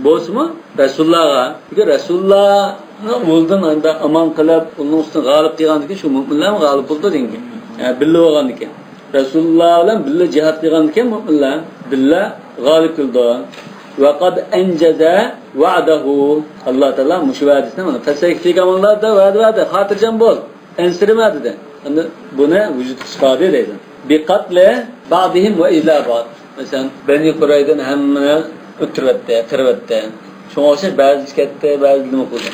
بولسىمۇ رەسۇلۇللاغا. چۈنكى رەسۇلۇللانى ئۇلدىن ئامان قىلىپ، ئۇنىڭ ئۈستىدىن غالىب قىلغاندىكىن شۇ مۆمىنلەرمۇ غالىب بولىدۇ دېگەن گەپ. يەنى بىللە بولغاندىكىن. رەسۇلۇللا بىلەن بىللە جىھاد قىلغاندىكىن مۆمىنلەر بىللە غالىب كېلىدۇ. ۋەقەد ئەنجەزە ۋەئدەھۇ. ئاللا تائالا مۇشۇ ۋەدىسىنى مانا فەسەيكفىكەمۇللا دەپ ۋەدە بەردى. خاتىرجەم بول، ئەنسىرىمە دېدى. ئەمدى بۇنى ۋۇجۇدقا چىقاردى دەيدۇ. بىقەتلى بەئدىھىم ۋە ئىلا بەئد. مەسىلەن، بەنى قۇرەيزىنى ھەممىنى ئۆلتۈرۈۋەتتى، قىرىۋەتتى. شۇڭا ئوخشاش بەزىسى كەتتى، بەزىسى نېمە قىلدى.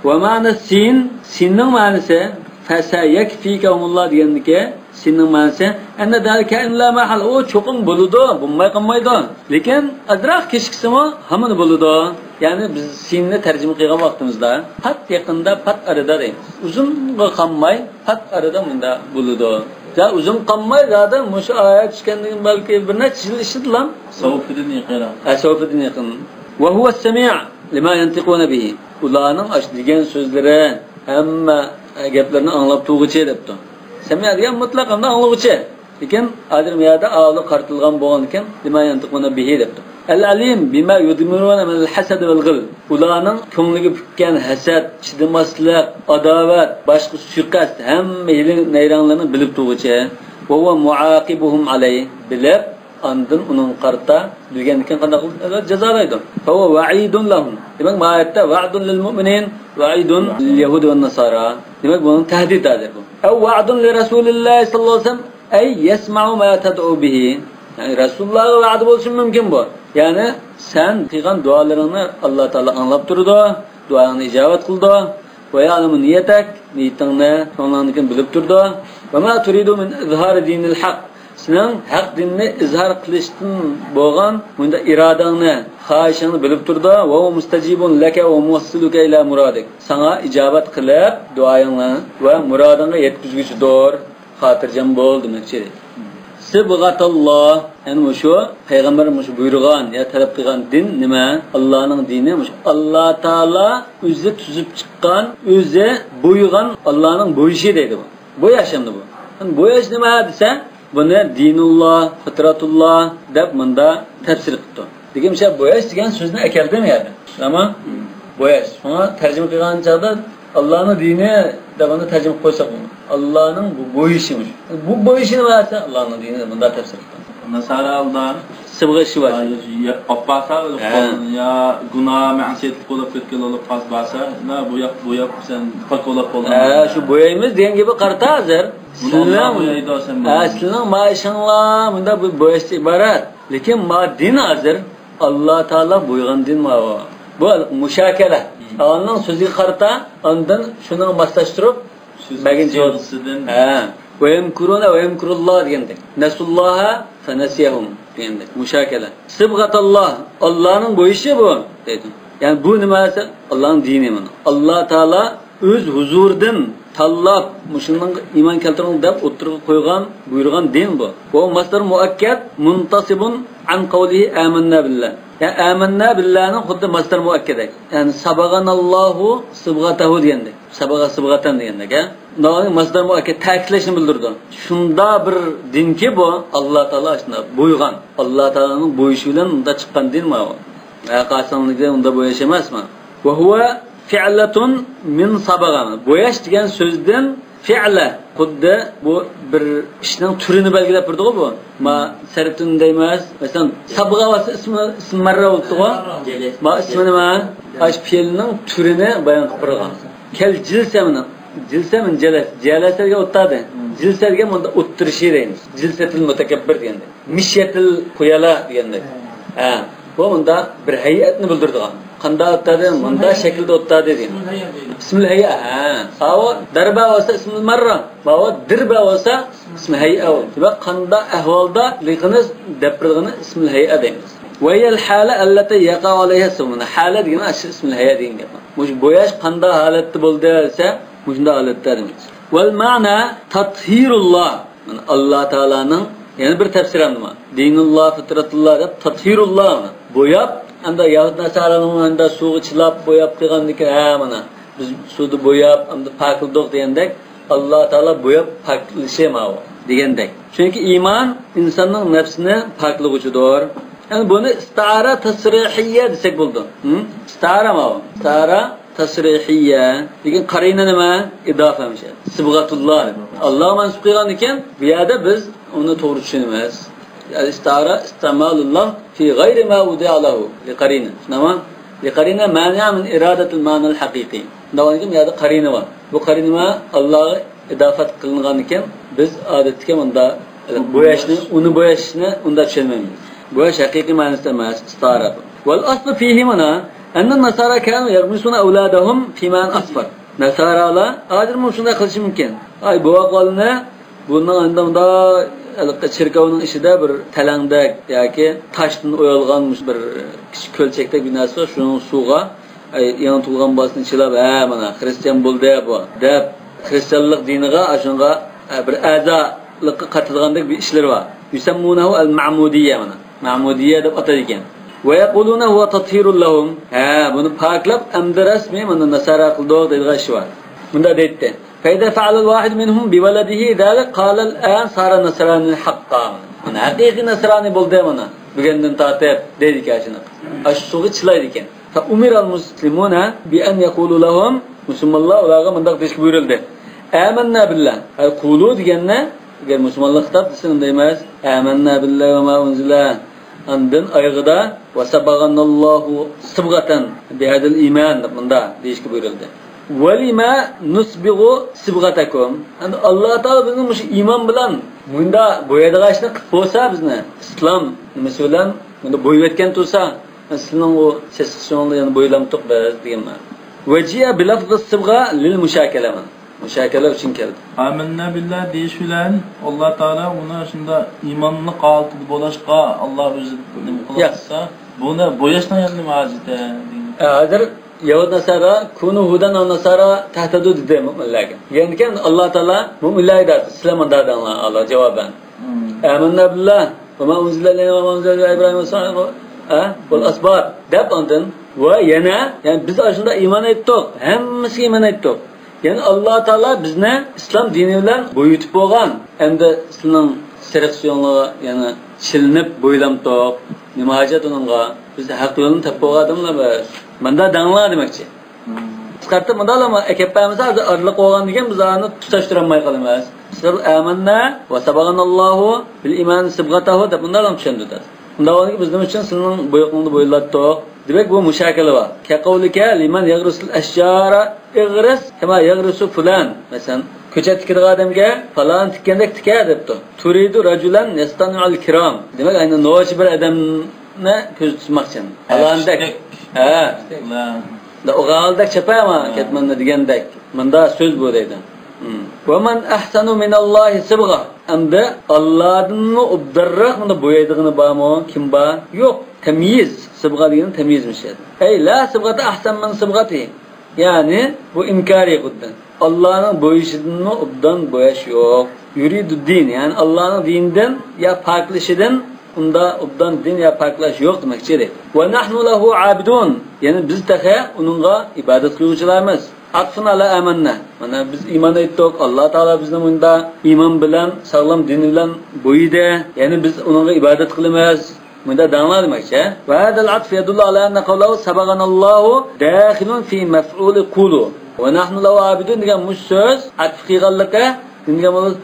ۋە مەنە سىن، سىننىڭ مەنىسى فسيكفيكهم الله دېگەندىكى سىننىڭ مەنىسى، أن ذلك كائن لا محالة، ئۇ چوقۇم بولىدۇ، بولماي قالمايدۇ. لېكىن ئازراق كېچىكسىمۇ ھامان بولىدۇ. يەنى بىز سىننى تەرجىمە قىلغان ۋاقتىمىزدا پات يېقىندا، پات ئارىدا دەيمىز. ئۇزۇنغا قالماي، پات ئارىدا مۇنداق بولىدۇ. يا ئۇزۇن قالماي، زادى مۇشۇ ئايەت چۈشكەندىن كېيىن بەلكى بىر نەچچە يىل ئىچىدىلا. سوفىدىن يېقىنراق. ھە، سوفىدىن يېقىن. وهو السميع لما ينطقون به. ئۇلارنىڭ ئاشۇ دېگەن سۆزلىرى، ھەممە گەپلىرىنى ئاڭلاپ تۇرغۇچى دەپتۇ. سەمىئ دېگەن مۇتلەق ھەمدە ئاڭلىغۇچى. لېكىن ھازىر بۇ يەردە ئاۋۇ قارىتىلغان بولغاندىكىن، لما ينطقون به دەپتۇ. العليم بما يضمرون من الحسد والغل. ئۇلارنىڭ كۆڭلىگە پۈككەن ھەسەت، چىدىماسلىق، ئاداۋەت، باشقا سۇيىقەست، ھەممە ھىيلە نەيرەڭلىرىنى بىلىپ تۇرغۇچى. وهو معاقبهم عليه، بىلىپ، ئاندىن ئۇنىڭغا قارىتا بىلگەندىكىن قانداق قىلىپ جازالايدۇ. فهو وعيد لهم. دېمەك، ماھىيەتتە وعد للمؤمنين، وعيد لليهود والنصارى. دېمەك، بۇنىڭ تەھدىت ھازىر بۇ. أو وعد لرسول الله صلى الله عليه وسلم، أي يسمع ما تدعو به. يەنى رەسۇلۇللاھقا ۋەدە بولۇشى مۇمكىن بۇ. يەنى سەن قىلغان دۇئالىرىڭنى ئاللا تائالا ئاڭلاپ تۇرىدۇ، دۇئاڭنى ئىجابەت قىلىدۇ. ويعلم نيتك، نىيىتىڭنى كۆڭلۈڭدىكىنى بىلىپ تۇرىدۇ. وما تريد من إظهار دين الحق، سېنىڭ ھەق دىننى ئىزھار قىلىشتىن بولغان مۇنداق ئىرادەڭنى، خاھىشىڭنى بىلىپ تۇرىدۇ. وهو مستجيب لك وموصلك إلى مرادك، ساڭا ئىجابەت قىلىپ دۇئايىڭنى ۋە مۇرادىڭغا يەتكۈزگۈچىدۇر. خاتىرجەم بول دېمەكچى. سىبغەتاللا، يەنى مۇشۇ پەيغەمبەر مۇشۇ بۇيرۇغان يا تەلەپ قىلغان دىن نېمە؟ ئاللانىڭ دىنى مۇشۇ ئاللا تائالا ئۆزى تۈزۈپ چىققان، ئۆزى بويىغان ئاللانىڭ بويىشى دەيدۇ بۇ. بوياش ئەمدى بۇ. بوياش نېمە دېسە، بۇنى دىنۇللا، فىتراتۇللا دەپ مۇندا تەپسىر قىپتۇ. لېكىن مۇشۇ بوياش دېگەن سۆزنى ئەكەلدى مۇ يەردە؟ ئەمما بوياش. شۇڭا تەرجىمە قىلغان چاغدا ئاللانىڭ دىنى دەپ ئۇنى تەرجىمە قىلىپ قويساق بولمايدۇ. ئاللانىڭ بۇ بويىشى مۇشۇ. بۇ بويىشى نېمە دېسە، ئاللانىڭ دىنى دەپ مۇندا تەپسىر قىپتۇ. ناسارا ئالدان سىبغە ئىشى بار. يا، يا ئاپارسا ئۆلۈپ قالىدۇ، يا گۇناھ، مەسىيەتلىك بولۇپ كەتكەن بولۇپ قالسا، بارسا، نا، بوياپ، بوياپ، سەن پاك بولۇپ بولدۇڭ. ھە، شۇ بويايمىز دېگەن گېپى قارىتا ھازىر. سىلىنىڭ، ھە، سىلىنىڭ ما ئىشىڭلار، مۇندا بۇ بوياشتىن ئىبارەت. لېكىن ما دىن ھازىر ئاللا تائالا بويىغان دىن ما بۇ. بۇ مۇشاكەلە. ئاللانىڭ سۆزىگە قارىتا، ئاندىن شۇنىڭغا ماسلاشتۇرۇپ، بەرگەن جاۋاب. ھە. ويمكرون ويمكر الله دېگەندەك. نسوا الله فنسيهم دېگەندەك. مۇشاكەلە. سىبغەتاللا، ئاللانىڭ بويىشى بۇ دەيدۇ. يەنى بۇ نېمە دېسە، ئاللانىڭ دىنى مانا. ئاللا تائالا ئۆز ھۇزۇرىدىن تاللاپ، مۇشۇنىڭغا ئىمان كەلتۈرۈڭ دەپ ئوتتۇرىغا قويغان، بۇيرۇغان دىن بۇ. بۇ مەسدەر مۇئەككەد، مۇنتەسىبۇن عن قەۋلىھى ئامەننا بىللا. يەنى ئامەننا بىللانىڭ خۇددى مەسدەر مۇئەككەدەك. يەنى سەبغەناللاھۇ سىبغەتەھۇ دېگەندەك. سەبغە سىبغەتەن دېگەندەك، ھە؟ مۇنداق مەسدەر مۇئەككەد تەكىتلەشنى بىلدۈرىدۇ. شۇنداق بىر دىنكى بۇ، ئاللا تائالا شۇنداق بۇيرۇغان. ئاللا تائالانىڭ بۇيرۇشى بىلەن مۇنداق چىققان دىن ماۋۇ. ھە، قارىساڭلىكى ئۇنداق بوياش ئەمەسمۇ؟ وهو فعلة من صبغة. بوياش دېگەن سۆزدىن فىئلە، خۇددى بۇ بىر ئىشنىڭ تۈرىنى بەلگىلەپ بېرىدىغۇ بۇ. ما سەرپتىن دەيمىز. مەسىلەن، سابغا بولسا ئىسمى، ئىسمى مەررە بولۇپتىغۇ. ما ئىسمى نېمە؟ ئاش پېئىلنىڭ تۈرىنى بايان قىلىپ بېرىدىغان. كەل جىلسەمنىڭ، جىلسەمنىڭ جەلەس، جەلەسەگە ئوتتادى. جىلسەگە مۇندا ئوتتۇرىشى دەيمىز. جىلسەتىل مۇتەكەببىر دېگەندەك. مىشيەتىل خۇيەلا دېگەندەك. ھە. بۇ مۇندا بىر ھەيئەتنى بىلدۈرىدىغان. قانداق ئوتتادى؟ مۇندا شەكىلدە ئوتتادى دېگەن. ئىسمىل ھەيئە، ھە. ئاۋۇ دەربە بولسا ئىسمىل مەررە. ماۋۇ دىربە بولسا ئىسمىل ھەيئە بولدى. دېمەك، قانداق ئەھۋالدا لىقىنى دەپ بېرىدىغىنى ئىسمىل ھەيئە دەيمىز. وهي الحالة التي يقع عليها الصبغ. ھالە دېگىنى ئاشۇ ئىسمىل ھەيئە دېگەن گەپ. مۇشۇ بوياش قانداق ھالەتتە بولدى دېسە، مۇشۇنداق ھالەتتە دەيمىز. والمعنى تطهير الله. مانا ئاللا تائالانىڭ يەنە بىر تەپسىرى ھەم بار. دىنۇللا، فىترەتۇللا دەپ، تەتھىرۇللا. بوياپ، ئەمدى يەھۇد ناسارانىڭ ئەمدى سۇغا چىلاپ بوياپ قىلغاندىكىن، ھە، مانا بىز سۇدا بوياپ، ئەمدى پاكلىدۇق دېگەندەك، ئاللا تائالا بوياپ پاكلىشى ماۋۇ دېگەندەك. چۈنكى ئىمان ئىنساننىڭ نەپسىنى پاكلىغۇچىدۇر. يەنى بۇنى ئىستىئارە تەسرىھىيە دېسەك بولىدۇ. ھە؟ ئىستىئارە ماۋۇ. ئىستىئارە تەسرىھىيە. لېكىن قەرىنە نېمە؟ ئىداپە مۇشۇ. سىبغەتۇللا. ئاللاغا مەنسۇپ قىلغاندىكىن، بۇ يەردە بىز ئۇنى توغرا چۈشىنىمىز. ئىستىئارە، ئىستىمالۇللا في غير ما وضع له لقرينة. شۇنداقمۇ؟ لقرينة مانعة من إرادة المعنى الحقيقي. شۇنداق بولغاندىكىن، بۇ يەردە قەرىنە بار. بۇ قەرىنە ئاللاغا ئىداپەت قىلىنغاندىكىن، بىز ئادەتتىكى مۇندا بوياشنى، ئۇنى بوياشنى ئۇنداق چۈشەنمەيمىز. بوياش ھەقىقىي مەنىسىدە ئەمەس، ئىستىئارە. والأصل فيهما أن النصارى كانوا يغمسون أولادهم في ماء أصفر. ناسارالار ھازىرمۇ شۇنداق قىلىشى مۇمكىن. ئاي، بوۋاقلارنى بۇنىڭ ئەمدى مۇنداق ھېلىقى چېركاۋنىڭ ئىچىدە بىر تەلەڭدەك ياكى تاشتىن ئويۇلغان مۇشۇ بىر كىچىك كۆلچەكتەك بىر نەرسە بار، شۇنىڭ سۇغا، ئاي، يېڭى تۇغۇلغان بالىسىنى چىلاپ، ھە، مانا، خرىستىيان بولدى بۇ، دەپ، خرىستىيانلىق دىنىغا، ئاشۇنىڭغا، ئە، بىر ئەزالىققا قاتىدىغاندەك بىر ئىشلىرى بار. يسمونه المعمودية، مانا، مەمۇدىيە دەپ ئاتايدىكەن. ويقولون هو تطهير لهم. ھە، بۇنى پاكلاپ، ئەمدى رەسمىي مانا ناسارا قىلدۇق دەيدىغان ئىشى بار. مۇنداق دەيتتى. فإذا فعل الواحد منهم بولده ذلك قال الآن صار نصرانيا حقا. مانا ھەقىقىي ناسرانىي بولدى مانا. بۈگۈندىن تارتىپ دەيدىكەن شۇنى. ئاشۇ سۇغا چىلايدىكەن. فأمر المسلمون بأن يقولوا لهم، مۇسۇلمانلار ئۇلارغا مۇنداق دېيىشكە بۇيرۇلدى. آمنا بالله. ئەي، قولو دېگەننى، ئەگەر مۇسۇلمانلار خىتاب دېسە ئۇنداق ئەمەس. آمنا بالله وما أنزل. ئاندىن ئايىغىدا وصبغنا الله صبغة بهذا الإيمان دەپ مۇنداق دېيىشكە بۇيرۇلدى. ولم نصبغ صبغتكم. ئەمدى ئاللا تائالا بىزنى مۇشۇ ئىمان بىلەن مۇنداق بويايدىغان ئىشنى قىلىپ بولسا، بىزنى ئىسلام نېمىسى بىلەن مۇنداق بويىۋەتكەن تۇرسا، سىزنىڭ ئۇ سېسىق سۆڭۈڭلارنى يەنە بويىلامتۇق بىز دېگەن مەنە. وجيء بلفظ الصبغة للمشاكلة مانا. مۇشاكىلە ئۈچۈن كەلدى. ئامىننا بىللا دېيىش بىلەن ئاللا تائالا ئۇنى شۇنداق ئىمانلىق ھالىتىدە بولۇشقا ئاللا ئۆزى نېمە قىلىۋاتسا، بۇنى بوياشنىڭ يەنە نېمە ھاجىتى دېگەن. ئە، ھازىر يەھۇد ناسارا، كۇنۇ ھۇدەن ئەۋ ناسارا تەھتەدۇ دېدى مۆمىنلەرگە. دېگەندىكىن ئاللا تائالا مۆمىنلەرگە دەيدۇ، سىلەر مۇنداق دەڭلار، ئاللا جاۋابەن. مم. ئامىننا بىللا ۋە ما ئۇنزىلە ئىلەينا ۋە ما ئۇنزىلە ئىلە ئىبراھىم ۋە ئىسمائىل ۋە، ھە؟ ۋەل ئەسبات دەپ ئاندىن ۋە يەنە، يەنى بىز ئاشۇنداق ئىمان ئېيتتۇق، ھەممىسىگە ئىمان ئېيتتۇق. يەنى ئاللا تائالا بىزنى ئىسلام دىنى بىلەن بويىتىپ بولغان. ئەمدى سىلىنىڭ سېرىق سۈيۈڭلىرىگە يەنە چىلىنىپ بويىلامتۇق. نېمە ھاجەت ئۇنىڭغا؟ بىز ھەق يولنى تېپىپ بولغان ئادەملەر بىز. مۇنداق دەڭلار دېمەكچى. مم. قىسقارتىپ مۇنداقلا ئەكەپ بەرمىسە، ھازىر ئارىلىق بولغاندىكىن بىز ئانى تۇتاشتۇرالماي قالىمىز. سىلەر ئامەننا ۋە ساباغاناللاھۇ بىل ئىمان سىبغاتەھۇ دەپ مۇنداقلا چۈشەندۈرىمىز. ئۇنداق بولغاندىكىن بىز نېمە ئۈچۈن سىلىنىڭ بويىقىڭلارنى بويىلاتتۇق؟ دېمەك، بۇ مۇشاكىلە بار. كەقەۋلىكە لىمەن يەغرۇسۇل ئەشجارە ئىغرىس كەما يەغرۇسۇ فۇلان. مەسىلەن، كۆچەت تىكىدىغان ئادەمگە پالان تىككەندەك تىكە دەپتۇ. تۇرىدۇ رەجۇلەن يەستانىئۇل كىرام. دېمەك، ئەينى نوچى بىر ئادەمنى كۆزىتىشماقچى. پالانىدەك. ھە. ئوغالدەك چاپاما، ھە. كەتمەننى دېگەندەك. مۇندا سۆز بۇ دەيدۇ. ھىم. ۋە مەن ئەھسەنۇ مىنەللاھى سىبغا. ئەمدى ئاللادىنمۇ ئوبدانراق مۇندا بويايدىغىنى بارمۇ؟ كىم بار؟ يوق. تەميىز. سىبغا دېگىنى تەميىزمىش. ئەي لا سىبغەتە ئەھسەن مىن سىبغەتى. يەنى بۇ ئىنكارىي خۇددى. ئاللانىڭ بويىشىدىنمۇ ئوبدان بوياش يوق. يۇرىدۇ دىن، يەنى ئاللانىڭ دىنىدىن يا پاكلىشىدىن ئۇندا ئوبدان دىن يا پاكلاش يوق دېمەكچى ئىدى. ۋە نەھنۇ لەھۇ ئابىدۇن، يەنى بىز تېخى ئۇنىڭغا ئىبادەت قىلغۇچىلارمىز. ئاتفۇن ئەلا ئامەننا. مانا بىز ئىمان ئېيتتۇق، ئاللا تائالا بىزنى مۇندا ئىمان بىلەن، ساغلام دىن بىلەن بويىدى. يەنى بىز ئۇنىڭغا ئىبادەت قىلىمىز. مۇندا دەڭلار دېمەكچى. ۋە ھازال ئەتف يەدۇللۇ ئەلا ئەننە قەۋلەھۇ سەبەغەنەللاھۇ داخىلۇن فى مەفئۇلى قۇلۇ. ۋە نەھنۇ لەھۇ ئابىدۇن دېگەن مۇشۇ سۆز ئەتف قىلغانلىقى، نېمە دېگەن بولىدۇ؟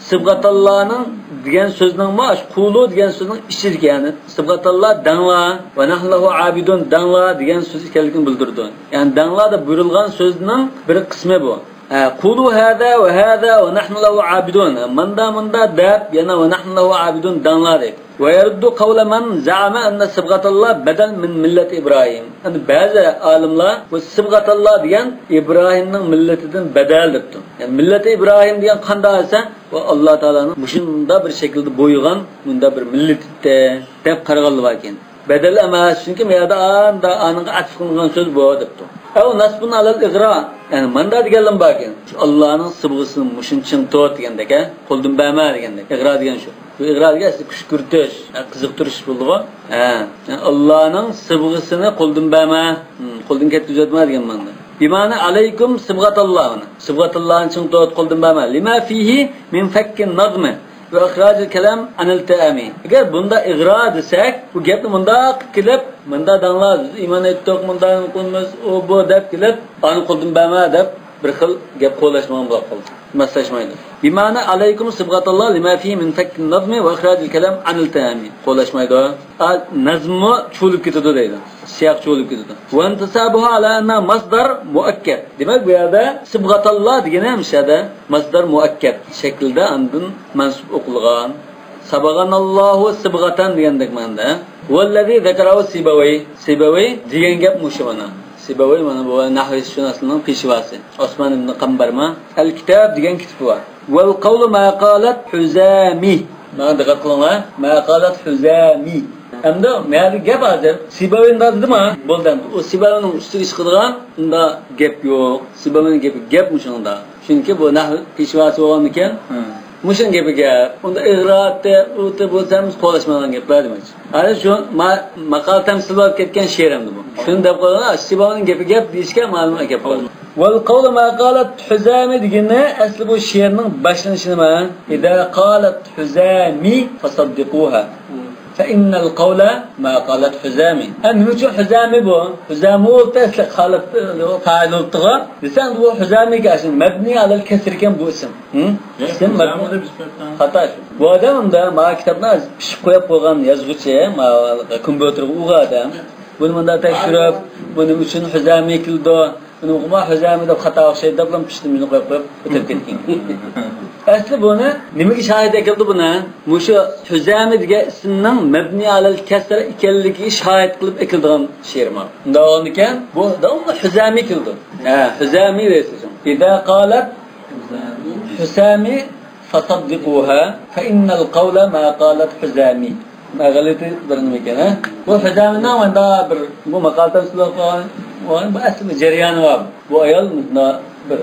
سىبغەتاللانىڭ دېگەن سۆزنىڭمۇ ئاشۇ قۇلۇ دېگەن سۆزنىڭ ئىچىدىكى، يەنى سىبغەتاللا دەڭلار، ۋە نەھنۇ لەھۇ ئابىدۇن دەڭلار دېگەن سۆز ئىكەنلىكىنى بىلدۈرىدۇ. يەنى دەڭلار دەپ بۇيرۇلغان سۆزنىڭ بىر قىسمى بۇ. ھە، قۇلۇ ھازا ۋە ھازا ۋە نەھنۇ لەھۇ ئابىدۇن. ماندا، مۇندا دەپ، يەنە ۋە نەھنۇ لەھۇ ئابىدۇن دەڭلار دەيدۇ. ۋە يەرۇددۇ قەۋلە مەن زەئەمە ئەننە سىبغەتاللا بەدەل مىن مىللەتى ئىبراھىم. يەنى بەزى ئالىملار بۇ سىبغەتاللا دېگەن ئىبراھىمنىڭ مىللىتىدىن بەدەل دەپتۇ. يەنى مىللەتى ئىبراھىم دېگەن قانداق دېسە، بۇ ئاللا تائالانىڭ مۇشۇنداق بىر شەكىلدە بويىغان مۇنداق بىر مىللىتى دەپ قارىغانلار باركەن. بەدەل ئەمەس، چۈنكى بۇ يەردە ئاندا، ئانىڭغا ئەتىپ قىلىنغان سۆز بۇ دەپتۇ. ئەۋ نەسبۇن ئەلەل ئىغرا، يەنى ماندا دېگەنلىرىمۇ باركەن. شۇ ئاللانىڭ سىبغىسىنى مۇشۇنى چىڭ تۇت دېگەندەك، ھە؟ قولدىن بەرمە دېگەندەك. ئىغرا دېگەن شۇ. بۇ ئىغرا دېگەن ئەسلى كۈشكۈرتۈش، ھە، قىزىقتۇرۇش بولىدىغۇ. ھە. يەنى ئاللانىڭ سىبغىسىنى قولدىن بەرمە، ھىم، قولدىن كەتكۈزۈۋەتمە دېگەن مەنىدە. بىمەنە ئەلەيكۇم سىبغەتاللا، مانا. سىبغەتاللانى چىڭ تۇت، قولدىن بەرمە. لىما فىھى مىن فەككىن نەزمى. ۋە ئىخراجىل كەلام ئەنىل تەئەمى. ئەگەر بۇندا ئىغرا دېسەك، بۇ گەپنى مۇنداق قىلىپ كېلىپ، مۇندا دەڭلار، بىز ئىمان ئېيتتۇق، مۇندا قىلىمىز، ئۇ، بۇ دەپ كېلىپ، ئانى قولدىن بەرمە دەپ بىر خىل گەپ قولاشمىغان بولۇپ قالدى. ماسلاشمايدۇ. بىمەنە ئەلەيكۇم سىبغەتاللا لىما فىھى مىن فەككىن نەزمى ۋە ئىخراجىل كەلام ئەنىل تەئەمى. قولاشمايدۇ. ئا، نەزممۇ چۇۋۇلۇپ كېتىدۇ دەيدۇ. سىياق چۇۋۇلۇپ كېتىدۇ. ۋەنتىسابۇھا ئەلا ئەننە ماسدار مۇئەككەد. دېمەك، بۇ يەردە سىبغەتاللا دېگىنى ھەم شەدە ماسدار مۇئەككەد شەكلىدە ئاندىن مەنسۇپ ئوقۇلغان. ساباغاناللاھۇ سىبغاتەن دېگەندەك مەنىدە. ۋەللەزى زەكەرەھۇ سىبەۋەي. سىبەۋەي دېگەن گەپ مۇشۇ مانا. سىباۋىي مانا بۇ نەھۋشۇناسلارنىڭ پېشۋاسى. ئوسمان ئىبن قامبارما ئەل كىتاب دېگەن كىتابى بار. ۋەل قەۋلۇ ما قالەت ھۇزامى. ماڭا دىققەت قىلىڭلار. ما قالەت ھۇزامى. ئەمدى مەيەردە گەپ ھازىر. سىباۋىي مۇنداق دېدىما؟ بولدى ئەمدى. ئۇ سىباۋىينىڭ ئۈستىگە چىقىدىغان ئۇنداق گەپ يوق. سىباۋىينىڭ گېپى گەپ مۇشۇنىڭدا. چۈنكى بۇ نەھۋ پېشۋاسى بولغاندىكىن، مۇشۇنىڭ گېپى گەپ. ئۇندا ئىغراتى، ئۇتى، بۇ تەمىز قولاشمىغان گەپلەر دېمەكچى. ئەنە شۇ ما-، ماقال تەمسىل بولۇپ كەتكەن شېئىرىمدە بۇ. شۇنى دەپ قويغان، سىباۋنىڭ گېپى گەپ دېيىشكە مەلۇم ئەكەپ قويدۇم. ۋەل قەۋلۇ ما قالەت ھۇزامى دېگىنى ئەسلى بۇ شېئىرنىڭ باشلىنىشى نېمە؟ ئىزا قالەت ھۇزامى فەسەددىقۇھا. فإن القول ما قالت حزامي. ھە، نېمە ئۈچۈن ھۇزامى بۇ؟ ھۇزامى بولۇپتۇ، ئەسلى خالىپ، فائىل بولۇپتىغۇ. دېسەڭ، بۇ ھۇزامىگە ئەسلى مەبنى ئەلەل كەسر ئىكەن بۇ ئىسىم. ھە؟ ئىسىم مەبنى. خاتا شۇ. بۇ ئادەم ئۇندا ماۋۇ كىتابنى پىشىپ قويۇپ قويغان يازغۇچى، ماۋۇ كومپيۇتېرغا ئۇرغان ئادەم. بۇنى مۇنداق تەكشۈرۈپ، بۇ نېمە ئۈچۈن ھۇزامى كېلىدۇ؟ ئۇنىڭغىمۇ ھۇزامى دەپ خاتا ئوخشايدۇ دەپلا پىشتىمىزنى قويۇپ قويۇپ ئۆتۈپ كەتكەن. ئەسلى بۇنى نېمىگە شاھىت ئەكەلدى بۇنى؟ مۇشۇ ھۇزامى دېگەن ئىسىمنىڭ مەبنى ئەلەل كەسر ئىكەنلىكىگە شاھىت قىلىپ ئەكېلىدىغان شېئىرىم بار. ئۇنداق بولغاندىكىن بۇ داۋاملىق ھۇزامى كېلىدۇ. ھە، ھۇزامى دەيسىز. ئىزا قالەت ھۇسامى فەسەددىقۇھا، فەئىننەل قەۋلە ما قالەت ھۇزامى. غەلىتە بىر نېمە ئىكەن، ھە؟ بۇ ھۇزامىنىڭ مۇنداق بىر، بۇ ماقالە تەپسىرلەر قىلغان، بۇ ئەسلى بىر جەريانى بار. بۇ ئايال مۇنداق بىر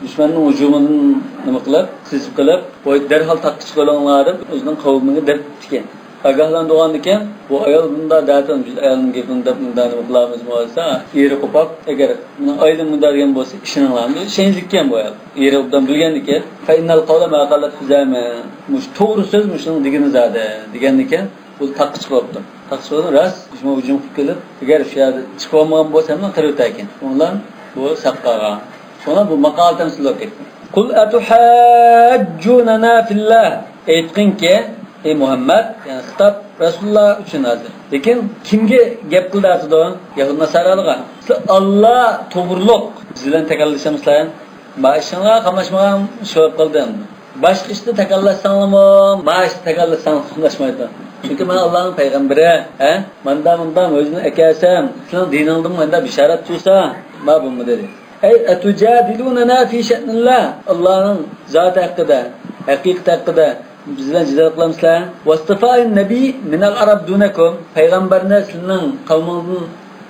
دۈشمەننىڭ ھۇجۇمىدىن نېمە قىلىپ، سېزىپ قېلىپ، بۇ دەرھال تاغقا چىقىۋېلىڭلار دەپ، ئۆزىنىڭ قەۋمىگە دەپتىكەن. ئاگاھلاندۇرغاندىكىن، بۇ ئايال مۇنداق دەۋاتىدۇ، بىز ئايالنىڭ گېپىنى دەپ مۇنداق نېمە قىلامىزمۇ دېسە، ئېرى قوپاپ، ئەگەر مېنىڭ ئايالىم مۇنداق دېگەن بولسا، ئىشىنىڭلار دەپ، ئىشەنچلىككەن بۇ ئايال. ئېرى ئوبدان بىلگەندىكىن، فەئىننەل قەۋلە ما قالەت ھۇزامە. مۇشۇ توغرا سۆز مۇشۇنىڭ دېگىنى زادى، دېگەندىكىن، ئۇ تاغقا چىقىۋاپتۇ. تاغقا چىقىۋاپتۇ، راست دۈشمەن ھۇجۇم قىلىپ كېلىپ، ئەگەر شۇ يەردە چىقىۋالمىغان بولسا، ھەممە قىرىۋېتەركەن. شۇنىڭ بىلەن بۇ ساققا قالغان. شۇڭا بۇ ماقالە تەمسىللەپ كەتتى. قۇل ئەتۇھەججۇنەنا فىللا. ئېيتقىنكى، ئەي مۇھەممەد، يەنى خىتاب رەسۇلۇللا ئۈچۈن ھازىر. لېكىن كىمگە گەپ قىلىۋاتىدۇ؟ يەھۇد ناسارالىغا. سىلەر ئاللا توغرۇلۇق بىز بىلەن تەكەللىشەمسىلەر؟ ما ئىشىڭلارغا قاملاشمىغان شۇ بولۇپ قالدىم. باشقا ئىشتا تەكەللەشسەڭلارمۇ، ما ئىشتا تەكەللەشسەڭلار قاملاشمايدۇ. چۈنكى مەن ئاللانىڭ پەيغەمبىرى، ھە؟ ماندا مۇندا مۆجىزىنى ئەكەلسەم، سىلەرنىڭ دىنىڭدىمۇ ماندا بېشارەت تۇرسا، ما بولمىدى دېدى. ئەي ئەتۇجادىلۇنەنا فى شەئنىللا، ئاللانىڭ زاتى ھەققىدە، ھەقىقىتى ھەققىدە بىز بىلەن جېدەل قىلامسىلەر؟ ۋەستىفائىن نەبىي مىنەل ئەرەب دۇنەكۇم، پەيغەمبەرنى سىلەرنىڭ قەۋمىڭدىن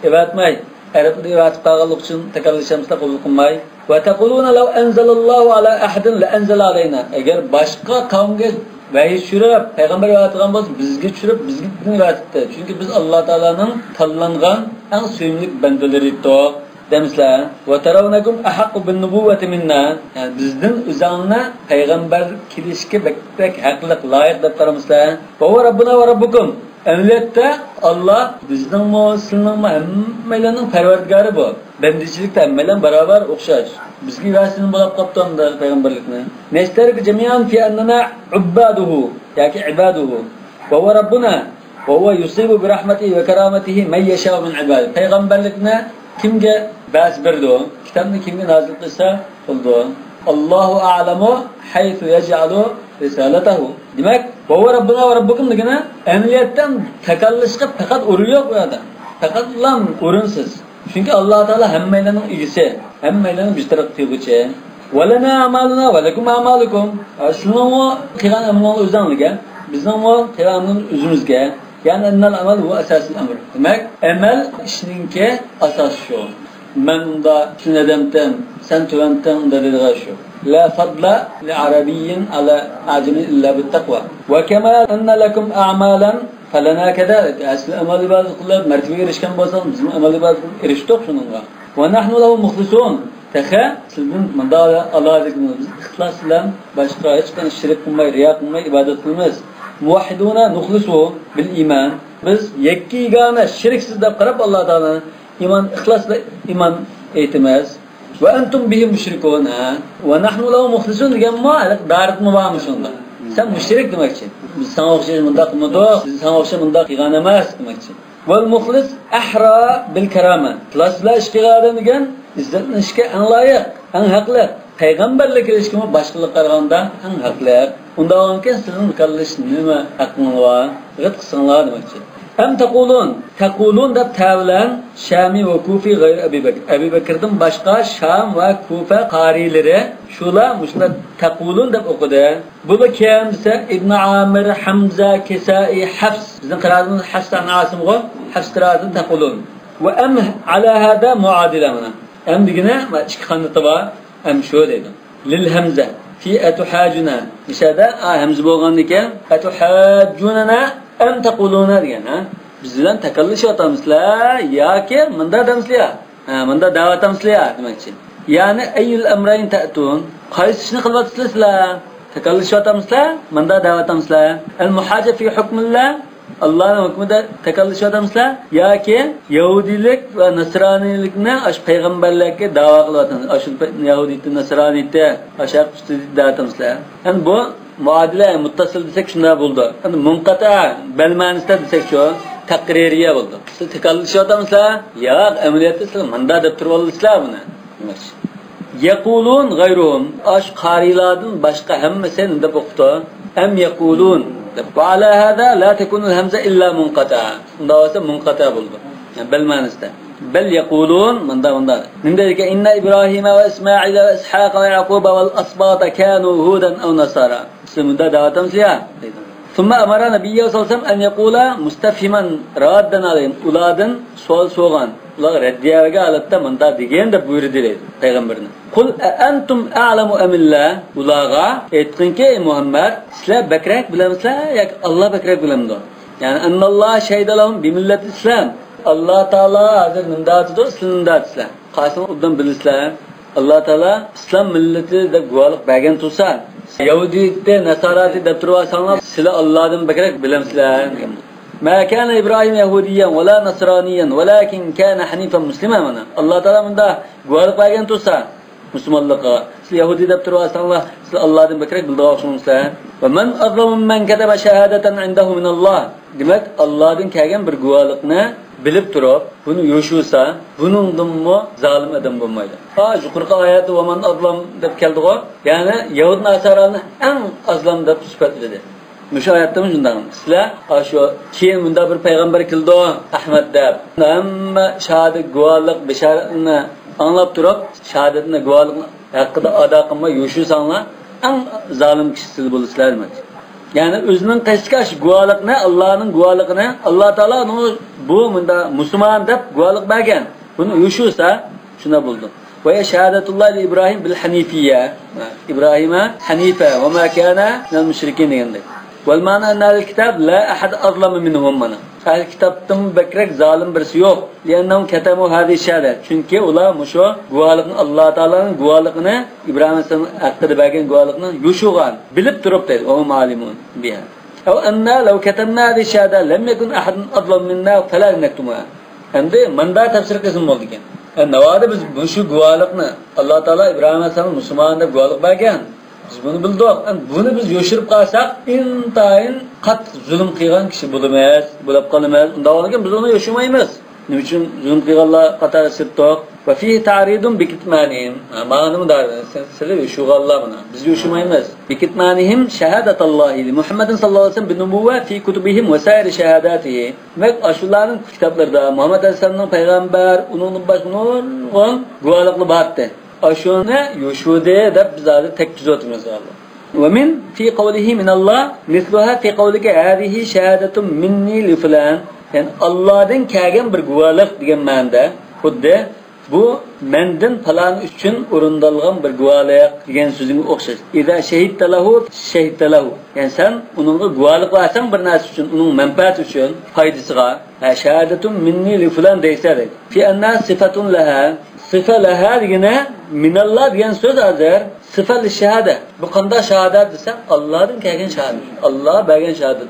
ئەۋەتمەي، ئەرەبلەر ئەۋەتىپ قالغانلىقى ئۈچۈن تەكەللىشەمسىلەر قوبۇل قىلماي. ۋەتەقۇلۇنە لەۋ ئەنزەلەللاھۇ ئەلا ئەھەدىن لەئەنزەلە ئەلەينا. ئەگەر باشقا قەۋمگە ۋەھىي چۈشۈرۈپ، پەيغەمبەر ئەۋەتىدىغان بولسا، بىزگە چۈشۈرۈپ، بىزگە دىن ئەۋەتىپتۇ. چۈنكى بىز ئاللا تائالانىڭ تاللانغان ئەڭ سۆيۈملۈك بەندىلىرى ئىدۇق. دەمسىلەر؟ ۋەتەرەۋنەكۇم ئەھەققۇ بىننۇبۇۋۋەتى مىننا. يەنى بىزدىن ئۆزەڭلارنى پەيغەمبەر كېلىشكە بەك، بەك ھەقلىق، لايىق دەپ قارامسىلەر؟ ۋەھۇۋە رەببۇنا ۋە رەببۇكۇم. ئەمەلىيەتتە ئاللا بىزنىڭمۇ، سىلىنىڭمۇ، ھەممەيلەننىڭ پەرۋەردىگارى بۇ. بەندىچىلىكتە ھەممەيلەن باراۋەر، ئوخشاش. بىزگە ۋەسىنى بولاپ قاپتۇ ئەمدى پەيغەمبەرلىكنى. نەشتەرىكۇ جەمىئەن فى ئەننەنا ئۇببادۇھۇ ياكى ئىبادۇھۇ. ۋەھۇۋە رەببۇنا. ۋەھۇۋە يۇسىبۇ بىرەھمەتىھى ۋە كارامەتىھى مەن يەشائۇ مىن ئىبادىھى. پەيغەمبەرلىكنى كىمگە بەرسە بېرىدۇ، كىتابنى كىمگە نازىل قىلسا قىلىدۇ. ئاللاھۇ ئەئلەمۇ ھەيسۇ يەجئەلۇ رىسالەتەھۇ. دېمەك، ۋەھۇۋە رەببۇنا ۋە رەببۇكۇم دېگىنى ئەمەلىيەتتە تەكەللۇشقا پەقەت ئورۇن يوق بۇ يەردە. پەقەتلا ئورۇنسىز. چۈنكى ئاللا تائالا ھەممەيلەننىڭ ئىگىسى، ھەممەيلەننىڭ بىر تەرەپ قىلغۇچى. ۋەلەنا ئەمالۇنا ۋەلەكۇم ئەمالۇكۇم. سىلىنىڭمۇ قىلغان ئەمىلىڭلار ئۆزۈڭلارگە، بىزنىڭمۇ قىلغان ئەمىلىمىز ئۆزىمىزگە. يەنى ئەننەل ئەمەل ھۇۋە ئەساسۇل ئەمر. دېمەك، ئەمەل ئىشنىڭكى ئاساسى شۇ. مەن ئۇندا ئۈستۈن ئادەمتىم، سەن تۆۋەنتىڭ، ئۇندا دەيدىغان شۇ. لا فەدلە لىئەرەبىيين ئەلا ئەئجەمىيين ئىللا بىتتەقۋا. ۋەكەما ئەننە لەكۇم ئەمالەن فەلەنا كەزالىك. سىلەر ئەمەل ئىبادەت قىلىپ مەرتىۋىگە ئېرىشكەن بولسىڭىز، بىزمۇ ئەمەل ئىبادەت قىلىپ ئېرىشتۇق شۇنىڭغا. ۋە نەھنۇ لەھۇ مۇخلىسۇن. تېخى سىلدىن مۇنداق ئالاھىدىلىكىمىز، بىز ئىخلاس بىلەن باشقا ھېچقانداق شېرىك قىلماي، رىيا قىلماي ئىبادەت قىلىمىز. مۇۋەھھىدۇنە نۇخلىسۇ بىل ئىمان. بىز يەككە يېگانە، شېرىكسىز دەپ قاراپ ئاللا تائالانى ئىمان، ئىخلاس بىلەن ئىمان ئېيتىمىز. ۋە ئەنتۇم بىھى مۇشرىكۇن، ھە. ۋە نەھنۇ لەھۇ مۇخلىسۇن دېگەنمۇ ھېلىقى دارىتمۇ بارمۇ شۇندا؟ سەن مۇشرىك دېمەكچى. بىز ساڭا ئوخشاش مۇنداق قىلمىدۇق، بىز ساڭا ئوخشاش مۇنداق قىلغان ئەمەس دېمەكچى. ۋەل مۇخلىس ئەھرا بىل كارامە. ئىخلاس بىلەن ئىش قىلغان ئادەم دېگەن ئىززەتلىنىشكە ئەڭ لايىق، ئەڭ ھەقلىق. پەيغەمبەرلىك قىلىشكىمۇ باشقىلارغا قارىغاندا ئەڭ ھەقلىق. ئۇنداق بولغانكەن سىزنىڭ قىلىش نېمە ھەققىڭلار بار؟ غىت قىلساڭلار دېمەكچى. ئەم تەقۇلۇن، تەقۇلۇن دەپ تە بىلەن شامى ۋە كۇفى غەير ئەبى بەكر، ئەبى بەكردىن باشقا شام ۋە كۇفە قارىيلىرى شۇلار مۇشۇنداق تەقۇلۇن دەپ ئوقۇدى. بۇلار كىم دېسە، ئىبنى ئامىر، ھەمزە، كىسائى، ھەفس. بىزنىڭ قىرائىتىمىز ھەفس ئان ئاسىمغۇ، ھەفس قىرائىتىدىن تەقۇلۇن. ۋە ئەم ئەلا ھازا مۇئادىلە مانا. ئەم دېگىنى مانا ئىككى قانىتى بار. ئەم شۇ دەيدۇ. لىل ھەمزە. فى ئەتۇھاجۇنا. مىسالدا، ئا، ھەمزە بولغاندىكىن، ئەتۇھاجۇنەنا ئەم تەقۇلۇنا دېگەن، ھە؟ بىز بىلەن تاكاللىشىۋاتامسىلەر ياكى مۇندا دەمسىلەر؟ ھە، مۇندا دەۋاتامسىلەر دېمەكچى. يەنى ئەييۇل ئەمرەين تەئتۇن؟ قايسى ئىشنى قىلىۋاتىسىلەر سىلەر؟ تاكاللىشىۋاتامسىلەر؟ مۇندا دەۋاتامسىلەر؟ ئەل مۇھاجە فى ھۇكمىللا؟ ئاللانىڭ ھۆكمىدە تاكاللىشىۋاتامسىلەر؟ ياكى يەھۇدىيلىك ۋە نەسرانىيلىكنى ئاشۇ پەيغەمبەرلەرگە داۋا قىلىۋاتامسىلەر؟ ئاشۇ يەھۇدىيىتى، نەسرانىيىتى، ئاشۇ ئۈستىدە دەۋاتامسىلەر؟ يەنى بۇ مۇئادىلە مۇتتەسىل دېسەك شۇنداق بولىدۇ. يەنى مۇنقەتە بەل مەنىسىدە دېسەكچۇ، تەقرىرىيە بولىدۇ. سىز تاكاللىشىۋاتامسىلەر؟ ياق، ئەمەلىيەتتە سىلەر مۇندا دەپ تۇرۇۋالىسىلەر بۇنى. يەقۇلۇن غەيرۇھۇم، ئاشۇ قارىيلاردىن باشقا ھەممىسى نېمە دەپ ئوقۇپتۇ؟ ئەم يەقۇلۇن دەپ. ۋە ئالا ھازا لا تەكۇنۇل ھەمزە ئىللا مۇنقەتەئا. ئۇنداق بولسا مۇنقەتە بولىدۇ. يەنى بەل مەنىسىدە. بەل يەقۇلۇن، مۇندا، مۇندا. نېمە دەيدىكەن؟ ئىننە ئىبراھىمە ۋە ئىسمائىلە ۋە ئىسھاقە ۋە يەقۇبە ۋەل ئەسباتا كانۇ ھۇدەن ئەۋ ناسارا. سىلەر مۇندا دەۋاتامسىلەر يا؟ دەيدۇ. ثم أمر نبيه صلى الله عليه وسلم أن يقول مستفهما ردا عليهم. ئۇلاردىن سوئال سورىغان، ئۇلارغا رەددىيە بەرگەن ھالەتتە مۇنداق دېگىن دەپ بۇيرۇدى دەيدۇ پەيغەمبىرىنى. قل أأنتم أعلم أم الله؟ ئۇلارغا ئېيتقىنكى، ئەي مۇھەممەد، سىلەر بەكرەك بىلەمسىلەر ياكى ئاللا بەكرەك بىلەمدۇ؟ يەنى أن الله شهد لهم بملة الإسلام. ئاللا تائالا ھازىر نېمە دەۋاتىدۇ؟ سىلەرنى نېمە دەۋاتىسىلەر؟ قايسىڭلار ئوبدان بىلىسىلەر؟ ئاللا تائالا ئىسلام مىللىتى دەپ گۇۋاھلىق بەرگەن تۇرسا، يەھۇدىيتى، ناساراتى دەپ تۇرۇۋالساڭلار، سىلەر ئاللادىن بەكرەك بىلەمسىلەر دېگەن. ما كان إبراهيم يهوديا ولا نصرانيا ولكن كان حنيفا مسلما. مانا، ئاللا تائالا مۇنداق گۇۋاھلىق بەرگەن تۇرسا مۇسۇلمانلىققا، سىلەر يەھۇدىي دەپ تۇرۇۋالساڭلار، سىلەر ئاللادىن بەكرەك بىلىدىغان ئوخشىمامسىلەر؟ ومن أظلم ممن كتم شهادة عنده من الله. دېمەك، ئاللادىن كەلگەن بىر گۇۋاھلىقنى بىلىپ تۇرۇپ، بۇنى يوشۇرسا، بۇنىڭدىنمۇ زالىم ئادەم بولمايدۇ. ھا، يۇقىرىقى ئايەتتە ۋەمەن ئازلام دەپ كەلدىغۇ، يەنى يەھۇد ناسارانى ئەڭ ئازلام دەپ سۈپەتلىدى. مۇشۇ ئايەتتىمۇ شۇنداق. سىلەر ئاشۇ كېيىن مۇنداق بىر پەيغەمبەر كېلىدۇ، ئەھمەد دەپ، ھەممە شاھادەت گۇۋاھلىق بېشارەتنى ئاڭلاپ تۇرۇپ، شاھادەتنى گۇۋاھلىقنى ھەققىدە ئادا قىلماي يوشۇرساڭلار، ئەڭ زالىم كىشى سىلەر بولىسىلەر دېمەكچى. يەنى ئۆزىنىڭ قېشىدىكى ئاشۇ گۇۋاھلىقنى، ئاللانىڭ گۇۋاھلىقىنى، ئاللا تائالا ئۇنىڭغا بۇ مۇنداق مۇسۇلمان دەپ گۇۋاھلىق بەرگەن. بۇنى يوشۇرسا، شۇنداق بولىدۇ. وهي شهادة الله لإبراهيم بالحنيفية. ئىبراھىم ھەنىفە، وما كان من المشركين دېگەندەك. والمعنى أن أهل الكتاب لا أحد أظلم منهم، مانا. ئەھلى كىتابتىن بەكرەك زالىم بىرسى يوق. لأنهم كتموا هذه الشهادة. چۈنكى ئۇلار مۇشۇ گۇۋاھلىقنى، ئاللا تائالانىڭ گۇۋاھلىقىنى، ئىبراھىم ئەلەيھىسسالام ھەققىدە بەرگەن گۇۋاھلىقنى يوشۇرغان، بىلىپ تۇرۇپ دەيدۇ. وهم عالمون بها. أو أنا لو كتمنا هذه الشهادة لم يكن أحد أظلم منا فلا نكتمها. ئەمدى مۇنداق تەپسىر قىلسىمۇ بولىدىكەن. ئە، ناۋادا بىز مۇشۇ گۇۋاھلىقنى، ئاللا تائالا ئىبراھىم ئەلەيھىسسالامنى مۇسۇلمان دەپ گۇۋاھلىق بەرگەن. بىز بۇنى بىلدۇق. ئەمدى بۇنى بىز يوشۇرۇپ قالساق، ئىنتايىن قاتتىق زۇلۇم قىلغان كىشى بولىمىز، بولۇپ قالىمىز. ئۇنداق بولغاندىكىن بىز ئۇنى يوشۇرمايمىز. نېمە ئۈچۈن زۇلۇم قىلغانلار قاتارىدا سىرتتۇق؟ وفيه تعريض بكتمانهم. ھە، مانا نېمە دەيدۇ؟ سىلەر يوشۇرغانلار مانا. بىز يوشۇرمايمىز. بكتمانهم شهادة الله لمحمد صلى الله عليه وسلم بالنبوة في كتبهم وسائر شهاداته. دېمەك، ئاشۇلارنىڭ كىتابلىرىدا مۇھەممەد ئەلەيھىسسالامنىڭ پەيغەمبەر، ئۇنىڭدىن باشقا نۇرغۇن گۇۋاھلىقلار بارتى. ئاشۇنى يوشۇردى دەپ بىز ھازىر تەككۈزۈۋاتىمىز. ومن في قوله من الله مثلها في قولك هذه شهادة مني لفلان. يەنى ئاللادىن كەلگەن بىر گۇۋاھلىق دېگەن مەنىدە، خۇددى بۇ مەندىن پالان ئۈچۈن ئورۇندالغان بىر گۇۋاھلىق دېگەن سۆزۈڭگە ئوخشاش. إذا شهدت له، شهدت له. يەنى سەن ئۇنىڭغا گۇۋاھلىق بەرسەڭ بىر نەرسە ئۈچۈن، ئۇنىڭ مەنپەئەتى ئۈچۈن، پايدىسىغا، ھە، شهادة مني لفلان دەيسەن دەيدۇ. في أنها صفة لها. صفة لها دېگىنى من الله دېگەن سۆز ھازىر. صفة للشهادة. بۇ قانداق شاھادەت دېسە، ئاللادىن كەلگەن شاھادەت. ئاللا بەرگەن شاھادەت.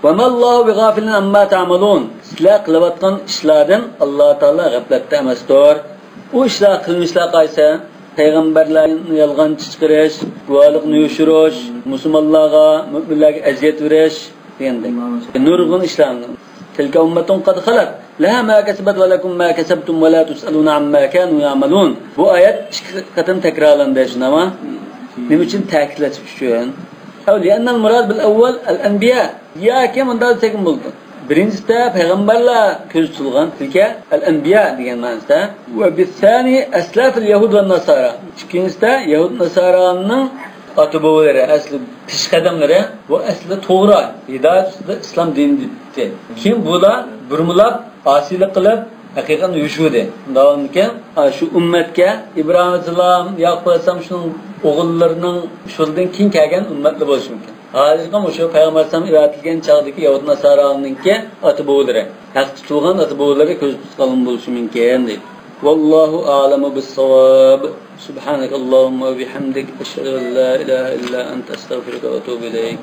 وما الله بغافل عما تعملون. سىلەر قىلىۋاتقان ئىشلاردىن ئاللا تائالا غەپلەتتە ئەمەستۇر. ئۇ ئىشلار، قىلمىشلار قايسى؟ پەيغەمبەرلەرنى يالغانچى چىقىرىش، گۇۋاھلىقنى يوشۇرۇش، مۇسۇلمانلارغا، مۆمىنلەرگە ئەزىيەت بېرىش دېگەندەك. نۇرغۇن ئىشلارنى. تلك أمة قد خلت لها ما كسبت ولكم ما كسبتم ولا تسألون عما كانوا يعملون. بۇ ئايەت ئىككى قېتىم تەكرارلاندى، شۇنداقمۇ؟ نېمە ئۈچۈن؟ تەكىتلەش ئۈچۈن. أو لأن المراد بالأول الأنبياء. ياكى مۇنداق دېسەكمۇ بولىدۇ. بىرىنچىسىدە پەيغەمبەرلەر كۆزدە تۇتۇلغان، تىلكە ئەل ئەنبىيا دېگەن مەنىسىدە. ۋە بىسسانى ئەسلافىل يەھۇد ۋە ناسارا. ئىككىنچىسىدە يەھۇد ناسارانىڭ ئاتا بوۋىلىرى، ئەسلى پېشقەدەملىرى، بۇ ئەسلى توغرا ھىدايەت ئۈستىدە ئىسلام دىنىدا ئىدى. كېيىن بۇلار بۇرمىلاپ، ئاسىيلىق قىلىپ، ھەقىقەتنى يوشۇردى. ئۇنداقكەن، شۇ ئۈممەتكە ئىبراھىم ئەلەيھىسسالام، ياقۇپ ئەلەيھىسسالام، شۇنىڭ ئوغۇللىرىنىڭ، شۇلاردىن كېيىن كەلگەن ئۈممەتلەر بولۇشى مۇمكىن. ھازىرقى مۇشۇ پەيغەمبەر ئەلەيھىسسالام ئەۋەتىلگەن چاغدىكى يەھۇد ناسارانىڭكى ئاتا بوۋىلىرى، ھەق تۇتۇلغان ئاتا بوۋىلىرى كۆزدە تۇتقان بولۇشى مۇمكىن دەيدۇ. ۋاللاھۇ ئەئلەمۇ بىسساۋاب. سۇبھانەكەللاھۇممە ۋە بىھەمدىك، ئەشھەدۇ ئەن لا ئىلاھە ئىللا ئەنتە، ئەستەغفىرۇكە ۋە ئەتۇبۇ ئىلەيك.